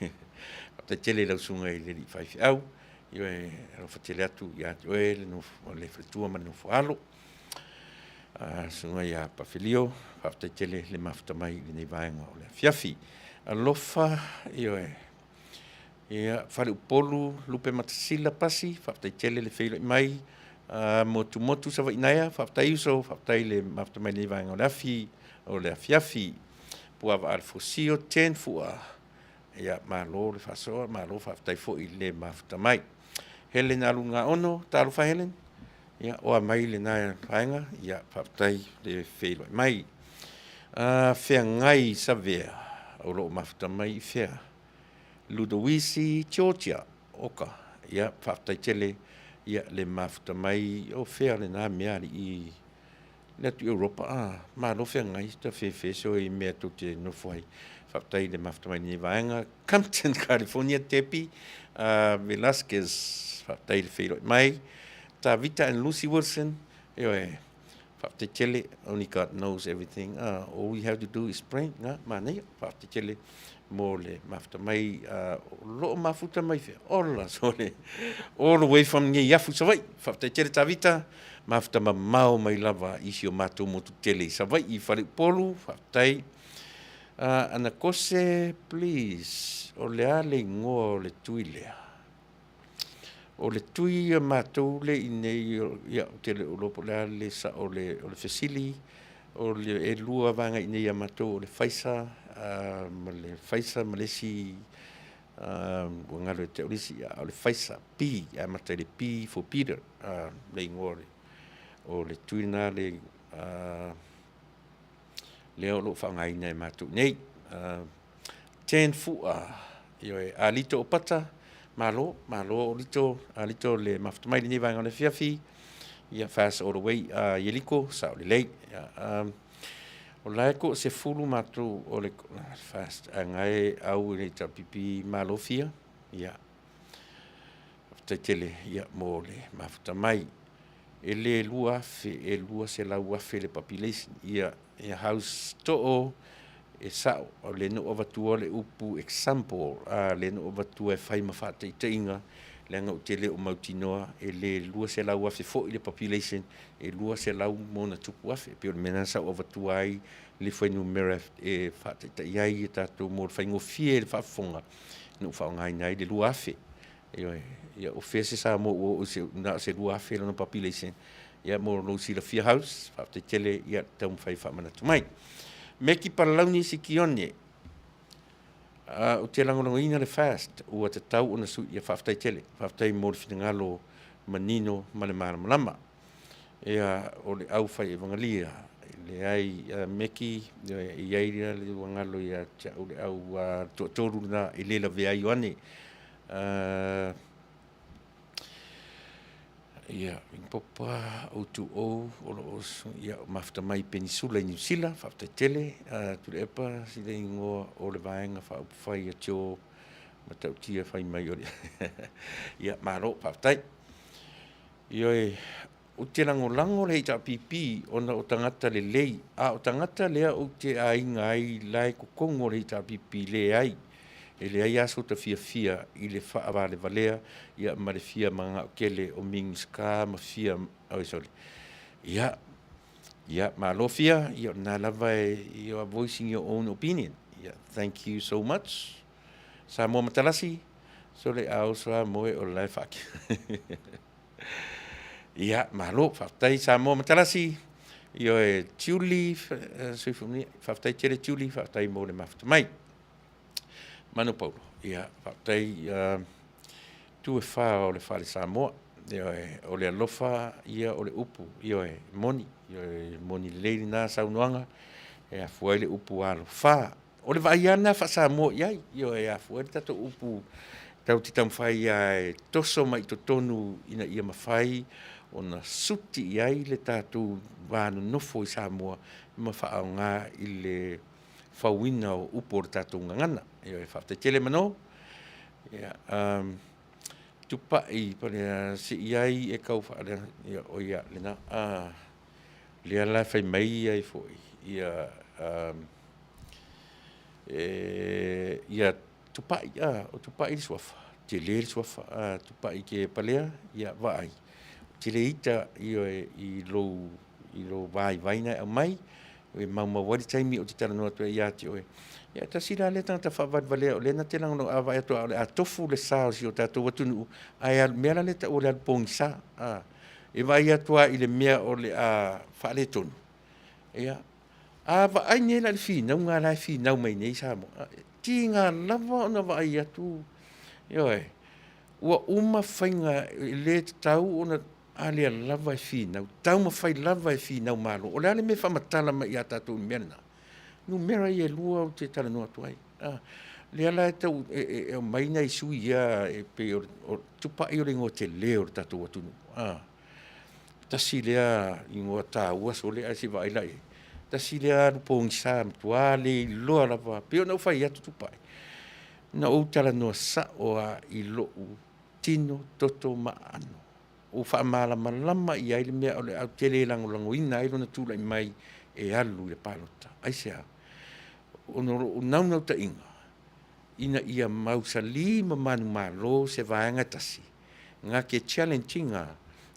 Faafetai tele i lau susuga i le alii faifeau. Ioe, alofa tele atu ia te oe le nofo, le faletua ma le nofo alo. Susuga ia Pafelio, faafetai tele le mafuta mai i lenei vaega o le afiafi. Alofa, ioe, ia, Faleupolu, Lupematasila Pasi, faafetai tele le feiloai mai. Motumotu Savaii Naea, faafetai uso, faafetai le mafuta mai i lenei vaega o le afi, o le afiafi. Puava Alefosio, Jen Fua, ia, malo le faasoa, malo faafetai foi le mafuta mai. Helen Alugaono, talofa Helen, ia, oa mai lena vaega, ia, faafetai le feiloai mai. Feagai Savea, o lo o mafuta mai i fea? Ludovici Georgia, oka, ia, faafetai tele ia le mafuta mai, o fea lena mea alii le atu i Europa, a, malo feagai, tafefe soe i mea tou te nofo ai. Faafetai i le mafuta mai i lenei vaega. Compton, California, Debbie Velasquez, faafetai le feiloai mai. Tavita and Lucy Wilson, ioe, faafetai tele, only God knows everything, all we have to do is pray, na, manaia, faafetai tele mo le mafuta mai, o lo o mafuta mai fea, ola sole, all the way from Neiafu, Savaii, faafetai tele Tavita, mafuta mamao mai lava i si o matou motu tele i Savaii, i Faleupolu, faafetai. Anakose, please, o le a le igoa o le tui lea? O le tui a matou le i inei, ia, ou te le o iloa po o le a le sao o le fesili, o le e lua vaega i inei ia matou, o le Pfizer ma le Pfizer ma le isi, ua galo ia te au le isi, a o le Pfizer, P, e amata i le P for Peter, le igoa o le tui lena lea o lo o faaaogaina e matou nei. Ten Fua, ioe, Alito Opata, malo, malo Alito, Alito le mafuta mai i lenei vaega o le afiafi, ia fast all the way, Ieliko, sao lelei. Ia, o la e toasefulu matou o le fast, ae na e au i le HRPP malo fia, ia, faafetai tele ia, mo le mafuta mai. E le 2,000, e 200,000 le population, ia, ia house too, e sao, o lea na ou avatua le upu example, a, lea na ou avatua e fai ma faataitaiga, leaga ou te le o mautinoa e le 200,000 foi le population, e 200 ma ona tupu afe. E pei o le mea lena sa ou avatua ai le fuainumera e faataitai ai i tatou mo le faigofie i le faafofoga, na ou faaaogaina ai le 2,000. Ioe, ia o fea se Samoa ua oo i se, na o se 2,000 lona population, ia mo lou silafia House, faafetai tele ia taumafai e faamanatu mai. Meki Palauni Sikione, ou te lagolagoina le fast, ua tatau ona sui, ia faafetai tele, faafetai mo le finagalo manino ma le malamalama. Ia, o le au fai evangelia, leai, Meki, e i ai le ua galo ia te au le au toatolu lena e le lavea ai Ioane. Ia, Popa 020 o lo o ia, mafuta mai Penisula i Niu Sila, faafetai tele. Tuilaepa, sila igoa o le Vaega Faaupufai a Joe Matautia fai mai o le ia, malo, faafetai. Ioe. Ou te lagolago le HRPP ona o tagata lelei, a o tagata lea ou te aiga ai la e totonu o le HRPP, leai, e leai lava sota fiafia i le faavalevalea ia ma le fia mananao tele o Minisita ma fia, oi sorry, ia, ia malo Fia, ia o lena lava e, you are voicing your own opinion. Ia, thank you so much. Samoa Matalasi, sole a oso a moe o la e faake. Ia, malo, faafetai Samoa Matalasi, ioe Tiuli, Soifua, faafetai tele Tiuli, faafetai mo le mafuta mai. Manu Paulo, ia, faafetai uh, tu e whā o le whare Samoa, ioe, o le alofa, ia o le upu, ioe, moni, ioe, moni lelei lena saunoaga, e afua ai le upu alofa. O le vaai lava lena faa-Samoa i ai, ioe, e afua ai le tatou upu tatou te taumafai lava e toso mai i totonu ina ia mafai ona suti i ai le tatou va nonofo i Samoa ma faaaoga i le fauina o upu o le tatou gagana. Ioe, faafetai tele Mano. Ia, um, tupai pale se i ai e kau whaale, ia, o ia, lena, a, lea la fai mai ai foi, ia, um, e, ia Tupai, a, o Tupai le suafa, tele le suafa, a, Tupai ke palea, ia, vaai, tele ita ioe i lou, i lou vaivai na e aumai, e maumau ai le taimi ou te talanoa atu ai ia te oe. Ia, tasi la lea tagata faavalevalea o lea na te lagolago, a vaai atu lava o le a tofu le sa o si o tatou atunuu, ae alu, mea la lea e taua o le alu pogisa, a, e vaai atu lava i le mea o le a faaletonu, ia, A vaai nei la i le finauga la e finau mai nei Samoa, e tiga lava ona vaai atu, ioe, ua uma faiga e le tatau ona a lea lava e finau, taumafai lava e finau malo. O le a le mea e faamatala mai ia tatou i le mea lena? Numera ia e lua ou te talanoa atu ai. A, lea la e tau e, e, e aumai nai sui ia e pei o, o Tupai o le igoa tele o le tatou atunuu. A, Tasi lea igoa taua sole ae se i vaai la i ai. Tasi lea alu pogisa matua le iloa lava, pei ona ou fai atu Tupai, na ou talanoa sao lava i lou tino, toto ma aano. Ua faamalamalama i ai le mea o le a ou te le lagolagoina ai lona tulai mai e alu i le palota. Aisea? Ona o lou naunautaiga ina ia mausali ma manumalo se vaega e tasi na te challenge ina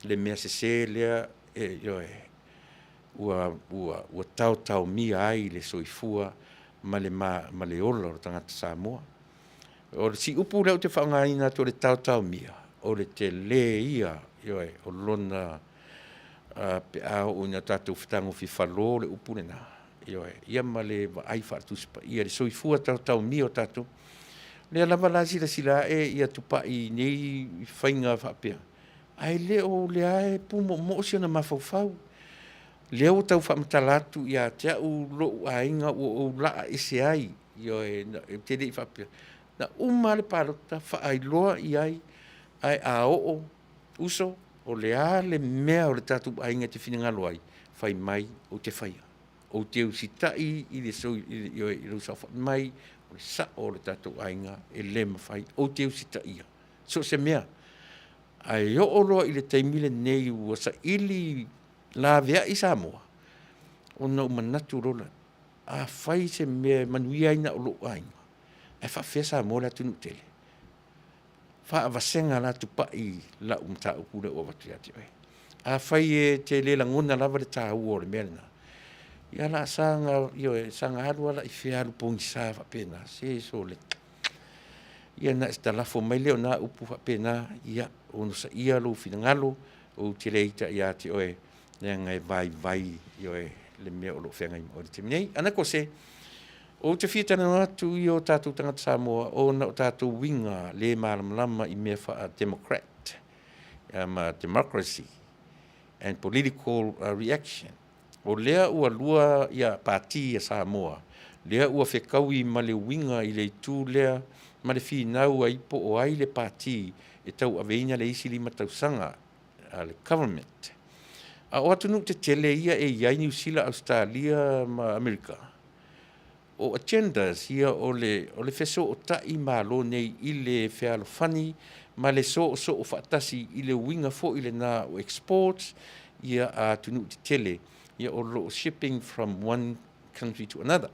le mea sese lea e, ioe, ua, ua, ua taotaomia ai le soifua ma le, ma, ma le ola o le tagata Samoa. O le siupu lea ou te faaaogaina atu o le taotaomia, o le tele ia, ioe, o lona uh, pe a oo ina tatou fetagofifalo le upu lena, ioe, ia ma le vaai faale-Tusi Paia, le soifua taotaomia o tatou. Lea lava la silasila ae ia Tupai i nei faiga faapea, ae le o lea e pumoomoo si ona mafaufau. Lea ua tau faamatala atu ia te au lou aiga ua ou laa ese ai, ioe, ou te le i faapea. Na uma le palota, faailoa i ai, ae a oo, uso, o le a le mea o le tatou aiga e te finagalo ai, fai mai ou te faia. Ou te usitai i le soi, i, i lou saofai mai, o le sao o le tatou aiga e le mafai, ou te usitaia so o se mea. Ae oo loa i le taimi lenei ua saili laveai Samoa, ona ou manatu loa lea, afai se mea e manuia ai na o lou aiga, ae faapefea Samoa le atunuu tele? Faavasega la Tupai lau mataupu lea ua avatu ia te oe. Afai e te le lagona lava le taua o le mea lena, ia la saga, ioe, saga alu ala i fea alu pogisa faapena, se sole. Ia na e talafo mai lea o na upu faapena, ia, onosaia lou finagalo, ou te le ita ia te oe, leaga e vaivai, ioe, le mea o lo o feagai ma oe i le taimi nei. Ana Kose, Ou te fia talanoa atu i o tatou tagata Samoa ona o tatou uiga le malamalama i mea faa-democrat ma democracy and political reaction. O lea ua lua ia pati a Samoa, lea ua fekaui ma le uiga i le itu lea ma le finau ai po o ai le pati e tauaveina le isi 5 tausaga a le government. A o atunuu tetele ia e i ai Niu Sila, Ausetalia ma Amerika, O agendas ia o le, o le fesootai Malo nei i le fealofani ma le soosoo faatasi i le uiga foi lena o exports. ia a atunuu tetele, ia o lo o shipping from one country to another.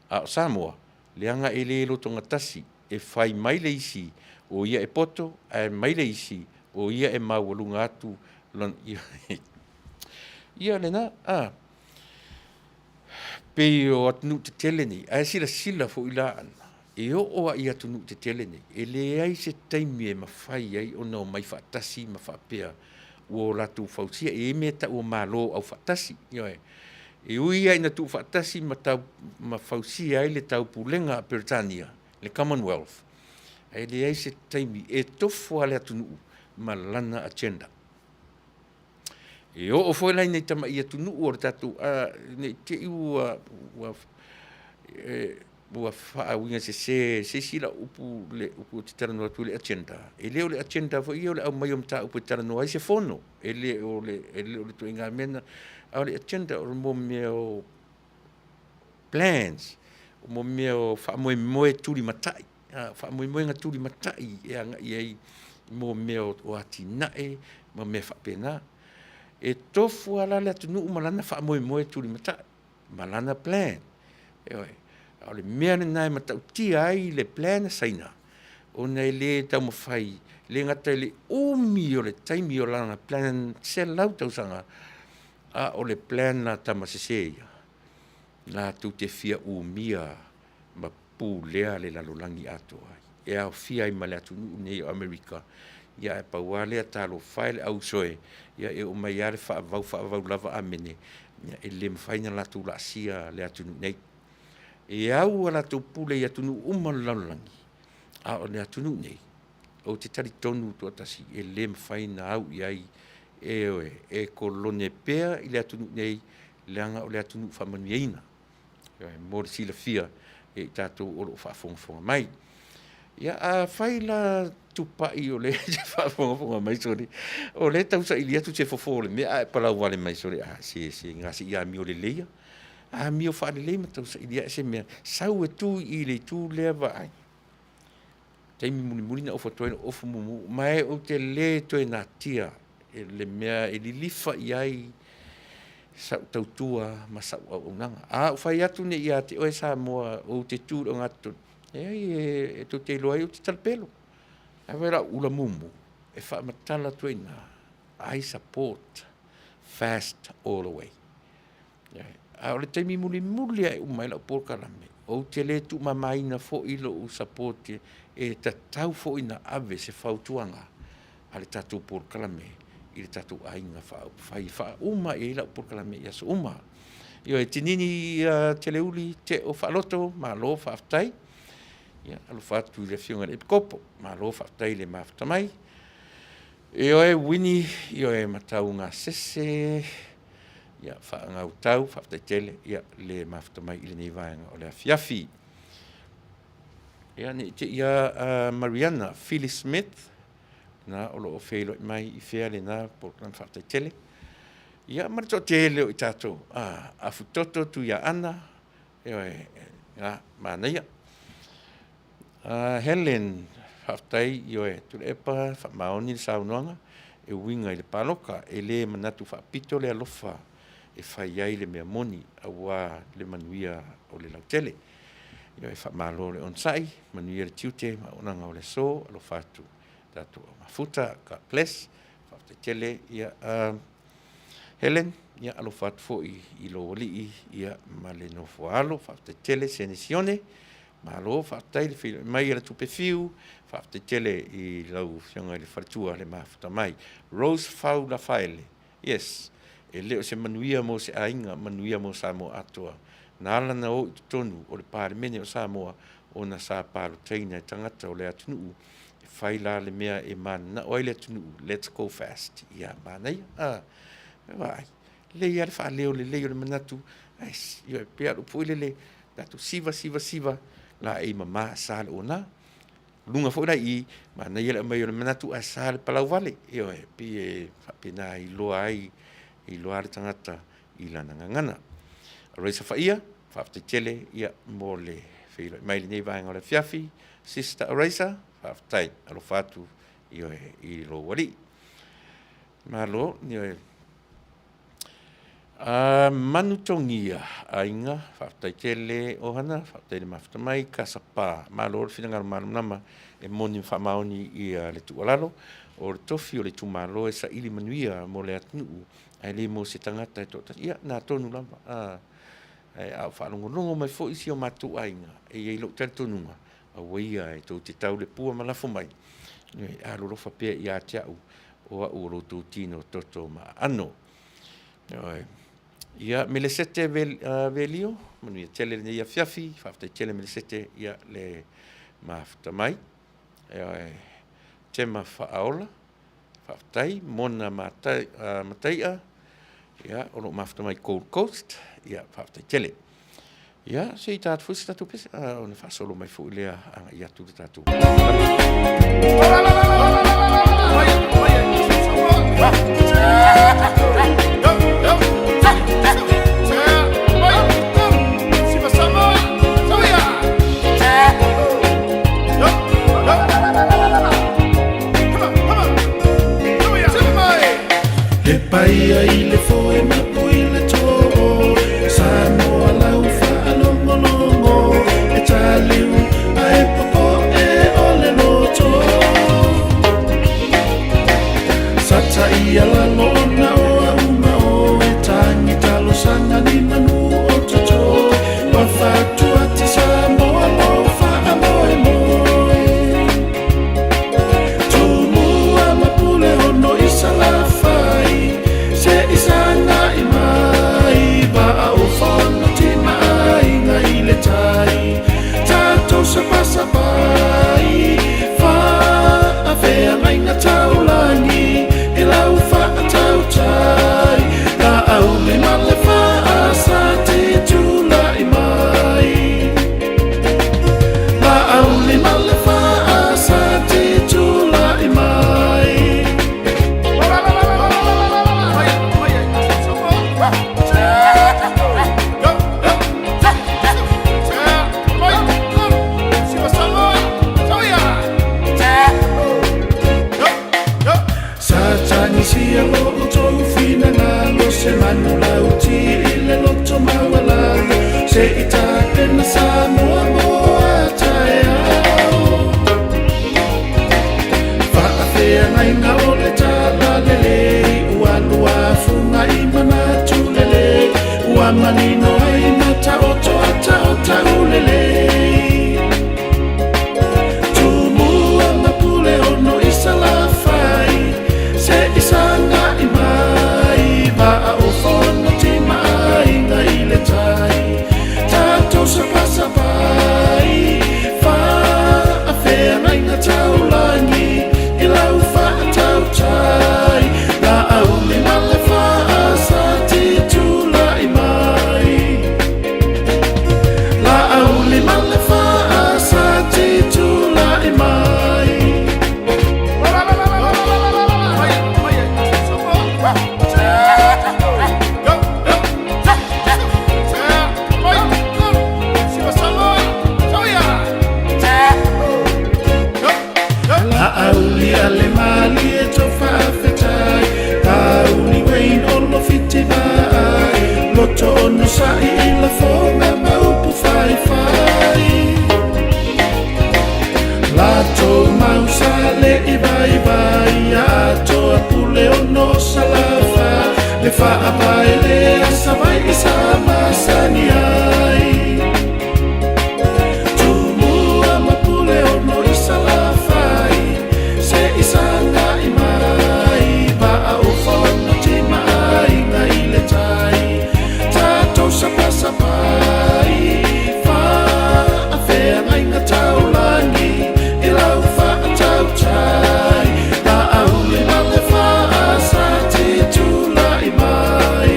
A o Samoa, leaga e le lotogatasi, e fai mai le isi o ia e poto, ae mai le isi o ia e maualuga atu lona, ia lena, a. Pei o atunuu tetele nei, ae silasila foi la Ana, e oo lava i atunuu tetele nei, e leai se taimi e mafai ai ona omai faatasi ma faapea ua o latou fausia. E i ai mea e tau o Malo Aufaatasi, ioe. E ui lava ina tuufaatasi ma tau ma fausia ai le Taupulega a Peretania, le Commonwealth, ae leai se taimi e tofu lava le atunuu ma lana agenda. E oo foi la i nai tamai atunuu o le tatou ne i te i ua ua faauiga sese e se isi lau upu le upu ou te talanoa atu i le agenda. E le o le agenda foi ia o le aumai o mataupu e talanoa ai se fono. E le o le e le o le ituaiga mea lena, a o le agenda o mo mea o plans, mo mea o faamoemoe tulimatai, faamoemoega tulimatai e agai i ai mo mea o atinae ma mea faapena. E tofu lava la le atunuu ma lana faamoemoe tulimatai ma lana plan. Ioe. A o le mea lena e matautia ai le plan a Saina, ona e le taumafai, e le gata i le umi o le taimi o lana plan 100 tausaga, a o le plan a tama sese ia, latou te fia umia ma pulea le lalolagi atoa, e aofia ai ma le atunuu lenei o Amerika. Ia ae pau lava lea, talofa e i le auso e, ia e oo mai lava le faavavau, faavavau lava amene, ia e le mafai ona latou laasia le atunuu nei. E au a latou pule i atunuu uma o le lalolagi, a o le atunuu nei, ou te talitonu toatasi, e le mafai ona au i ai, ioe, e kolone pea i le atunuu nei, leaga o le atunuu faamanuiaina. Ioe, mo le silafia e i tatou o lo o faafogafoga mai. Ia, afai la Tupai o lea e te faafogafoga mai, sole, o lea e tausaili atu se fofo o le mea ae palau vale mai, sole, a, se, se, gase i amio lelei ia. Amio faalelei ma tausaili ae se mea, sau e tu i i le itu lea vaai. Taimi mulimuli na ofo atu ai lou ofu mumu, ma ou te le toe natia le mea e lilifa i ai sau tautua ma sau auaunaga. A ou fai atu nei ia te oe Samoa ou te tu i le ogatotonu, leai e tou te iloa ai ou te talapelo. Ae vaai la au ula mumu e faamatala atu ai i ina, I support fast all the way. A o le taimi mulimuli lava e uma ai lau polokalame, ou te le tuumamaina foi lou support e tatau foi ona ave se fautuaga a le tatou polokalame i le tatou aiga faaupufai e faauma i ai lau polokalame i aso uma. Ioe, Tinini Teleuli Teo Faaloto, malo faafetai. Ia, alofa atu i le Afioga i le Epikopo, malo faafetai i le mafuta mai. Ioe, Wini, ioe, Mataugasese, ia, Faagautau, faafetai tele, ia, le mafuta mai i lenei vaega o le afiafi. Ia, ne i te i a Mariana Phyllis Smith, na o lo o feiloai mai i fea lena polokalame, faafetai tele. Ia, ma le toatele o i tatou, Afutoto Tuiaana, ioe, na, manaia. Helen, faafetai, ioe, Tuilaepa, faamaoni le saunoaga e uiga i le paloka. E le manatu faapito le alofa e fai ai le mea moni aua le manuia o le lautele. Ioe, faamalo le onosai, manuia le tiute ma auaunaga o le aso, alofa atu i tatou aumafuta. God bless. Faafetai tele. Ia, Helen, ia alofa atu foi i lou alii ia, ma le nofo a alo. Faafetai tele Senesione. Malo faafetai le feiloai mai e le tupe fiu. Faafetai tele i lau Afioga i le faletua le mafuta mai. Rose Fau Lafaele, yes, e le o se manuia mo se aiga, manuia mo Samoa atoa. Na ala na o i totonu o le Palemene o Samoa ona sa palotaina e tagata o le atunuu e fai la le mea e mananao ai le atunuu, let's go fast. Ia, manaia. Ah, vaai, lelei lava le faaleo lelei o le manatu, ae e pei lava o le upu foi lele, tatou siva, siva, siva, laei mama sa le ona. Luga foi la i i, manaia le aumai o le manatu ae sa le palau vale. Ioe, e pei e faapena e iloa ai, e iloa le tagata i lana gagana. Raisa Faia, faafetai tele ia, mo le feiloai mai i lenei vaega o le afiafi. Sister Raisa, faafetai, alofa atu ioe, i lou alii. Malo, ioe. A Manutogia, aiga, faafetai tele Ohana, faafetai le mafuta mai, Kasapa, malo le finagalo malamalama e moni ma faamaoni ia le tuualalo, o le tofi o le itumalo e saili manuia mo le atunuu, ae le mo se tagata e toatasi. Ia, na tonu lava, a, ae a o faalogologo mai foi si o matou aiga, e i ai lou talitonuga, aua ia e tou te tau le pua ma lafo mai, e alolofa pea ia te au, o au o lo outou tino toto ma aano. Ioe. Ia, Melesete Velio, manuia tele lenei afiafi, faafetai tele Melesete, ia le mafuta mai. Ioe. Tema Faaola, faafetai. Mona Matai, Mataia, ia, o lo o mafuta mai Gold Coast, ia, faafetai tele. Ia, se i ta atu foi se tatou pese, ona faasolo mai foi lea agai atu le tatou. He paia i le foe mapu i le too, Samoa lau faalogologo, e taliu ae popoe o le loto. Sataia lalo ona o au ma oe, tagi talosaga ni manu o toto, ua fatuati Samoa lou faamoemoe. Tumua ma pule ono i Salafai, se i sagai mai, vaa o Fonoti ma Aiga i le Tai, tatou sapasapai, faafeagaiga taulagi i lau faatautai, Laauli ma le Faasa te tulai mai. Laauli ma le Faasa te tulai mai. Sa tagisia lo outou finagalo, se manulauti i le loto maualalo, se i tapena Samoa mo a taeao. Faafeagaiga o le talalelei, ua luafuga i manatu lelei, ua manino ai ma taoto ata o taulelei. Tumua ma pule ono i Salafai, se i sagai mai, vaa o Fonoti ma Aiga i le Tai, tatou sapasapai, faafeagaiga taulagi i lau faatautai, Laauli ma le Faasa te tulai mai. Laauli ma le Faasa te tulai mai. Laauli a le malie to faafetai, Tauli Wayne o lo fiti vaai, loto ono sa'i i lafoga ma upu faifai. Latou mau sa le i vaivai, atoa pule ono o Salafa, le faapae lea Savaii sa masani ai. Tumua ma pule ono i Salafai, se i sagai mai, vaa o Fonoti ma Aiga i le Tai, tatou sapasapai, faafeagaiga taulagi i lau faatautai, Laauli ma le Faasa te tulai mai.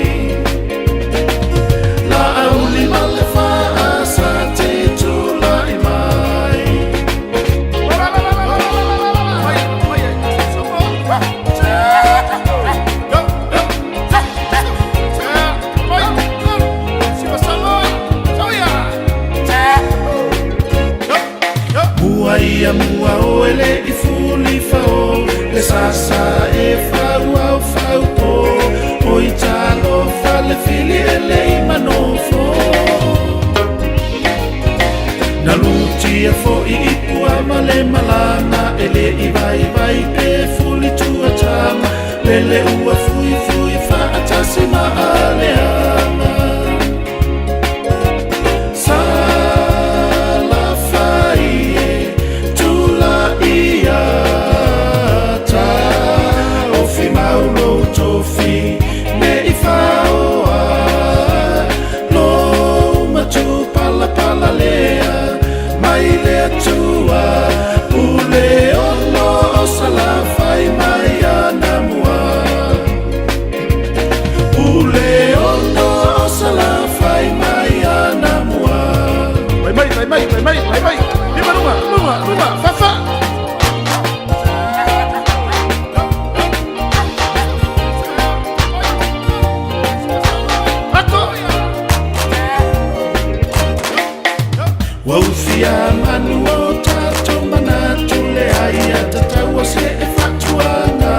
e malaga e le i vaivai pe fuli tuataga lele ua fuifui faatasi ma aleaga Salafai e tulai ia taofi mau lou tofi ne i faoa lou matupalapala lea mai le Atua pule ono o Salafai mai anamua pule ono o Salafai mai anamua. Vai mai, vai mai, vai mai, vai mai. Lima luma, luma, luma, fa fa. Ako. Ua ufia manu o tatou manatu le aia tatau o se e faatuaga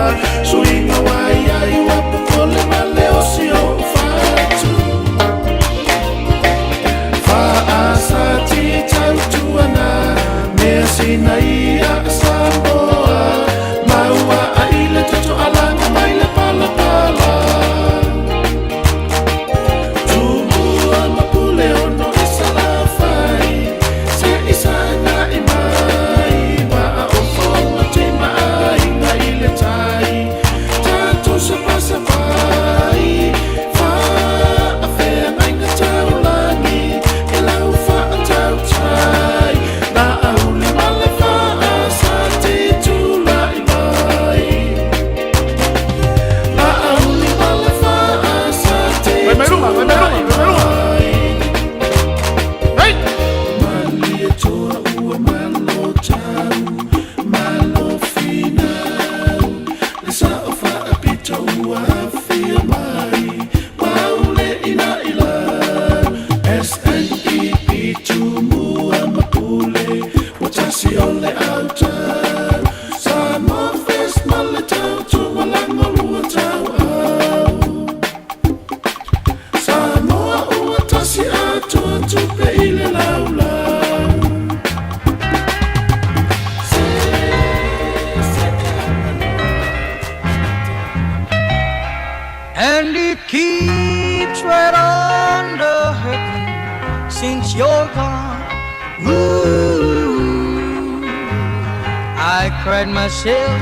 suiga ua iai ua popole ma le osi o fatu faasati tautuana mea sina ia Samoa maua ai le toto alaga mai le palapala Tumua ma pule ono i Salafai se i sagai mai ma o fono te maaiga i le tai tatou sapasapai faafeagaiga taulagi e lau faatautai na auli ma le faasati tulai mai na auli ma le faasati Vai mai luma, vai mai luma, vai mai luma. Hey! Malie toa ua malo tau, malo finau, le sao faapito ua afia mai, maule ina ila. SNEP Tumua ma Pule, ua tasi o le autau, Samoa First ma le tautua lagolua tauau. Samoa ua tasi atoa tupe i le laulau. Se, se, And it keeps right on the hurting since you're gone. Ooh, I cried myself.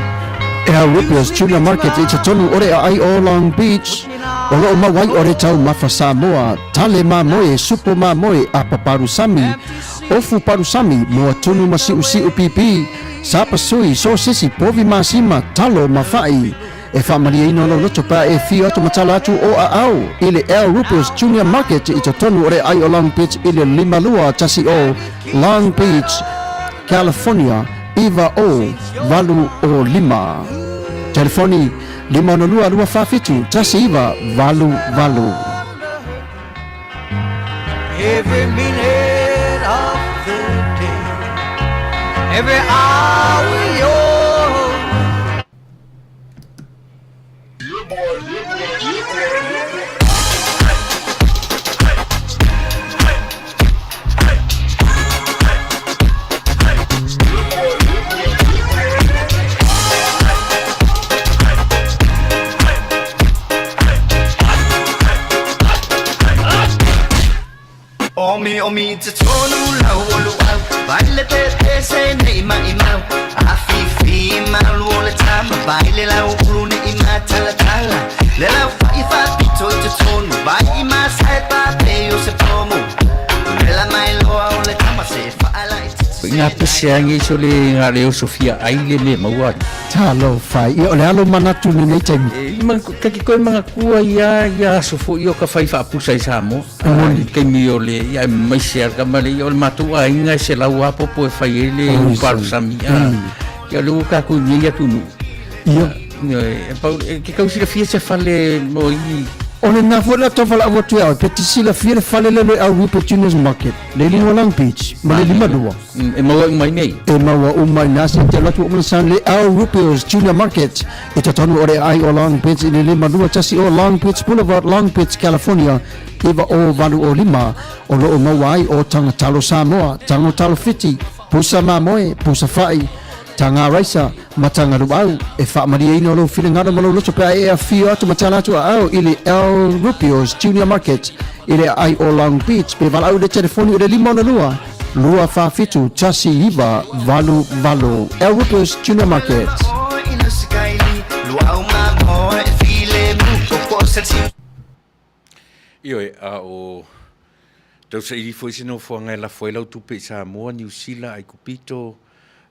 Al Rupier's Junior Market i totonu o le aai o Long Beach, o loo maua ai o le taumafa Samoa, tale mamoe, supo mamoe, apa palusami, ofu palusami, moa tunu ma siusiu pipi, sapasui, sosesi, povi masima, talo ma fa'i. E faamalieina lou loto pe a e afio atu ma tala atu o aao i le Al Rupier's Junior Market i totonu o le aai o Long Beach i le 5210 Long Beach, California 90805. Telefoni 562 247 1988. Every minute of the day, every hour you're Omi omi i totonu lau o luau Vai le te se nei mai mau Afifi malu o le tama Vai le lau ulu nei ma talatala Le lau fai faapito i totonu Vai i ma sae pa pe o se pomu Le la mai loa o le tama se faala i Nga pese angi so le nga le oso fia ai le me maua. Talofa, ia o le alo manatu i lenei taimi. E ma ka ke koe mga kua ia ia aso fo i o ka fai faapusa i Samoa. I taimi o le ia mai se ka male ia o le matou aiga e se lau apopo e fai ai le palusami. Ia le ua tatou i nei atunuu. Ia. E pau e ke kau silafia se fale mo i O lena foi la tau valaau atu ia oe, pe te silafia le fale lea le au Rupert Junior's Market, le lima Long Beach, ma le 52. E maua uma i nei. E maua uma i na se te alu atu ua uma san le au Rupio's Junior Market i totonu o le aai o Long Beach i le 52 o Long Beach Boulevard, Long Beach, California 90805, o lo o maua ai o Tagatalo Samoa, Tagotalo Fiti. Pusa mamoe, pusa fa'i, taga raisa, ma taga luau, e faamalieina lou finagalo ma lou loto pe a e afio atu ma tala atu aao i le El Rupio's Junior Market i le aai o Long Beach pe valaau i le telefoni o le 562 247 1988. El Rupio's Junior Market. Ioe, a o tausaili foi se nofoaga e lafo ai lau tupe i Samoa, Niu Sila, Aikupito,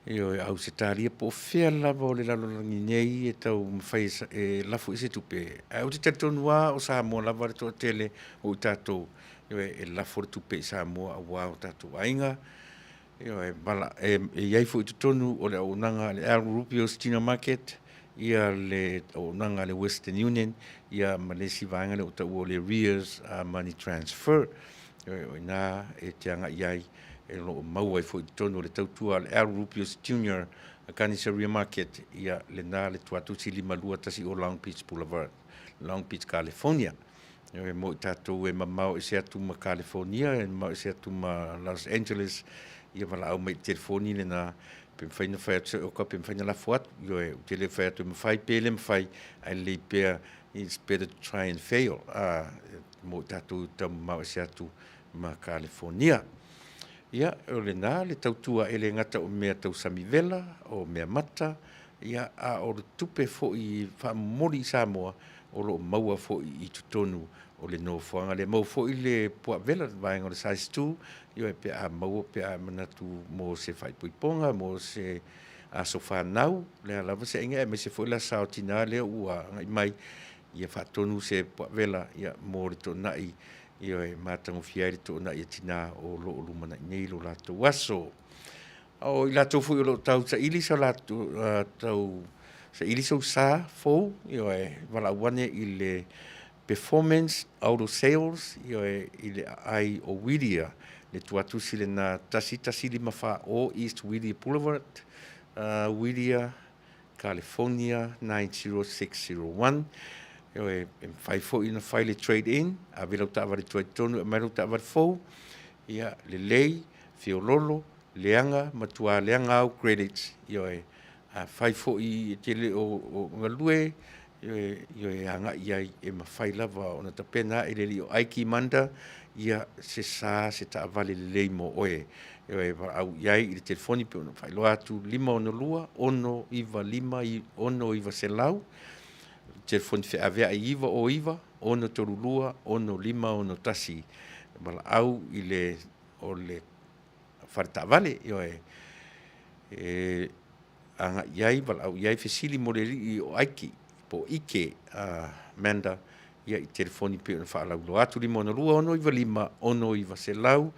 ioe, Ausetalia, po o fea lava o le lalolagi nei e tau mafai e lafo i se tupe. Ae ou te talitonu lava o Samoa lava le toatele o i tatou, ioe, e lafo le tupe i Samoa aua o tatou aiga. Ioe, vala, e, e i ai foi i totonu o le auaunaga a le Al Rubio's Junior Market, ia le auaunaga a le Western Union, ia ma le isi vaega lea ua taua o le Arrears Money Transfer. Ioe, o i ina e te agai ai, e o lo o maua ai foi i totonu o le tautua a le Al Rubio's Junior Carniceria Market, ia lena le tuatusi 5210 Long Beach Boulevard, Long Beach, California. E mo i tatou e mamao ese atu ma California, e mamao ese atu ma Los Angeles, ia valaau mai i le telefoni lena, pe mafai ona fai atu se oka, pe mafai ona lafo atu. Ioe, ou te le fai atu e mafai pe le mafai, ae lelei pea, it's better to try and fail, mo i tatou e tau mamao ese atu ma California. Ia, o lena le tautua e le gata o mea tau samivela, o mea mata, ia, a o le tupe foi faamomoli i Samoa, o lo o maua foi i totonu o le nofoaga lea. Maua foi le puavela, le vaega o le size 2, ioe, pe a maua, pe a manatu mo se faaipoipoga, mo se aso fanau, le a lava se aiga, aemaise foi la sao tina lea ua agai mai, ia faatonu se puavela, ia, mo le toonai, ioe, matagofie ai le toonai a tina o lo o lumanai nei lo latou aso. O i latou foi o lo o tau saili so latou tau saili sou sa fou, ioe, valaau ane i le Performance Auto Sales, ioe, i le aai o Whittier, le tuatusi lena 1154 East Whittier Boulevard, Whittier, California 90601. Ioe, e mafai foi ona fai le trade in, ave lau taavale tuai i totonu e aumai lau taavale fou, ia, lelei, feololo, leaga, matua leaga au credits, ioe, afai foi e te le o galue, ioe, ioe, e agai i ai, e mafai lava ona tapena ae le alii o Ike Manda, ia, se sa, se taavale lelei mo oe. Ioe, valaau i ai i le telefoni pe ona faailoa atu 562 695 6900, telefoni feaveai 909 632 6561. Valaau i le o le fale taavale, ioe, e agai i ai, valaau i ai, fesili mo le alii o Ike, po o Ike Amanda, ia i telefoni pei ona faalauiloa atu, 562 695 6900,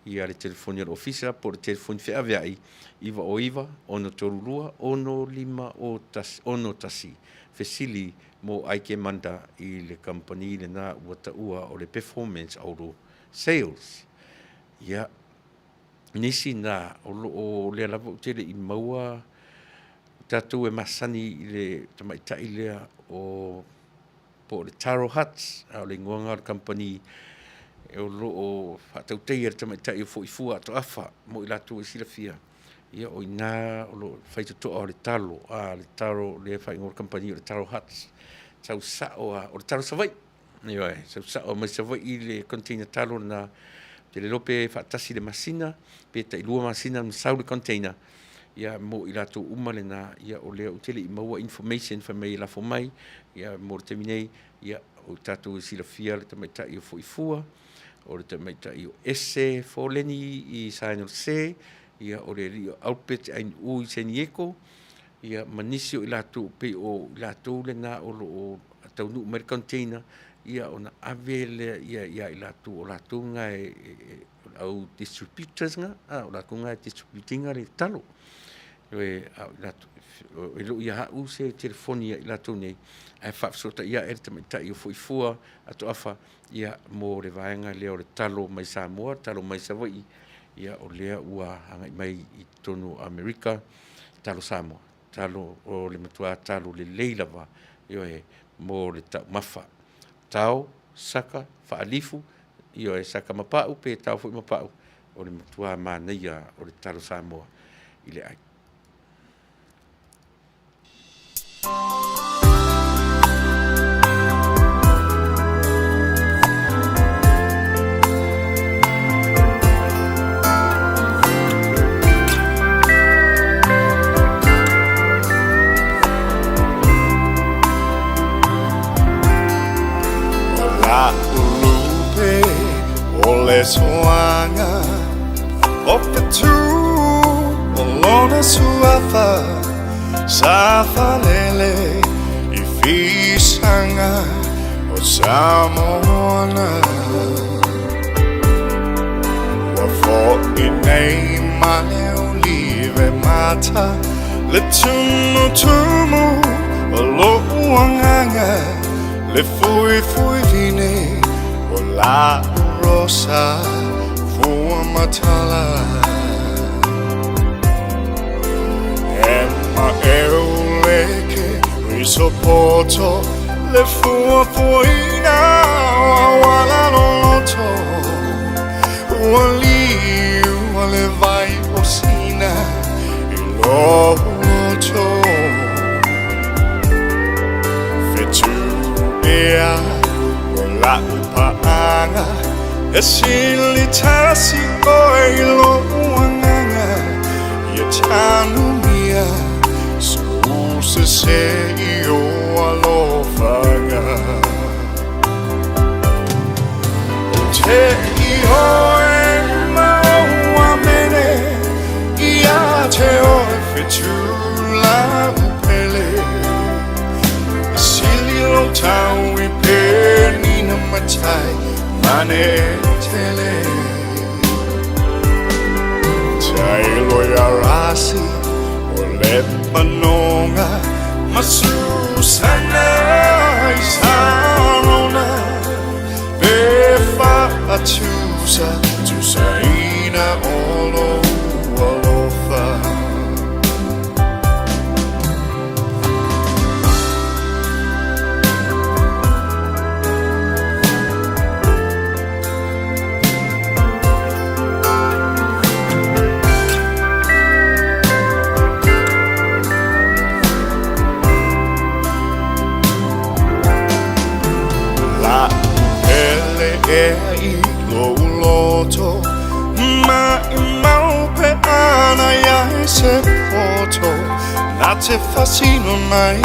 ia le telefoni a le ofisa po o le telefoni feaveai, 909 632 6561. Fesili mo Ike Amanda i le kamupani lena ua taua o le Performance Auto Sales. Ia, nisi na o lo o lea lava ou te le i maua tatou e masani i le tamaitai lea o po o le Taro Huts, a o le igoa lena o le kamupani o lo o faatautaia e le tamaitai o Foifua Atoafa mo i latou e silafia. Ia, o i ina o lo o faitotoa o le talo, a le taro lea e faaigoa le kamupani o le Taro Huts. Sau sao lava, o le talo Savaii. Ioe, sau sao mai Savaii le container talo lena. Ou te le iloa pe faatasi i le masina, pe tailua masina ona sau le container, ia mo i latou uma lena, ia o lea ou te le i maua information fai mai e lafo mai, ia mo le taimi nei, ia o tatou e silafia le tamaitai o Foifua, o le tamaitai o Ese Foleni i San Jose, ia o le alii o Albert Ainuu i San Diego, ia ma nisi o i latou pei o i latou lena o lo o taunuu mai le container, ia ona ave lea ia ia i latou o latou na e, e, o le au distributors na, a, o latou na e distribute ina le talo. E, a o i latou, e le o ia au se telefoni ia i latou nei, ae faafesootai ae le tamaitai o Foifua Atoafa, ia, mo le vaega lea o le talo mai Samoa, talo mai Savaii, ia, o lea ua agai mai i totonu o Amerika, talo Samoa, talo o le matua talo lelei lava, ioe, mo le taumafa. Tao, saka, faalifu, ioe, saka ma pau pe tao foi ma pau. O le matuā manaia o le talo Samoa i le ai. O la'u lupe o le soaga O fetu o lona suafa Sa falele i fisaga o Samoana Ua fo'i nei ma le olive mata Le tumutumu o lo'u agaga Le fuifui vine o la'u rosa fua matala E maʻeu leke risopoto Le fuafuaina o auala loloto Ua liu a le vai o Sina i lou loto Fetu ea o la'u paaga E sili tasi oe i lo'u agaga Ia tanumia sou sese i ou alofaga Ou te ioe ma ou amene Ia te oe fetu la'u pele E sili lou tau i penina matai mane tele Tailo ia rasi o le panoga Ma Susana i Sarona Pe faatusa tusaina o lou alofa. La'u pele ea i lou loto Maʻimau pe ana ia e se poto Na te fasino mai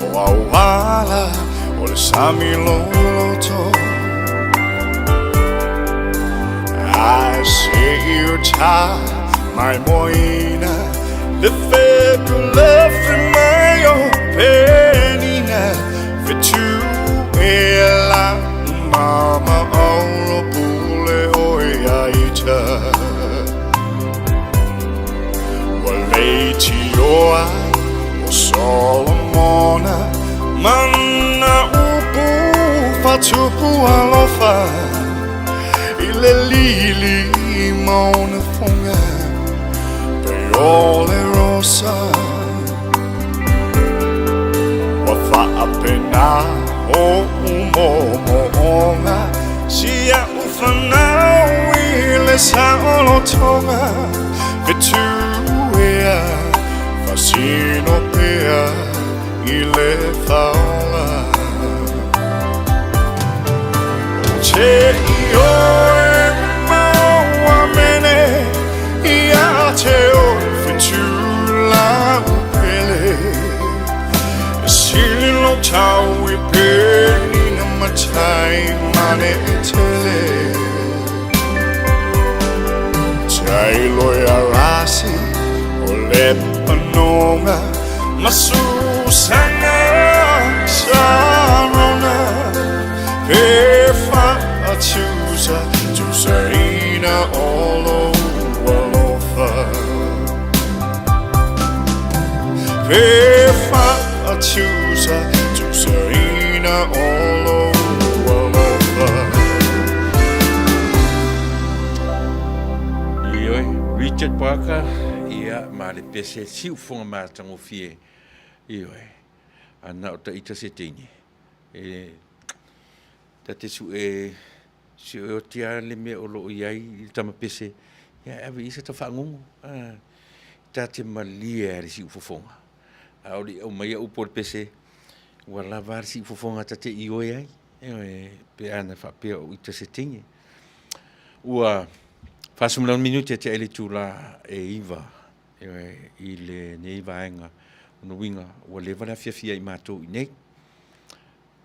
o auala o le sami loloto Ae se i uta mai moina Le fepulefe mai o penina Fetu e la mama auro pule oe ia ita Ua leitioa o Solomona Mana upu fatupu alofa I le lili ma ona foga Pei o le rosa Ua faapena o'u moomooga Si a'u fanau i le saolotoga Fetu ea fasino pea i le faola Ou te ioe ma ou amene Ia te oe fetu la'u pele E sili lou tau i penina matai mane e tele Tailo ia rasi o le panoga Ma Susana Sarona Pe faatusa tusaina o lou alofa Pe faatusa tusaina o lou alofa. Ioe, Richard Parker, ia, ma le pese siufoga matagofie, ioe, ana o ta ita se teine, e, ta te sue Si o oti lava le mea o lo o i ai i le tama pese, ia e ave i ai sata fagogo. Ta te malie lava i le siufofoga, a o le i aumaia upu o le pese, ua lava a le siufofoga ta te ioe ai, ioe, pe ana faapea o ita se teine. Ua 46 minute tea i le itula e 9, ioe, i lenei vaega. O lona uiga, ua leva le afiafi ia i matou i inei.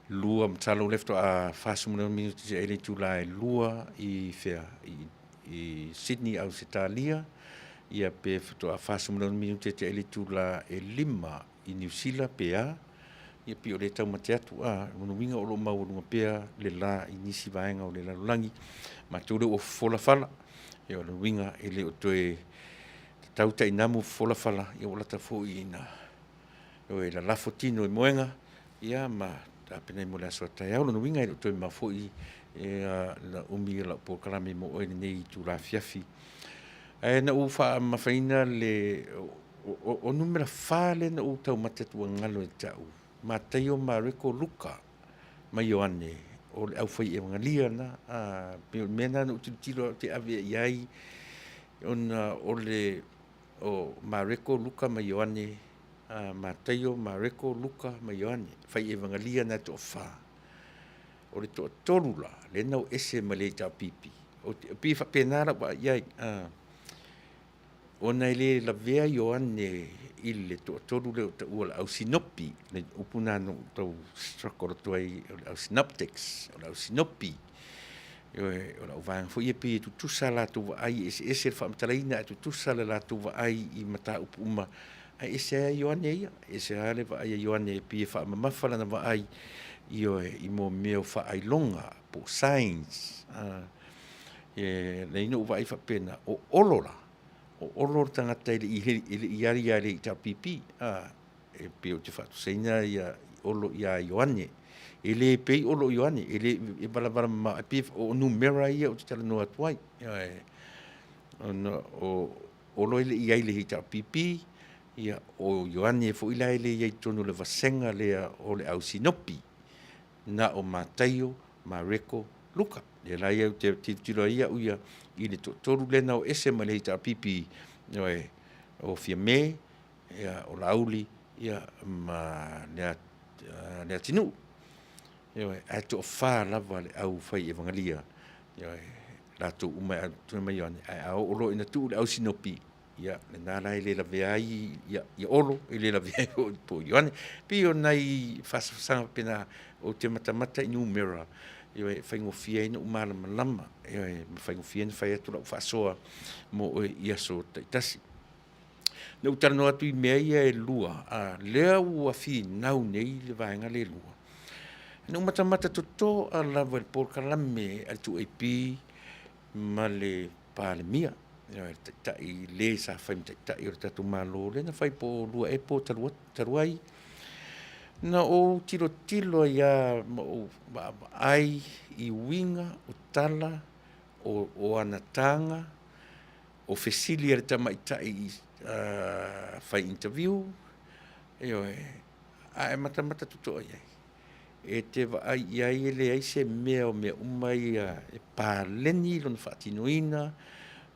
2, masalo o lea faatoa 46 minute tea i le itula e 2 i fea, i Sydney, Ausetalia, ia pe faatoa 46 minute tea i le itula e 5 i Niu Sila pe a, ia pei o lea e taumate atu, a, o lona uiga o lo o maualuga pea le la i nisi vaega o le lalolagi. Matou lea ua fofola fala, ia o lona uiga e le o toe tatau tainamu fofola fala, ia ua lata foi ina e lalafo tino i moega, ia ma tapena ai mo le aso a taeao. O lona uiga e le o toe mamao foi la umi o lau polokalame mo oe i lenei itula afiafi. Ae na ou faamamafaina le o numera 4 lea na ou taumate atu ua galo ia te au, Mataio, Mareko, Luka ma Ioane, o le aufai evankalia na. A, pei o le mea lena na ou tilotilo au ou te ave i ai, ona o le o Mareko, Luka ma Ioane, Mataio, Mareko, Luka ma Ioane, fai evankalia na e toafa. O le toatolu la, lea na o ese mai le HRPP. E pei e faapena lau vaai i ai, ona e le lavea Ioane i le toatolu lea o taua o le au sinopi, le upu lena na ou tau struggle atu ai, o le au synoptics, o le au sinopi. Ioe, o lau vaega foi ia pei e tutusa latou vaai, e eseese le faamatalaina ae tutusa le latou vaai i mataupu uma, ae ese lava Ioane ia, e ese lava le vaai a Ioane e pei e faamamafa lana vaai, ioe, i mea o faailoga po o signs. E lelei ona ou vaai faapena, o Olo la, o Olo le tagata e le i alu ia le HRPP, e pei ou te faatusaina ia Olo ia Ioane. E le pei Olo i Ioane, e le e valavala mamao, e pei o numera ia ou te talanoa atu ai. Ona o Olo e le i i ai i le HRPP, ia o Ioane foi la e le i ai i totonu o le vasega lea o le au Sinopi, na o Mataio, Mareko, Luka. Lea la ia ou te tilotilo ai au ia i le toatolu lea na o ese mai le HRPP, ioe, o Fiame, ia, o Laauli, ia, ma Leatinuu. Ioe, ae toafa lava le au fai evagalia, ioe, latou uma e atu mai Ioane, ae a oo loa ina tuu le au sinopi, ia, lena la e le lavea ai ia, ia Olo, e le lavea ai foi po o Ioane. Pei o nai faasafasaga faapena, ou te matamata i numera, ioe, e faigofie ai ona ou malamalama, ioe, ma faigofie ona fai atu lau faasoa mo oe i aso taitasi. Na ou talanoa atu i mea ia e lua, a, lea ua finau nei le vaega lea e lua. Na ou matamata totoa lava i le polokalame a le 2AP ma le Palemia, le taitai le sa fai ma taitai o le tatou Malo, lea na fai po o lua ea po o talu ai. Na ou tilotilo ai lava ma ou vaavaai i uiga o tala o ana taga, o fesili a le tamaitai fai interview, ioe, a e matamata totoa i ai, e te vaai i ai e leai se mea o mea uma ia e paleni lona faatinoina,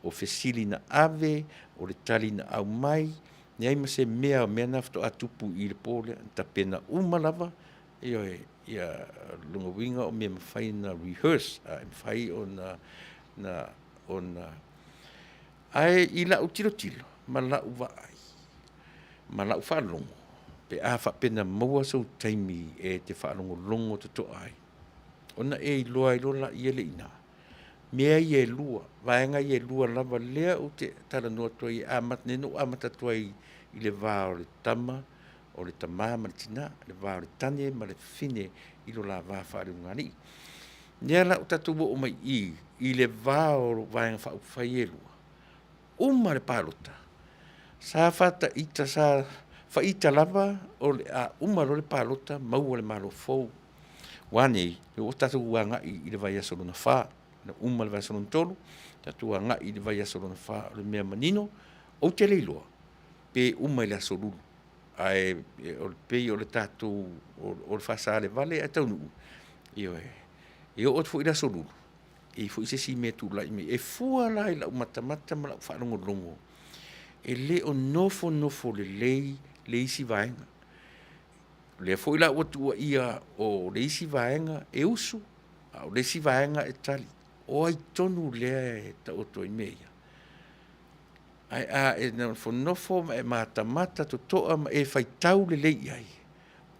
o fesili na ave, o le tali na aumai, leai ma se mea o mea na faatoa tupu i le po lea, na tapena uma lava, ioe, ia lona uiga o mea e mafai ona rehearse, e mafai ona ona Ae i lau tilotilo ma lau vaai ma lau faalogo, pe a faapea na maua sou taimi e te faalogologo totoa ai, ona e iloa ai loa laia le i ina. Mea ia e lua, vaega ia e lua lava lea ou te talanoa atu ai, lea na ou amata atu ai i le va o le tama, o le tama ma le tina, le va o le tane ma le fafine i lo la va faaleulugalii. Lea la ua tatou oo mai i i, i le va o Vaega Faaupufai e lua, uma le palota, sa faataita, sa faita lava o le a uma loa le palota maua le Malo fou. Ua a nei? Ua tatou agai i le vaiaso lona fa, na uma le vaiaso lona tolu, tatou agai i le vaiaso lona fa. O le mea manino, ou te le iloa pe uma i le aso Lulu, ae o le pei o le tatou o le faasalevale ae taunuu, ioe, e oo atu foi i le aso Lulu, E i ai foi se isi mea e tulai mai. E fua la i lau matamata ma lau faalogologo, e le o nofonofo lelei le isi vaega. O lea foi la ua tuuaia o le isi vaega e usu, a o le isi vaega e tali. O ai tonu lea e taoto ai mea ia? Ae a e nofonofo ma e matamata totoa ma e faitau lelei i ai,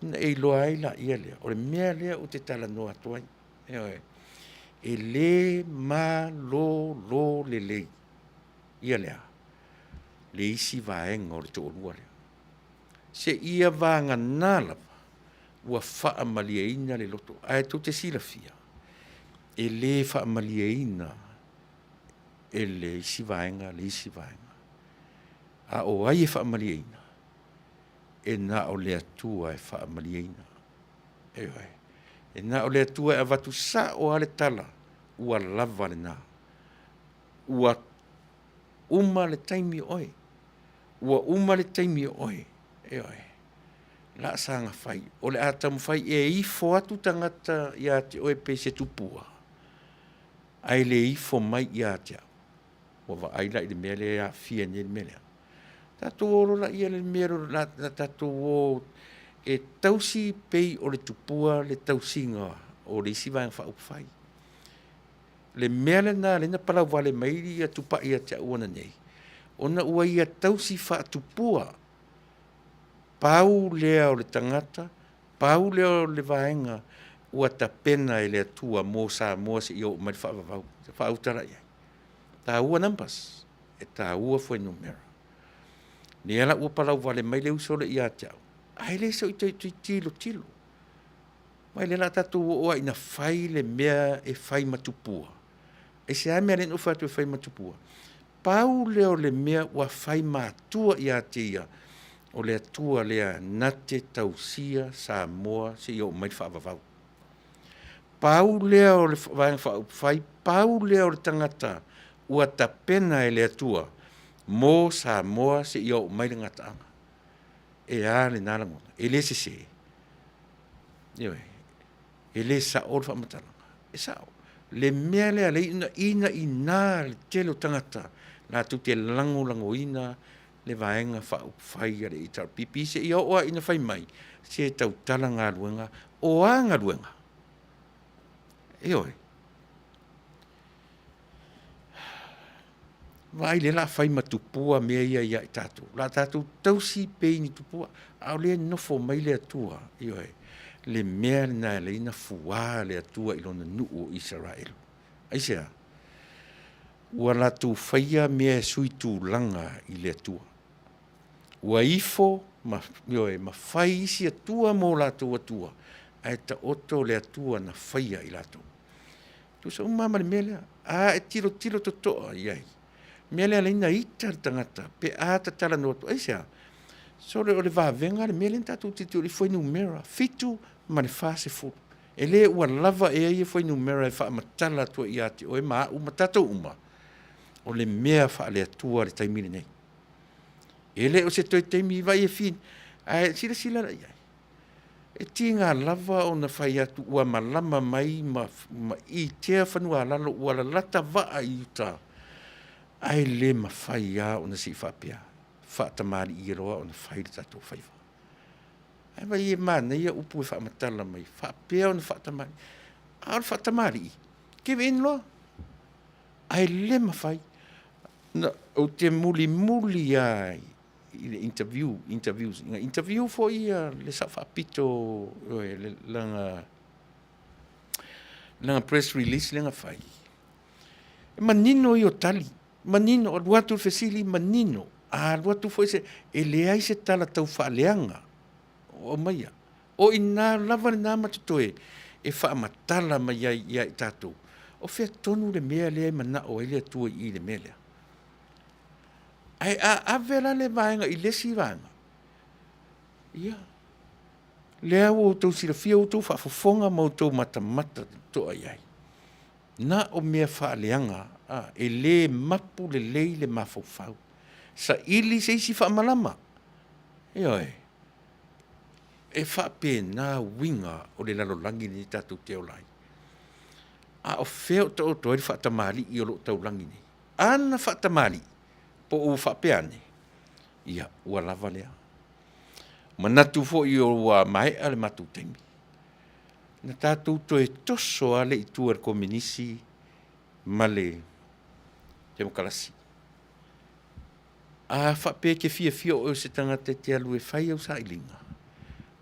ona e iloa ai laia lea, o le mea lea ou te talanoa atu ai. Ioe. E le malolo lelei ia le a? Le isi vaega o le toalua lea. Seia vagana lava ua faamalieina le loto. Ae tou te silafia, e le faamalieina e le isi vaega le isi vaega. A o ai e faamalieina? E na o le Atua e faamalieina. Ioe. E na o le Atua e avatu sao lava le tala, ua lava lena. Ua uma le taimi o oe. Ua uma le taimi o oe. Ioe. La saga fai. O le a taumafai e ifo atu tagata ia te oe pei se tupua, ae le ifo mai ia te au. Ua vaai la i le mea lea e aafia nei le mea lea. Tatou o loa laia i le mea lea tatou o e tausi pei o le tupua le tausiga o le isi Vaega Faaupufai. Le mea lena lea na palauvale mai ai Tupai ia te au ananei, ona ua ia tausi faatupua. Pau lea o le tagata, pau lea o le vaega ua tapena e le Atua mo Samoa seia oo mai le faavavau. Faauta la i ai. E taua numbers, e taua fuainumera. Lea la ua palauvale mai le uso lea ia te au, ae le so i tilotilo. Mai lea la tatou oo ai ina fai le mea e fai ma tupua. Aisea mea lea na ou fai atu e fai ma tupua? Pau lea o le mea ua fai matua ia te ia, o le Atua lea na te tausia Samoa seia oo mai le faavavau. Pau lea o le Vaega Faaupufai, pau lea o le tagata ua tapena e le Atua mo Samoa seia oo mai le gataaga. E a lena lagona? E le sese. Ioe. E le sao le faamatalaga. E sao. Le mea lea lea ina inaina le tele o tagata latou te lagolagoina le Vaega Faaupufai a le HRPP seia oo lava ina fai mai, se tautala galuega, o a galuega? Ioe. Vaai lea o le a fai ma tupua mea ia ia i tatou. O le a tatou tausi pei ni tupua, a o lea e nofo mai le Atua, ioe, le mea lena e ala ai ona fua le Atua i lona nuu o Isaraelu. Aisea? Ua latou faia mea e sui tulaga i le Atua. Ua ifo ma, ioe, ma fai isi atua mo latou atua, ae taoto le Atua na faia i latou. Tusa uma lava ma le mea lea. A e tilotilo totoa i ai, mea lea e ala ai ona ita le tagata pe a tatalanoa atu. Aisea? Sole o le vavega le mea lea na tatou tilotilo i fuainumera 7 ma le 40. E le ua lava ea ia fuainumera e faamatala atu ai ia te oe ma au ma tatou uma, o le mea faale-Atua le taimi lenei. E le o se toe taimi vai e fi, ae silasila la i ai. E tiga lava ona fai atu ua malama mai ma, ma itea fanuaalalo ua lalata vaa i uta, ae le mafai lava ona sei faapea, faatamalii loa ona fai le tatou faiva. Ae vai e manaia upu e faamatala mai, faapea ona faatamalii. A o le faatamalii, give in loa. Ae le mafai. Na, ou te mulimuli lava i le interview, interviews, na interview foi ia le Sao Faapito, le, lana, lana press release lea na fai. E manino ia o tali, manino, alu atu le fesili, manino. A alu atu foi se, e leai se tala tau faaleaga o aumaia. O i ina lava lena ma totoe e faamatala mai ai ia i tatou, o fea tonu le mea lea e manao ai le Atua i i le mea lea. Ae a ave la le vaega i le isi vaega, ia, lea ua outou silafia, ua outou faafofoga ma outou matamata totoa i ai. Na o mea faaleaga, a, e le mapu lelei le mafaufau. Saili se isi faamalama. Ioe. E faapena uiga o le lalolagi lenei tatou te ola ai. A o fea o taoto ai le faatamalii o lo o taulagi nei? Ana faatamalii, po o ua faapea ane, ia, ua lava lea. Manatu foi ua maea le matou taimi, na tatou toe toso lava le itu a le Kominisi ma le Temokarasi. A faapea e te fiafia o oe o se tagata e te alu e fai au sailiga,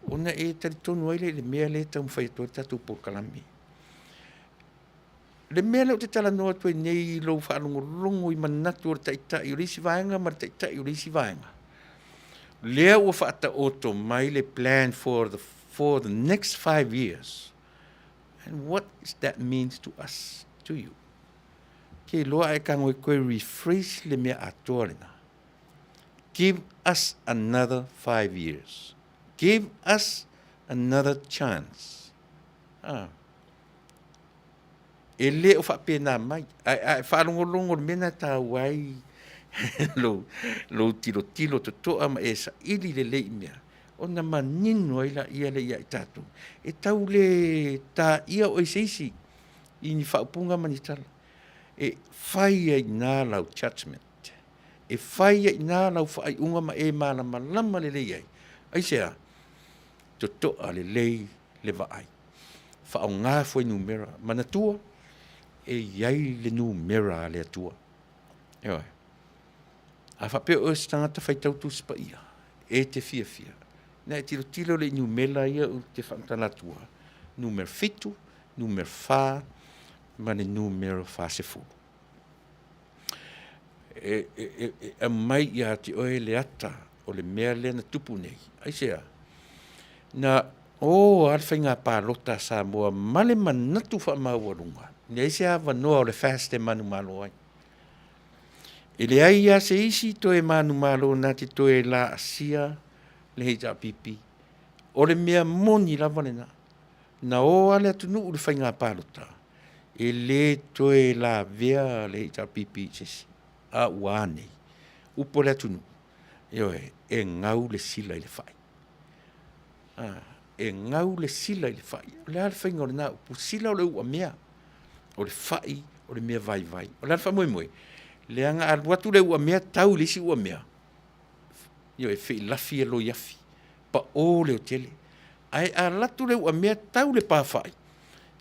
ona e talitonu ai lea i le mea lea e taumafai atu ai le tatou polokalame. Le mea lea ou te talanoa atu ai nei i lou faalogologo i manatu o le Taitai o le isi vaega ma le Taitai o le isi vaega, lea ua faataoto mai le plan for the next 5 years. And what is that means to us, to you? Ke iloa a e tago e toe rephrase le mea atoa lena. Give us another 5 years. Give us another chance. Ah. E le o faapena mai. Ae faalogologo le mea na taua ai lou tilotilo totoa ma e saili lelei i mea, ona manino ai laia lea ia i tatou. E tau le taia oe i se isi i ni faaupuga ma ni tala. E fai ai i ina lau judgement. E fai ai i ina lau faaiuga ma e malamalama lelei ai. Aisea? Totoa lelei le vaai. Faaaoga fuainumera. Manatua, e i ai le numera a le Atua. Ioe. A faapea oe o se tagata faitau Tusi Paia, e te fiafia, na e tilotilo lea i numera ia ou te faamatala atua, numera 7, numera 4, ma le numera 40. E, e, e, e aumai ia te oe le ata o le mea lea na tupu nei. Aisea? Na o lava le faiga palota a Samoa ma le manatu faamaualuga, leai se avanoa o le FAST e manumalo ai. E leai lava se isi toe manumalo na te toe laasia le HRPP. O le mea moni lava lena. Na o lava le atunuu i le faiga palota, e le toe lavea le HRPP i se isi. A ua a nei? Upu a le atunuu, ioe, e gau le sila i le fai. E gau le sila i le fai. O le a le faiga o lena upu? Sila o le uamea, o le fai o le mea vaivai. O le a le faamoemoe? Leaga a alu atu le uamea tau i le isi uamea, ioe, feilafi e loiafi, pao leotele. Ae a alu atu le uamea tau le pafaai,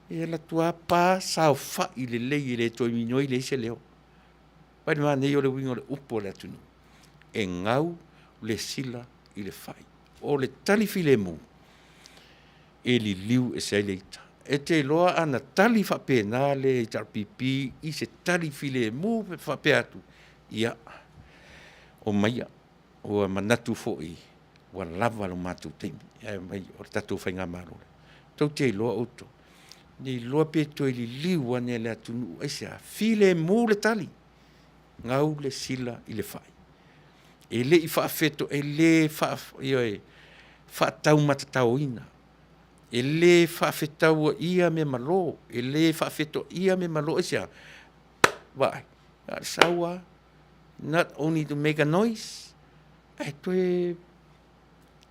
e alu atu lava pa saofai lelei e le toe minoi leai se leo. Vaai le manaia o le uiga o le upu a le atunuu, e gau le sila i le fai. O le tali filemu, e liliu ese ai le ita. E te iloa ana tali faapena le HRPP i se tali filemu pe faapea atu, ia, omaia, ua manatu foi ua lava lo matou taimi, ae mai o le tatou faigamalo lea. Tou te iloa outou, ne iloa pe toe liliu ane le atunuu, aisea? Filemu le tali, gau le sila i le fai. E le i faafeto, e le ioe, faataumatataoina, e le faafetauaia mea malo, e le faafetoaia mea malo, aisea? Vaai, na o le sau lava, not only to make a noise, ae toe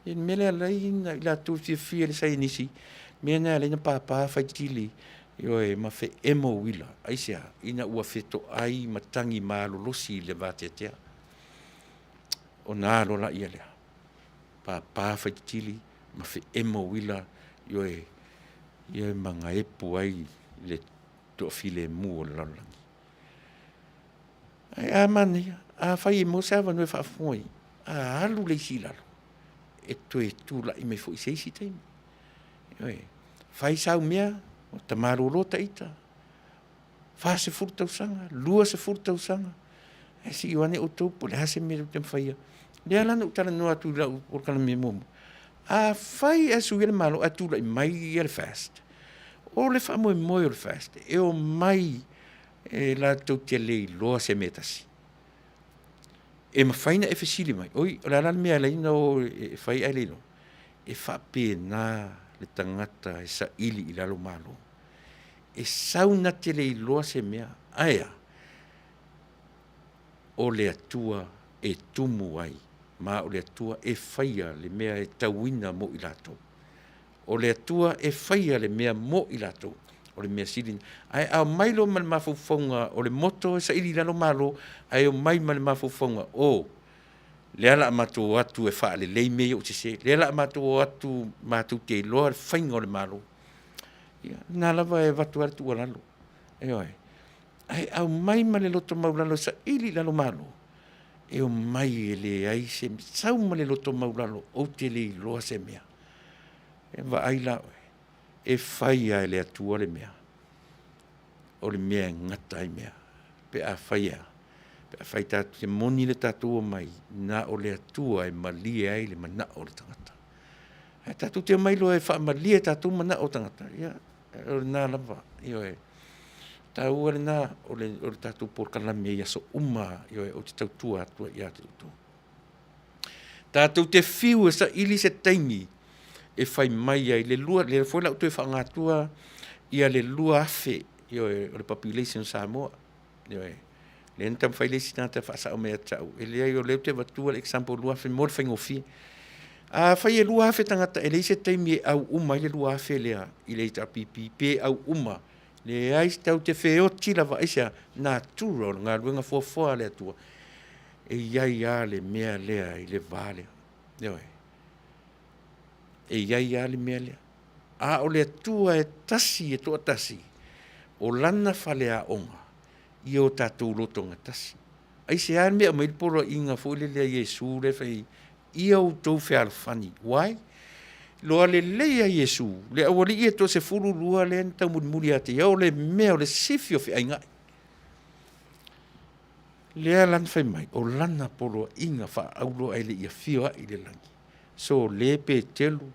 le mea lea alai na i latou fiafia i le saienisi, mea na alai na papa faitili, ioe, ma feemo uila, aisea? Ina ua fetoai ma tagi malolosi i le vateatea. Ona alo laia lea, papa faitili ma feemo uila, ioe, ia magaepu ai le toafilemu o le lalolagi. Ae a manaia, afai e maua se avanoa e faafofoga i ai, a alu le isi i lalo, e toe tulai mai foi i se isi taimi. Ioe, fai sau mea, o ta malolo ta ita, 40 tausaga, 20 tausaga, ae se i o ane outou po o le a se mea tou te mafaia. Lea la na ou talanoa atu i lau polokalame muamua, afai ae suia le Malo ae tulai mai ia le FAST, o le faamoemoe o le FAST, e omai e latou te le iloa se mea e tasi. E mafai ona e fesili mai, oi, o le a la le mea e ala ai ona o e fai ae le iloa? E faapena le tagata e saili i lalo malo. E sau na te le iloa se mea, ae a? O le Atua e tumu ai, ma o le Atua e faia le mea e tauina mo i latou. O le Atua e faia le mea mo i latou. O le mea sili lena. Ae a omai loa ma le mafaufauga o le moto e saili i lalo Malo, ae omai ma le mafaufauga o lea la a matou o atu e faalelei mea ia ua sese, lea la a matou o atu matou te iloa le faiga o le Malo. Ia, lena lava e avatu ai le tuualalo. Ioe. Ae aumai ma le loto maualalo e saili i lalo Malo, e omai e leai se, sau ma le loto maualalo ou te le iloa se mea. E vaai la oe, e fai lava e le Atua le mea, o le mea e gata ai mea, pe afai e a? Pe afai tatou te moni le tatou omai, na o le Atua e malie ai le manao o le tagata. Ae tatou te omai loa e faamalie tatou manao o tagata, ia, o lena lava, ioe. Taua lena o le, o le tatou polokalame i aso uma, ioe, ou te tautua atu ai ia te outou. Tatou te fiu e saili se taimi e fai mai ai le lua, lea foi la ou toe faaaoga atua ia le 2000, ioe, o le population o Samoa. Ioe. Lea na taumafai le isi tagata e faasao mai ia te au, e leai o lea ou te avatua le example 2000 mo le faigofie. Afai e 2000 tagata e leai se taimi e au uma ai le 2000 lea i le HRPP pe au uma, leai tatou te feoti lava, aisea? Natura o le galuega fuafua a le Atua e i ai lava le mea lea i le va lea. Ioe. E i ai lava le mea lea. A o le Atua e tasi e toatasi, o lana faleaoga ia o tatou lotogatasi. Aisea le mea e aumai ai le poloaiga foi lele a Iesu lea e fai ai, ia outou fealofani. Why? Iloa lelei e Iesu le aualii e toasefululua lea na taumulimuli ia te ia, o le mea o le sifi o feaiga'i. Lea la na fai mai, o lana poloaiga faaauro ae le i afio ae i le lagi. Sole, Petelu,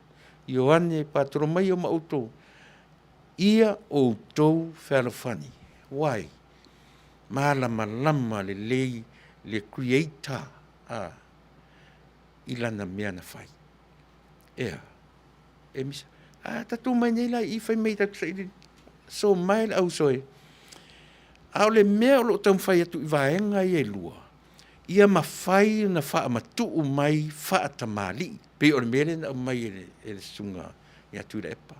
Ioane, Patolomaio ma outou, ia outou fealofani. Why? Malamalama lelei le Creator a, i lana mea na fai. Ea, e misa. A tatou mai nei la i i fai mai tatou saili so mai le ausoe. A o le mea o lo o taumafai atu i vaega ia e lua, ia mafai ona faamatuu mai faatamalii, pei o le mea lea na aumai e le, e le susuga ia Tuilaepa.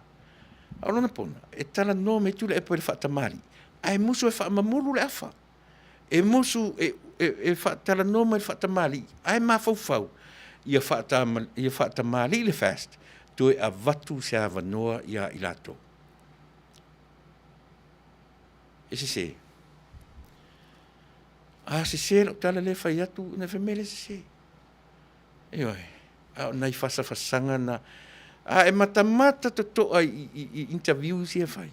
A o lona pona, e talanoa mai Tuilaepa i le faatamalii, ae musu e faamamulu le afa. E musu e, e, e faatalanoa mai le faatamalii, ae mafaufau ia, faatama, ia faatamalii le FAST, toe avatu se avanoa ia i latou. E sese. A sese lau tala lea e fai atu, ona fai mai lea e sese. Ioe, a o nai fasafasaga na, a e matamata totoa i, i, i interviews ia e fai,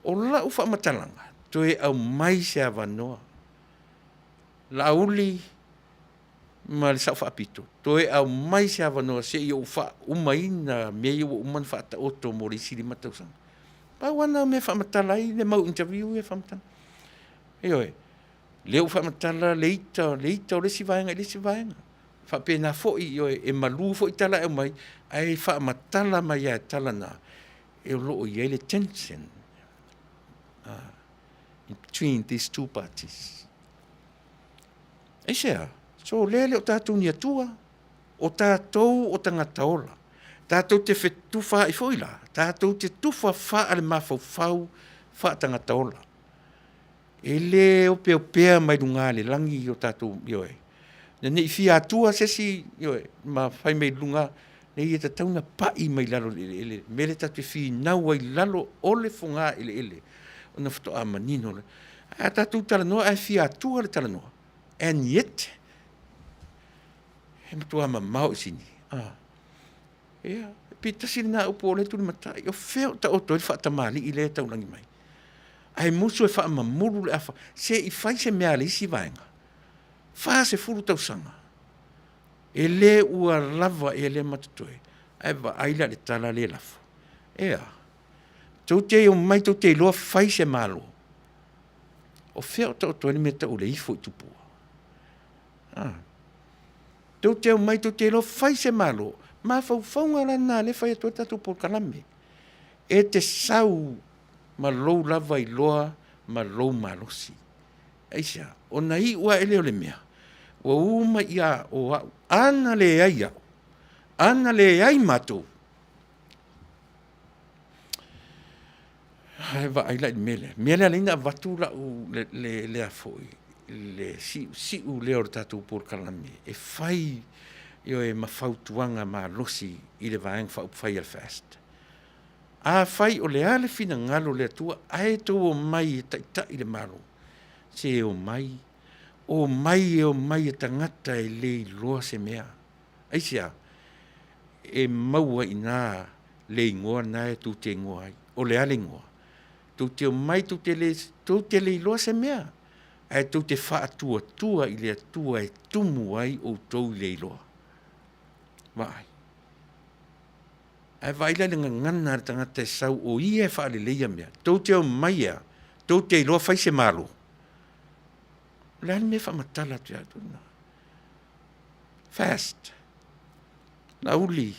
o lau faamatalaga, toe aumai se avanoa. Laauli ma le Sao Faapito, toe aumai se avanoa se i ou faaumaina mea ia ua uma ona faataoto mo le isi 5 tausaga. Pau lava lena o mea e faamatala ai le mau interview ia e faamatala. Ioe, lea ua faamatala le ita, le ita o le isi vaega i le isi vaega. Faapena foi, ioe, e malu foi tala e aumai, ae faamatala mai lava e tala na, e o lo o i ai le tension between these two parties. Aisea? So lea e le o tatou ni Atua, o tatou o tagata ola. Tatou te fetufaai foi la, tatou te tufa faale-mafaufau faatagata ola. E le opeopea mai luga le lagi o tatou, ioe. Ne i fia atua se isi, ioe, ma fai mai luga, leai e tatau ona pai mai lalo i le eleele. Le mea lea tatou te finau ai i lalo o le fogaeleele ona faatoa manino lea. Ae a tatou talanoa ae fia atua le talanoa, and yet, he matua mamao i sini. Ah. Ia, pe tasi lena upu o lea tulimatai, o fea o taoto ai le faatamalii lea e taulagi mai. Ae musu e faamamulu le afa, se i fai se mea a le isi vaega. 40 tausaga, e le ua lava ea lea ma totoe, ae vaai la i le tala lea e lafo. Ea, tou te omai tou te iloa fai se Malo. O fea o taoto ai le mea tau o le ifo i tupua? Ah. Tou te omai tou te iloa fai se Malo. Mafaufauga la na lea e fai atu ai le tatou polokalame. E te sau ma lou lava iloa ma lou malosi. Aisea? Ona iu ae lea o le mea, ua uma ia o au, ana leai au, ana leai matou. Ae vaai la i le mea lea. Mea lea alai na avatu lau le, le, le a foi, le siusiu lea o le tatou polokalame e fai ioe ma fautuaga malosi i le Vaega Faaupufai a le FAST. Afai o le a le finagalo o le Atua ae tou omai e taitai le Malo, se omai, omai e omai e tagata e le iloa se mea. Aisea? E maua i ina le igoa lena e tou te igoa ai. O le a le igoa? Tou te omai tou te le, tou te le iloa se mea, ae tou te faatuatua i le Atua e tumu ai outou i le iloa. Vaai. Ae vaai la i le gagana a le tagata e sau o ia e faaleleia mea. Tou te omai e a? Tou te iloa fai se Malo. O le a le mea e faamatala atu ia outou lena? Fast. Laauli,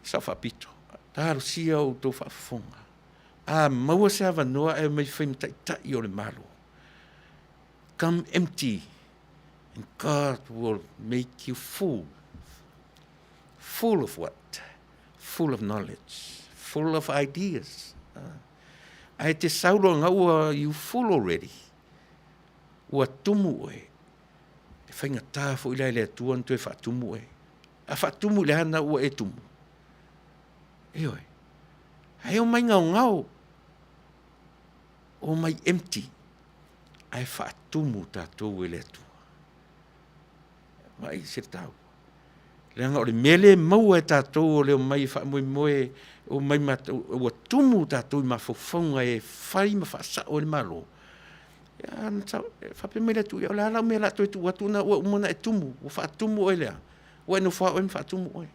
Sao Faapito, talosia outou faafofoga. A maua se avanoa ae omai fai ma taitai o le Malo. Come empty and God will make you full. Full of what? Full of knowledge, full of ideas. Ae te sau loa nga ua you full already. Ua tumu oe. E faigata foi la i le Atua ona toe faatumu oe. A faatumu i le a na ua e tumu? Ioe. Ae omai gaogao, omai empty, ae faatumu tatou e le Atua. Vaai se taua. Leaga o le mea lea e maua e tatou o le omai e faamoemoe, omai matou, ua tumu tatou i mafaufauga e fai ma faasao ai le Malo. Ia, faapea mai le Atua, ia o le a lau mea o le a toe tuu atu lena ua uma ona e tumu, ua faatumu oe i le a? Ua e nofo lava oe ma faatumu oe.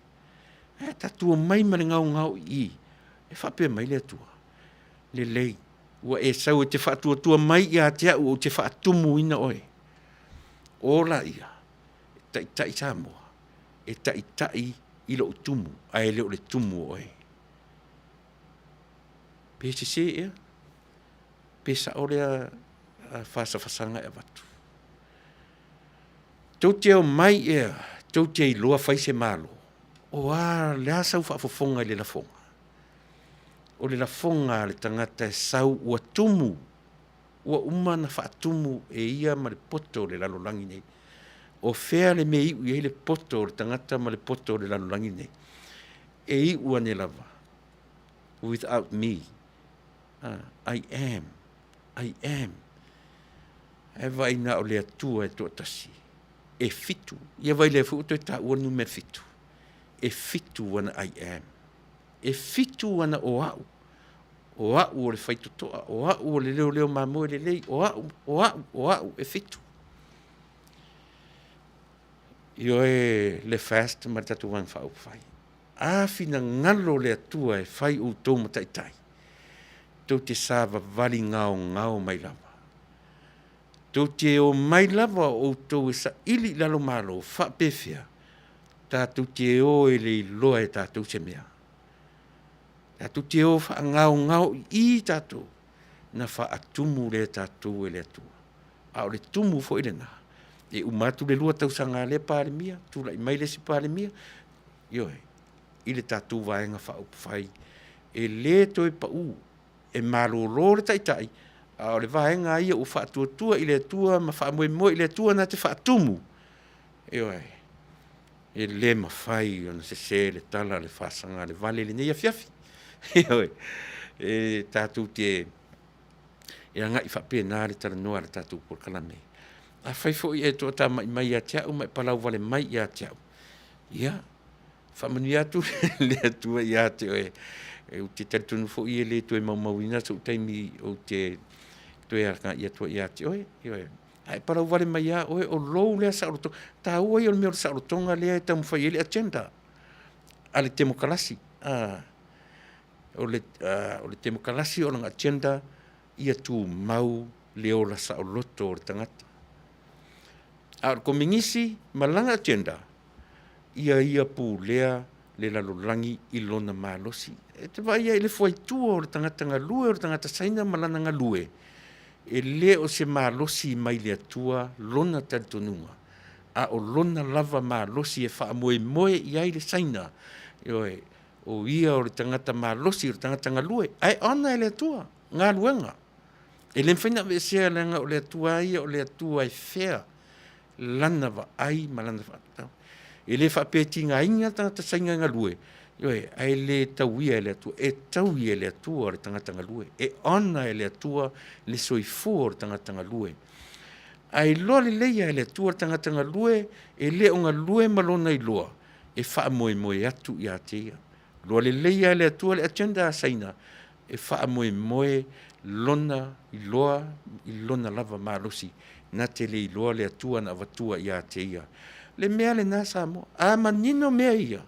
Ae tatou omai ma le gaogao i i, e faapea mai le Atua, lelei, ua e sau e te faatuatua mai ia te au ou te faatumuina oe. O laia, e taitai Samoa, e taitai i lou tumu, ae le o le tumu o oe. Pe sese ea, pe sao lea fasafasaga e avatu. Tou te omai ea, tou te iloa fai se Malo, o a, le a sau faafofoga i le lafoga? O le lafoga a le tagata e sau ua tumu ua uma ona faatumu e ia ma le poto o le lalolagi nei. O fea le mea e iu i ai le poto o le tagata ma le poto o le lalolagi nei? E iu ane lava, without me, I am, I am. Ae vaai na o le Atua e toatasi, e fitu. Ia vaai lea foi ua toe taua le numera fitu. E fitu ana I am. E fitu ana o au. O au o le faitotoa, o au o le leoleo mamoe lelei, o au, o au, o au, e fitu. Ioe le fast ma le tatou Vaega Faaupufai. A finagalo le Atua e fai outou ma taitai, tou te savavali gaogao mai lava. Tou te omai lava outou e saili i lalo malo, faapefea, tatou te o e le iloa e tatou se mea. Tatou te o faagaogao i i tatou, na faatumu lea tatou e le Atua. A o le tumu foi lena, e uma atu le lua tausaga a lea Palemia, tulai mai le isi Palemia, ioe, i le tatou Vaega Faaupufai, e le toe pau, e malolo le Taitai, a o le vaega ia ua faatuatua i le Atua ma faamoemoe i le Atua na te faatumu, ioe, E le mafai ona sese le tala a le fasaga a le vale i lenei afiafi. Ioe, e tatou te e agai faapena le talanoa a le tatou polokalame. Afai foi e toatamai mai ia te au ma e palauvale mai ia te au, ia, faamanuia atu le Atua ia te oe. Ou te talitonu foi e le toe maumauina sou taimi ou te toe agai atu ai ia te oe. Ioe. Ae palauvale mai lava oe, o lou lea saolotoga. Taua ia o le mea o le saolotoga lea e taumafai ai le agenda a le Temokarasi. O le, o le Temokarasi o lana agenda ia tumau le ola saoloto o le tagata. A o le Kominisi ma lana agenda, ia ia pulea le lalolagi i lona malosi. E te vaai ai i le fuaitua o le tagata galue, o le tagata Saina ma lana galue, e le o se malosi mai le Atua lona talitonuga, a o lona lava malosi e faamoemoe i ai le Saina, ioe. O ia o le tagata malosi, o le tagata galue, ae ona e le Atua galuega. E le mafai ona aveesea leaga o le Atua lava ia o le Atua e fea lana vaai ma lana faatatau. E le faapea e tigaina le tagata Saina e galue, ioe, ae le tauia e le Atua. E taui e le Atua le tagata galue, e honor e le Atua le soifua o le tagata galue. Ae iloa lelei lava e le Atua le tagata galue e le o galue ma lona iloa e faamoemoe atu ia te ia. Iloa lelei lava e le Atua le agenda a Saina e faamoemoe lona iloa i lona lava malosi na te le iloa le Atua na avatua ia te ia. Le mea lena Samoa, a manino mea ia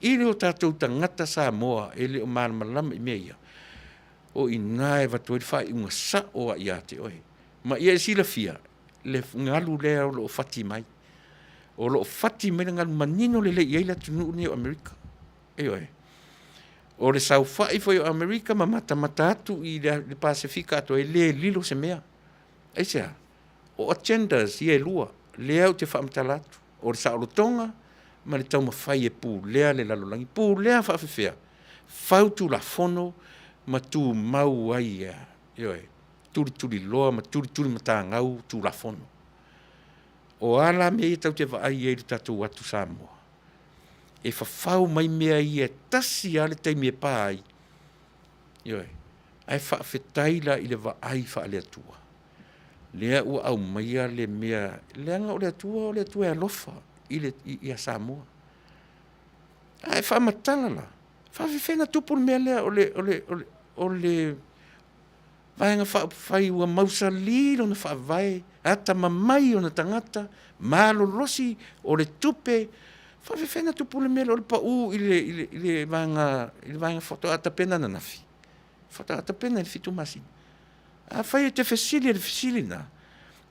i le o tatou tagata Samoa e le o malamalama i mea ia, o i ina e avatu ai le faaiuga sao lava ia te oe. Ma ia e silafia le galu lea o lo o fati mai. O lo o fati mai le galu manino lelei i ai le atunuu lenei o Amerika. Ioe. O le saofai foi o Amerika ma matamata atu i le Pasefika atoa, e le lilo se mea. Aisea? O agendas ia e lua, lea ou te faamatala atu, o le saolotoga ma le taumafai e pulea le lalolagi. Pulea faafefea? Fau tulafono ma tumau ai, ioe, tulituliloa ma tulitulimatagau tulafono. O a la mea ia tatou te vaai ai i le tatou atu Samoa? E fafau mai mea ia e tasi lava le taimi e pa ai, ioe, ae faafetai la i le vaai faale-Atua, lea ua aumaia le mea, leaga o le Atua o le Atua e alofa i le, ia Samoa. Ae faamatala la, faafefea ona tupu le mea lea o le, o le, o le, o le Vaega Faaupufai ua mausali lona faavae, atamamai ona tagata, malolosi o le tupe, faafefea ona tupu le mea lea o le pau i le, i le, i le vaega, i le vaega faatoa tapena ananafi, faatoa tapena i le 7 masina. Afai e te fesili i le fesili lena,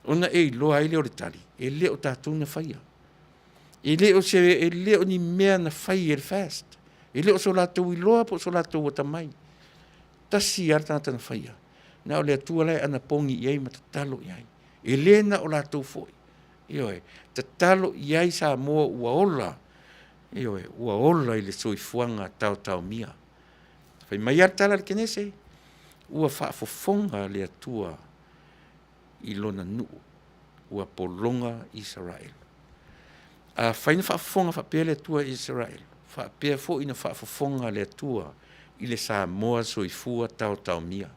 ona e iloa ai lea o le tali, e le o tatou na faia. E le o se, e le o ni mea na fai e le FAST. E le o so latou iloa po o so latou atamai. Tasi lava le tagata na faia, na o le Atua la e anapogi i ai ma tatalo i ai. E le na o latou foi. Ioe, tatalo i ai Samoa ua ola, ioe, ua ola i le soifuaga taotaomia. Fai mai lava le tala a le Kenese, ua faafofoga le Atua i lona nuu, ua pologa Isaraelu. Afai na faafofoga faapea le Atua i Isaraelu, faapea foi na faafofoga le Atua i le Samoa soifua taotaomia.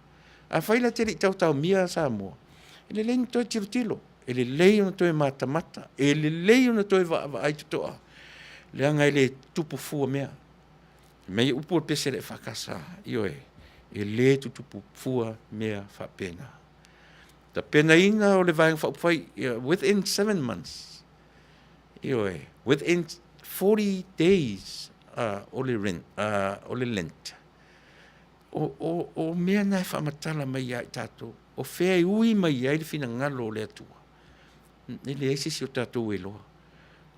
Afai la e te le i taotaomia Samoa, e lelei ona toe tilotilo, e lelei ona toe matamata, e lelei ona toe vaavaai totoa, leaga e le tutupu fua mea. Mei upu o le pese a le EFKS, ioe, e le tutupu fua mea faapena. Tapenaina o le Vaega Faaupufai within 7 months, ioe, within 40 days o le rent, o le Lent. O, o, o mea na e faamatala mai ia i tatou, o fea e ui mai ai le finagalo o le Atua. E leai se isi o tatou e iloa.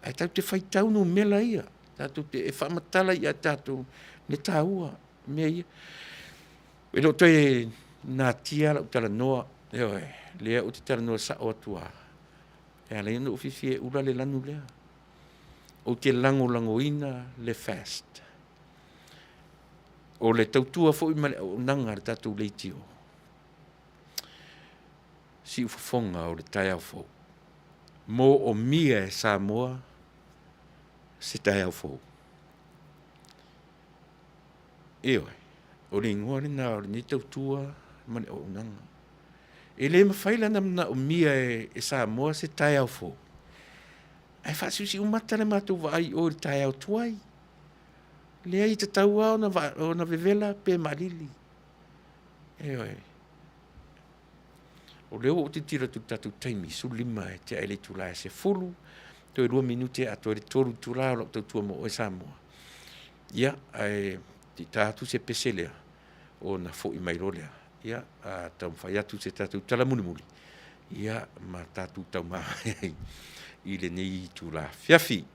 Ae tatou te faitau numera ia, tatou te, e faamatala ia tatou le taua mea ia. E le o toe natia lau talanoa, ioe, lea ou te talanoa sao atu lava, e ala ai ona ou fiafia e ula le lanu lea. Ou te lagolagoina le FAST. O le tautua foi ma le auaunaga a le tatou leitio, siufofoga o le taeao fou. Moomia e Samoa se taeao fou. Ioe, o le igoa lena o lenei tautua ma le auaunaga. E le mafai la ona manaomia e Samoa se taeao fou, ae faasiusiumata le matou vaai i o i le taeao tuai. Leai, e tatau lava ona vevela pe maalili. Ioe. O lea ua ou tilotilo atu i le tatou taimi, 15 e tea ai le itula e 10, toe 2 minute e atoa ai le 3 itula o lau tautua mo oe Samoa. Ia, ae se i ta atu se pese lea, ona foi mai loa lea, ia, a taumafai atu se tatou tala mulimuli, ia, ma tatou taumamae ai i lenei itula afiafi.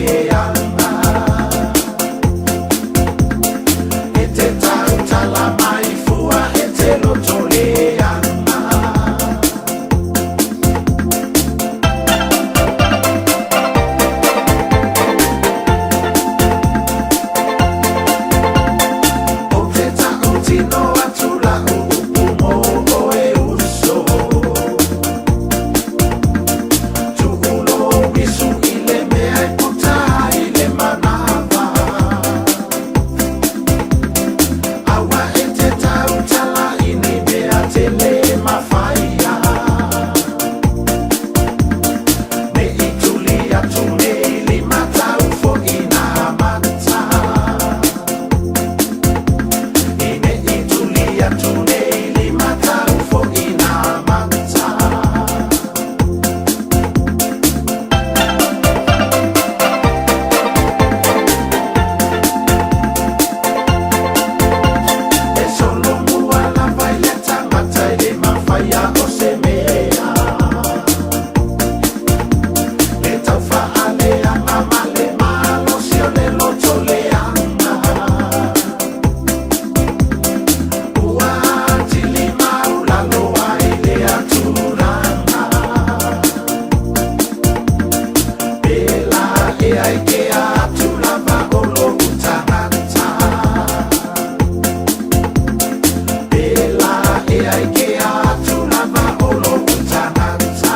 leaga E te tautala mai fua e te loto leaga. Ou te tautino atu lau upu mo oe uso. Tuulo uisu i le mea e puta ai le manava. Aua e te tautala i ni mea tele mafaia. Ne i tuli atu nei limatau fo'i nā mata. I ne i tuli atu nei limatau fo'i nā mata. E solomua lava i le tagata e le mafaia o se mea. Le taufaaleaga ma le malosi o le loto leaga. Ua atili maulalo ai lea tulaga. Pela ea i ke atu lava o lou tagata. Pela ea i ke atu lava o lou tagata.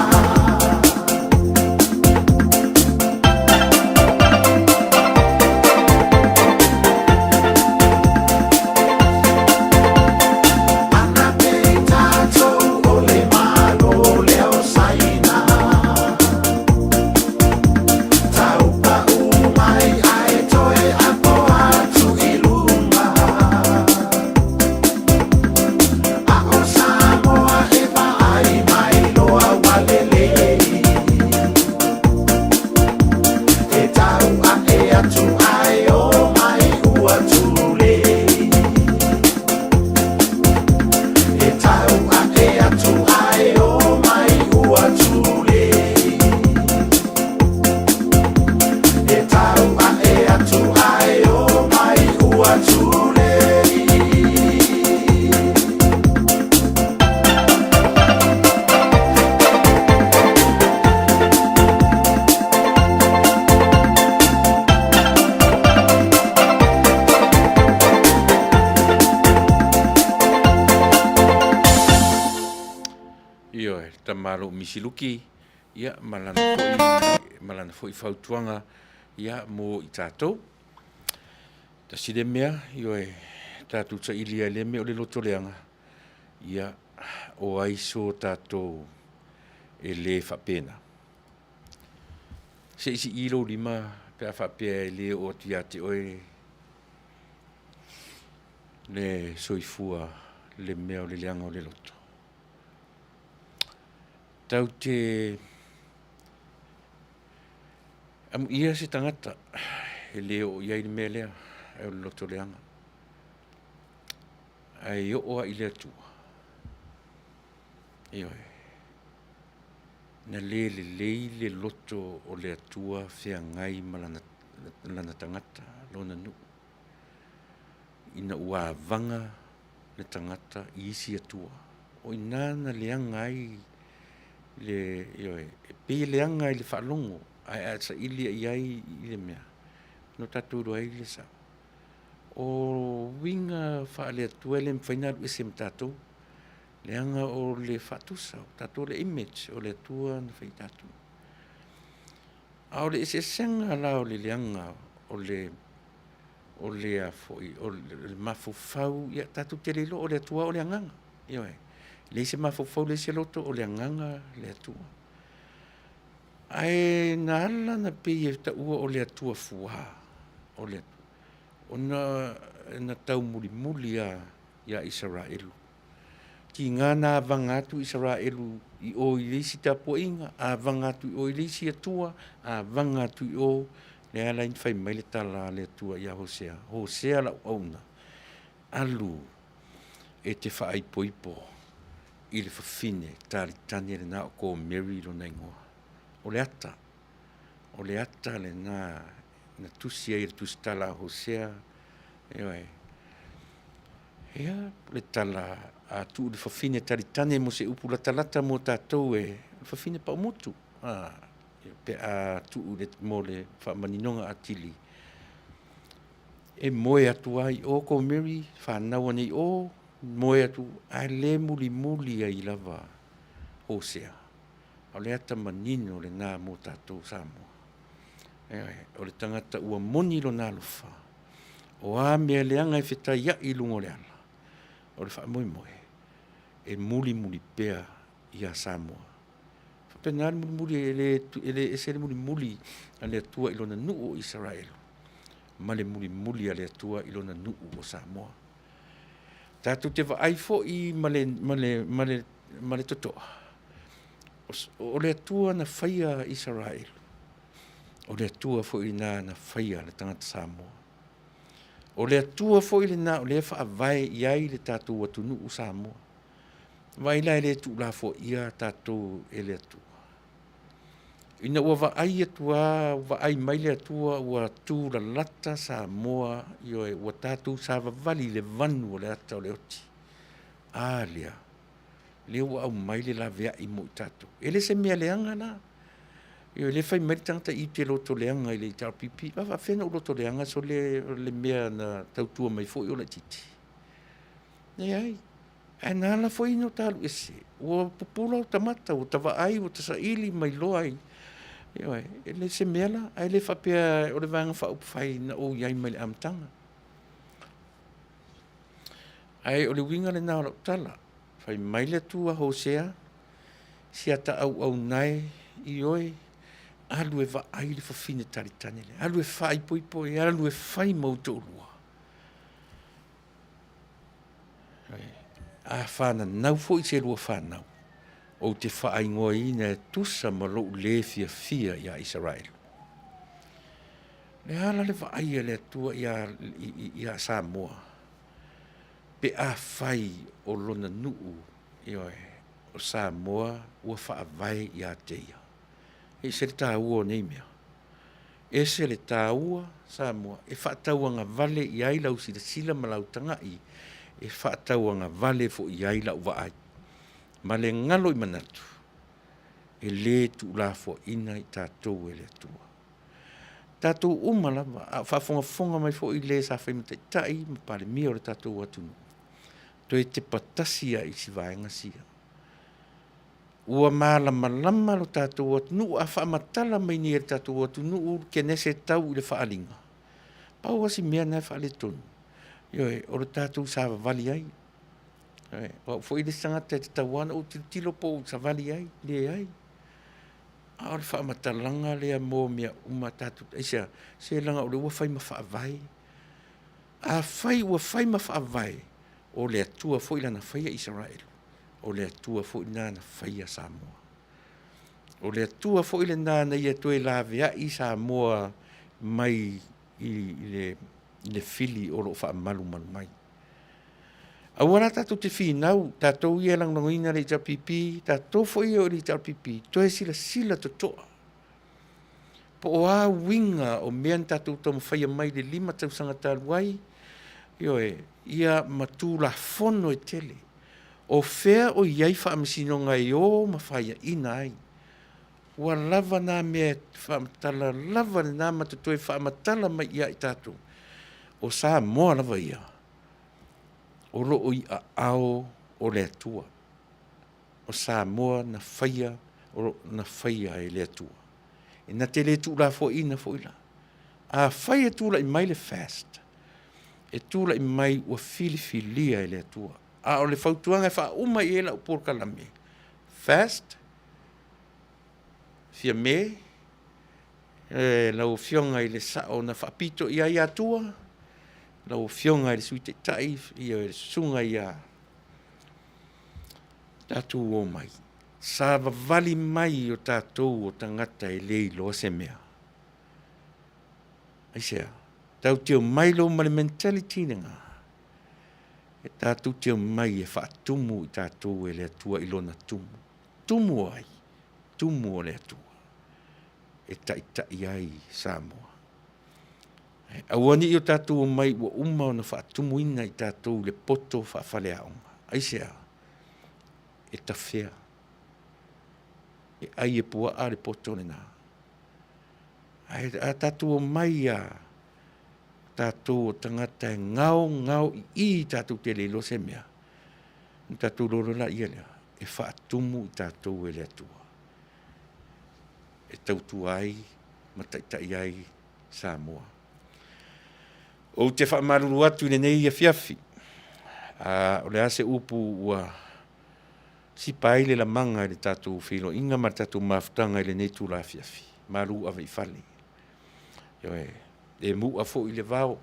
Ana pe tatou o le Malo lea o Saina. Taupau mai ae toe apo atu i luga. A o Samoa e vaai mai loa ua lelei. E tau ae atu ae o mai ua tulei. E tau ae atu ae o mai ua tulei. E tau ae atu ae o mai ua tulei. Ioe, le tama a lou Misiluki, ia, ma lana foi, ma lana foi fautuaga, ia, mo i tatou. Tasi le mea, ioe, tatou saili ai i lea mea o le lotoleaga, ia, o ai so tatou e le faapena. Se i sii lou lima pe a faapea e le oo atu ia te oe le soifua le mea o le leaga o le loto. Tatou te amuia se tagata e le oo i ai le mea lea o le loto leaga, ae oo lava i le Atua, ioe, na le lelei le loto o le Atua feagai ma lana tagata, lona nuu, ina ua avaga le tagata i isi atua. O i ina na leaga ai le, ioe, e pei e leaga i le faalogo, ae a saili i ai i le mea, ona tatou iloa ai lea sao. O uiga faale-Atua e le mafai ona alu ese ma tatou, leaga o le faatusa, o tatou o le image o le Atua na fai ai tatou. A o le eseesega la o le leaga o le o le a foi o le mafaufau, ia tatou te le iloa o le Atua o le agaga. Ioe. E leai se mafaufau, leai se loto, o le agaga le Atua. Ae na ala ona pei e taua o le Atua fuā, o le Atua, ona na taumulimuli lava ia Isaraelu. Tiga na avaga atu Isaraelu i o i le isi tapuaiga, avaga atu i o i le isi Atua, avaga atu i o, lea e ala ai ona fai mai le tala a le Atua ia Hosea, Hosea lau auauna, alu e te faaipoipo i le fafine talitane lena o Komeri lona igoa. O le ata, o le ata lena. na tusi ai e le Tusitala a Hosea, ioe. Ia, le tala a tuu le fafine talitane mo se upu latalata mo tatou e le fafine paumotu, a, pe a tuu le, mo le faamaninoga atili. E moe atu ai o ko Mary, whanau ane i o, moe atu, ae le mulimuli ai lava Hosea. O le ata manino lena mo tatou Samoa. Ioe, o le tagata ua moni lona alofa, o a mea leaga e fetaiai i luga o le ala, o le faamoemoe, e mulimuli pea ia Samoa. Faapena le mulimuli, e le, e le ese le mulimuli a le Atua i lona nuu o Isaraelu, ma le mulimuli a le Atua i lona nuu o Samoa. Tatou te vaai foi ma le, ma le, ma le, ma le totoa, o le Atua na faia Isaraelu, o le Atua foi lena na faia le tagata Samoa. O le Atua foi lena o lea e faavae i ai le tatou atunuu Samoa. Vaai la e le tuulafoaia tatou e le Atua. Ina ua vaai atu lava, vaai mai le Atua ua tulalata Samoa, ioe, ua tatou savavali i le vanu o le ata o le oti. A lea, lea ua aumai le laveai mo i tatou. E le se mea leaga la. Ioe, lea fai mai le tagata i te loto leaga i le HRPP. A faapefea ona ou loto leaga sole o le mea na tautua mai foi o laitiiti. Leai. Ae na ala foi ona ta alu ese, ua pupula ota mata, ua ta vaai, ua ta saili ma iloa ai. Ioe, e le se mea la, ae le faapea o le Vaega Faaupufai na ou i ai mai le amataga. Ae o le uiga lena o lau tala, fai mai le Atua Hosea, si ata auauna e, ioe, alu e vaai le fafine talitane lea, alu e faaipoipo e, alu e fai ma ou toalua. A fananau foi se lua fanau, ou te faaigoaina e tusa ma lou lē fiafia iā Isaraelu. Le a la le vaai a le Atua iā, iā Samoa, pe afai o lona nuu, ioe, o Samoa ua faavae iā te ia. E ese le taua o nei mea. Ese le taua, Samoa, e faatauagavale i ai lau silasila ma lau tagai, e faatauagavale foi i ai lau vaai. Ma le galo i manatu, e lē tuulafoaina i tatou e le Atua. Tatou uma lava, a o faafogafoga mai foi le sa fai ma Taitai ma Palemia o le tatou atunuu, toe tepa tasi lava i si vaega sia. Ua malamalama lo tatou atunuu, a faamatala mai nei e le tatou atunuu le kenese tau i le faaaliga, pau lava si mea lena e faaletonu, ioe, o le tatou savavali ai. Ioe, o au foi le isi tagata e tatau lava ona ou tilotilo po o ou savali ai, leai. A o le faamatalaga lea mo mea uma tatou, aisea? Se leaga o lea ua fai ma faavae. Afai ua fai ma faavae, o le Atua foi lana faia Isaraelu, o le Atua foi lena na faia Samoa. O le Atua foi lena na ia toe laveai Samoa mai i le, i le fili o lo o faamalumalu mai. Aua la tatou te finau, tatou ia e lagolagoina le HRPP, tatou foi ia o le HRPP, toe silasila totoa po o a uiga o mea na tatou taumafaia mai le 5 tausaga talu ai, ioe, ia ma Tulafono e tele. O fea o i ai faamasinoga e o ma faiaina ai? Ua lava na mea e faamatala lava lena ma te toe faamatala mai ia i tatou. O Samoa lava ia, o lo o i aao o le Atua. O Samoa na faia, na faia e le Atua. E na te le tuulafoaiina foi la. Afai e tulai mai le FAST, e tulai mai ua filifilia e le Atua. A o le fautuaga e faauma i ai lau polokalame, FAST, Fiame, e, lau Afioga i le Sao na faapito i ai Atua, lau Afioga i le Sui Taitai, ia le Susuga ia tatou omai, savavali mai o tatou o tagata e le iloa se mea. Aisea? Tatou te omai loa ma le mentality lena, e tatou te omai e faatumu i tatou e le Atua i Lona tumu. Tumu o ai? Tumu o le Atua e taitai ai Samoa. Aua ne i o tatou omai ua uma ona faatumuina i tatou i le poto faafaleaoga. Aisea? E tafea. E ai e puaa le poto lena. Ae a tatou omai lava tatou o tagata e gao gao i i tatou te le iloa se mea, ona tatou iloa loa lea, e faatumu i tatou e le Atua e tautua ai ma taitai ai Samoa. Ou te faamalulu atu i lenei afiafi, a o le a se upu ua sipa ai le lamaga i le tatou feiloaiga ma le tatou mafutaga i lenei itula afiafi, malu ave i fale. Ioe, e mu'a foi le vao, o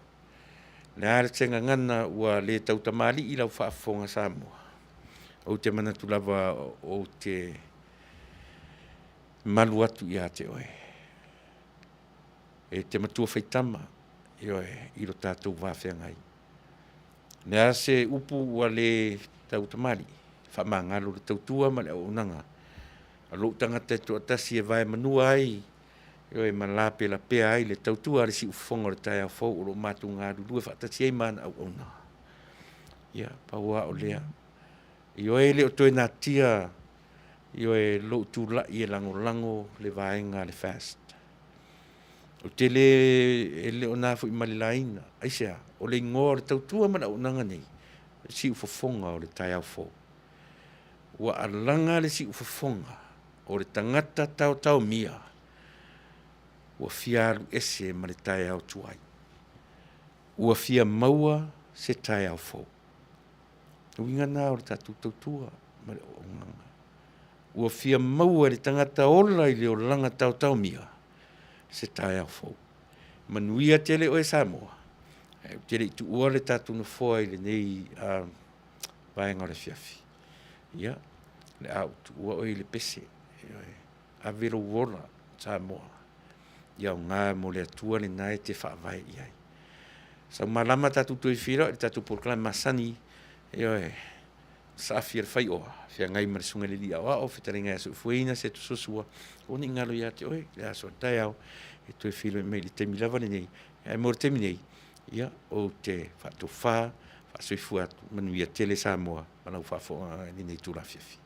le a se gagana ua le tautamalii i lau faafofoga Samoa, ou te manatu lava ou te malu atu ia te oe. E te matua faitama, ioe, i lo tatou va feagai. O le a se upu ua le tautamalii, faamagalo le tautua ma le auaunaga a lou tagata e toatasi e vae manua ai, ioe, ma lapelapea ai le tautua a le siufofoga o le taeao fou o lo o matou galulue faatasi ai ma ana auauna. Ia, pau lava o lea. Ioe, e le o toe natia, ioe, lou tulai e lagolago le vaega a le FAST. Ou te le, e le o na foi ma le laina. Aisea? O le igoa o le tautua ma le auaunaga nei, siufofoga o le taeao fou. Ua alaga le siufofoga o le tagata taotaomia ua fia alu ese ma le taeao tuai. Ua fia maua se taeao fou. O uiga na o le tatou tautua ma le auaunaga. Ua fia maua e le tagata ola i le olaga taotaomia se taeao fou. Manuia tele oe Samoa, ae ou te le i tuua le tatou nofoa i lenei vaega o le afiafi, ia, o le a ou tuua oe i le pese, ioe, ave lou ola Samoa, ia aoga mo le Atua lena e te faavae i ai. Sau malama tatou toe feiloai i le tatou polokalame masani, ioe, saafi a le faioa, feagai ma le susuga i le Alii Aoao, fetalaiga ia Soifuaina Setu Sosua, aua ne i galo ia te oe le aso a taeao e toe feiloai mai i le taimi lava lenei. Ae mo le taimi nei, ia, ou te faatofa, faasoifua atu, manuia tele Samoa ma lau faafofogaaga i lenei itula afiafi.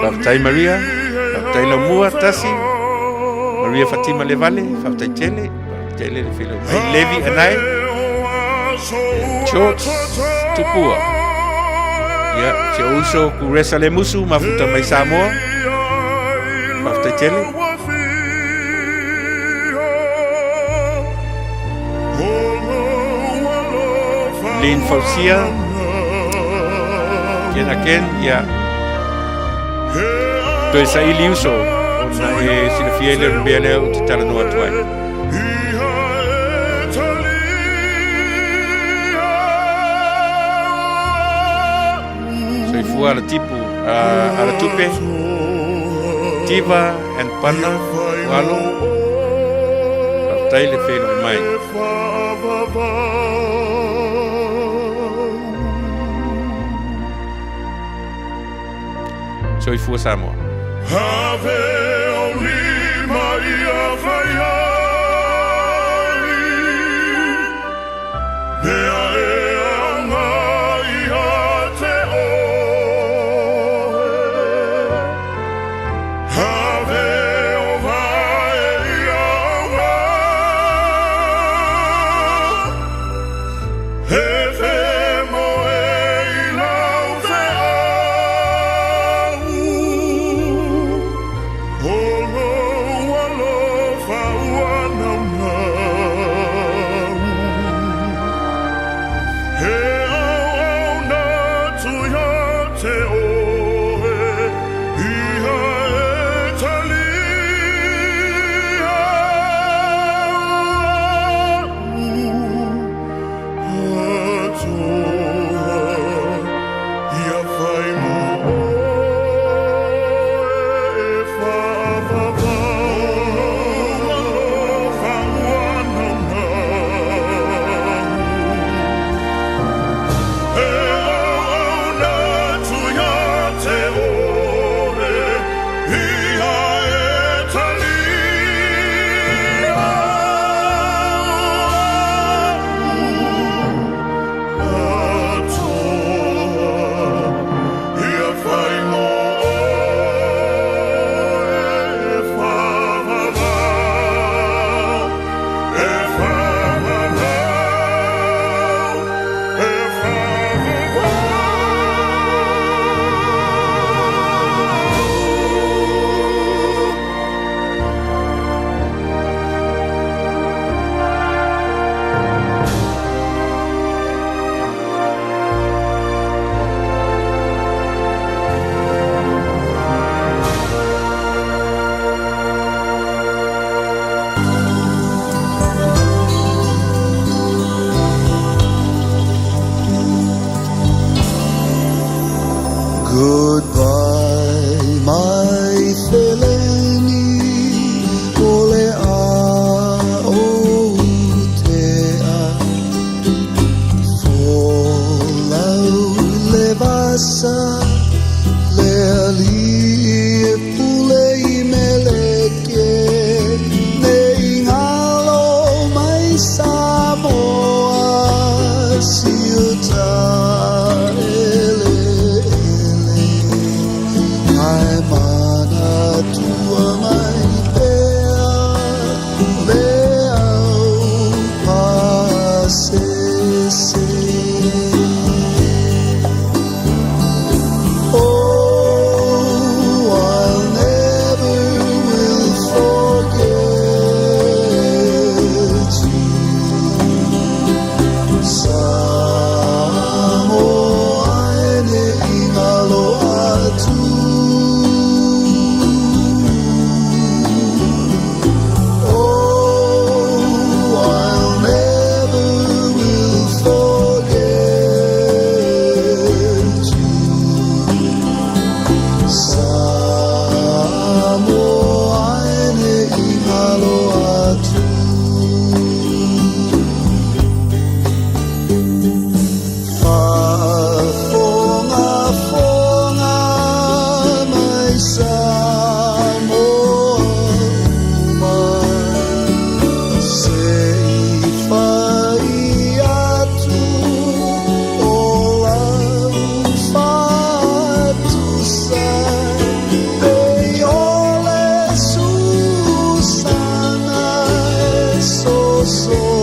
Faafetai Maria, faafetai Laumua, tasi. Maria Fatima Levale, faafetai tele, faafetai tele le feiloai mai. Levi Anae, George Tupua. Ia, si ou uso Kuresa Lemusu, mafuta mai Samoa. Faafetai tele. Lin Fausia, Ken Aken, ia. Toe saili uso, ona e silafia ai le mea lea ou te talanoa atu ai. Soifua ala tipu, ala tupe, Tiva and Pana, Walo, faafetai le feiloai mai. Soifua Samoa. atu. Faafogafoga mai Samoa uma, se i fai atu o lau faatusa, pei o le susaga e soso.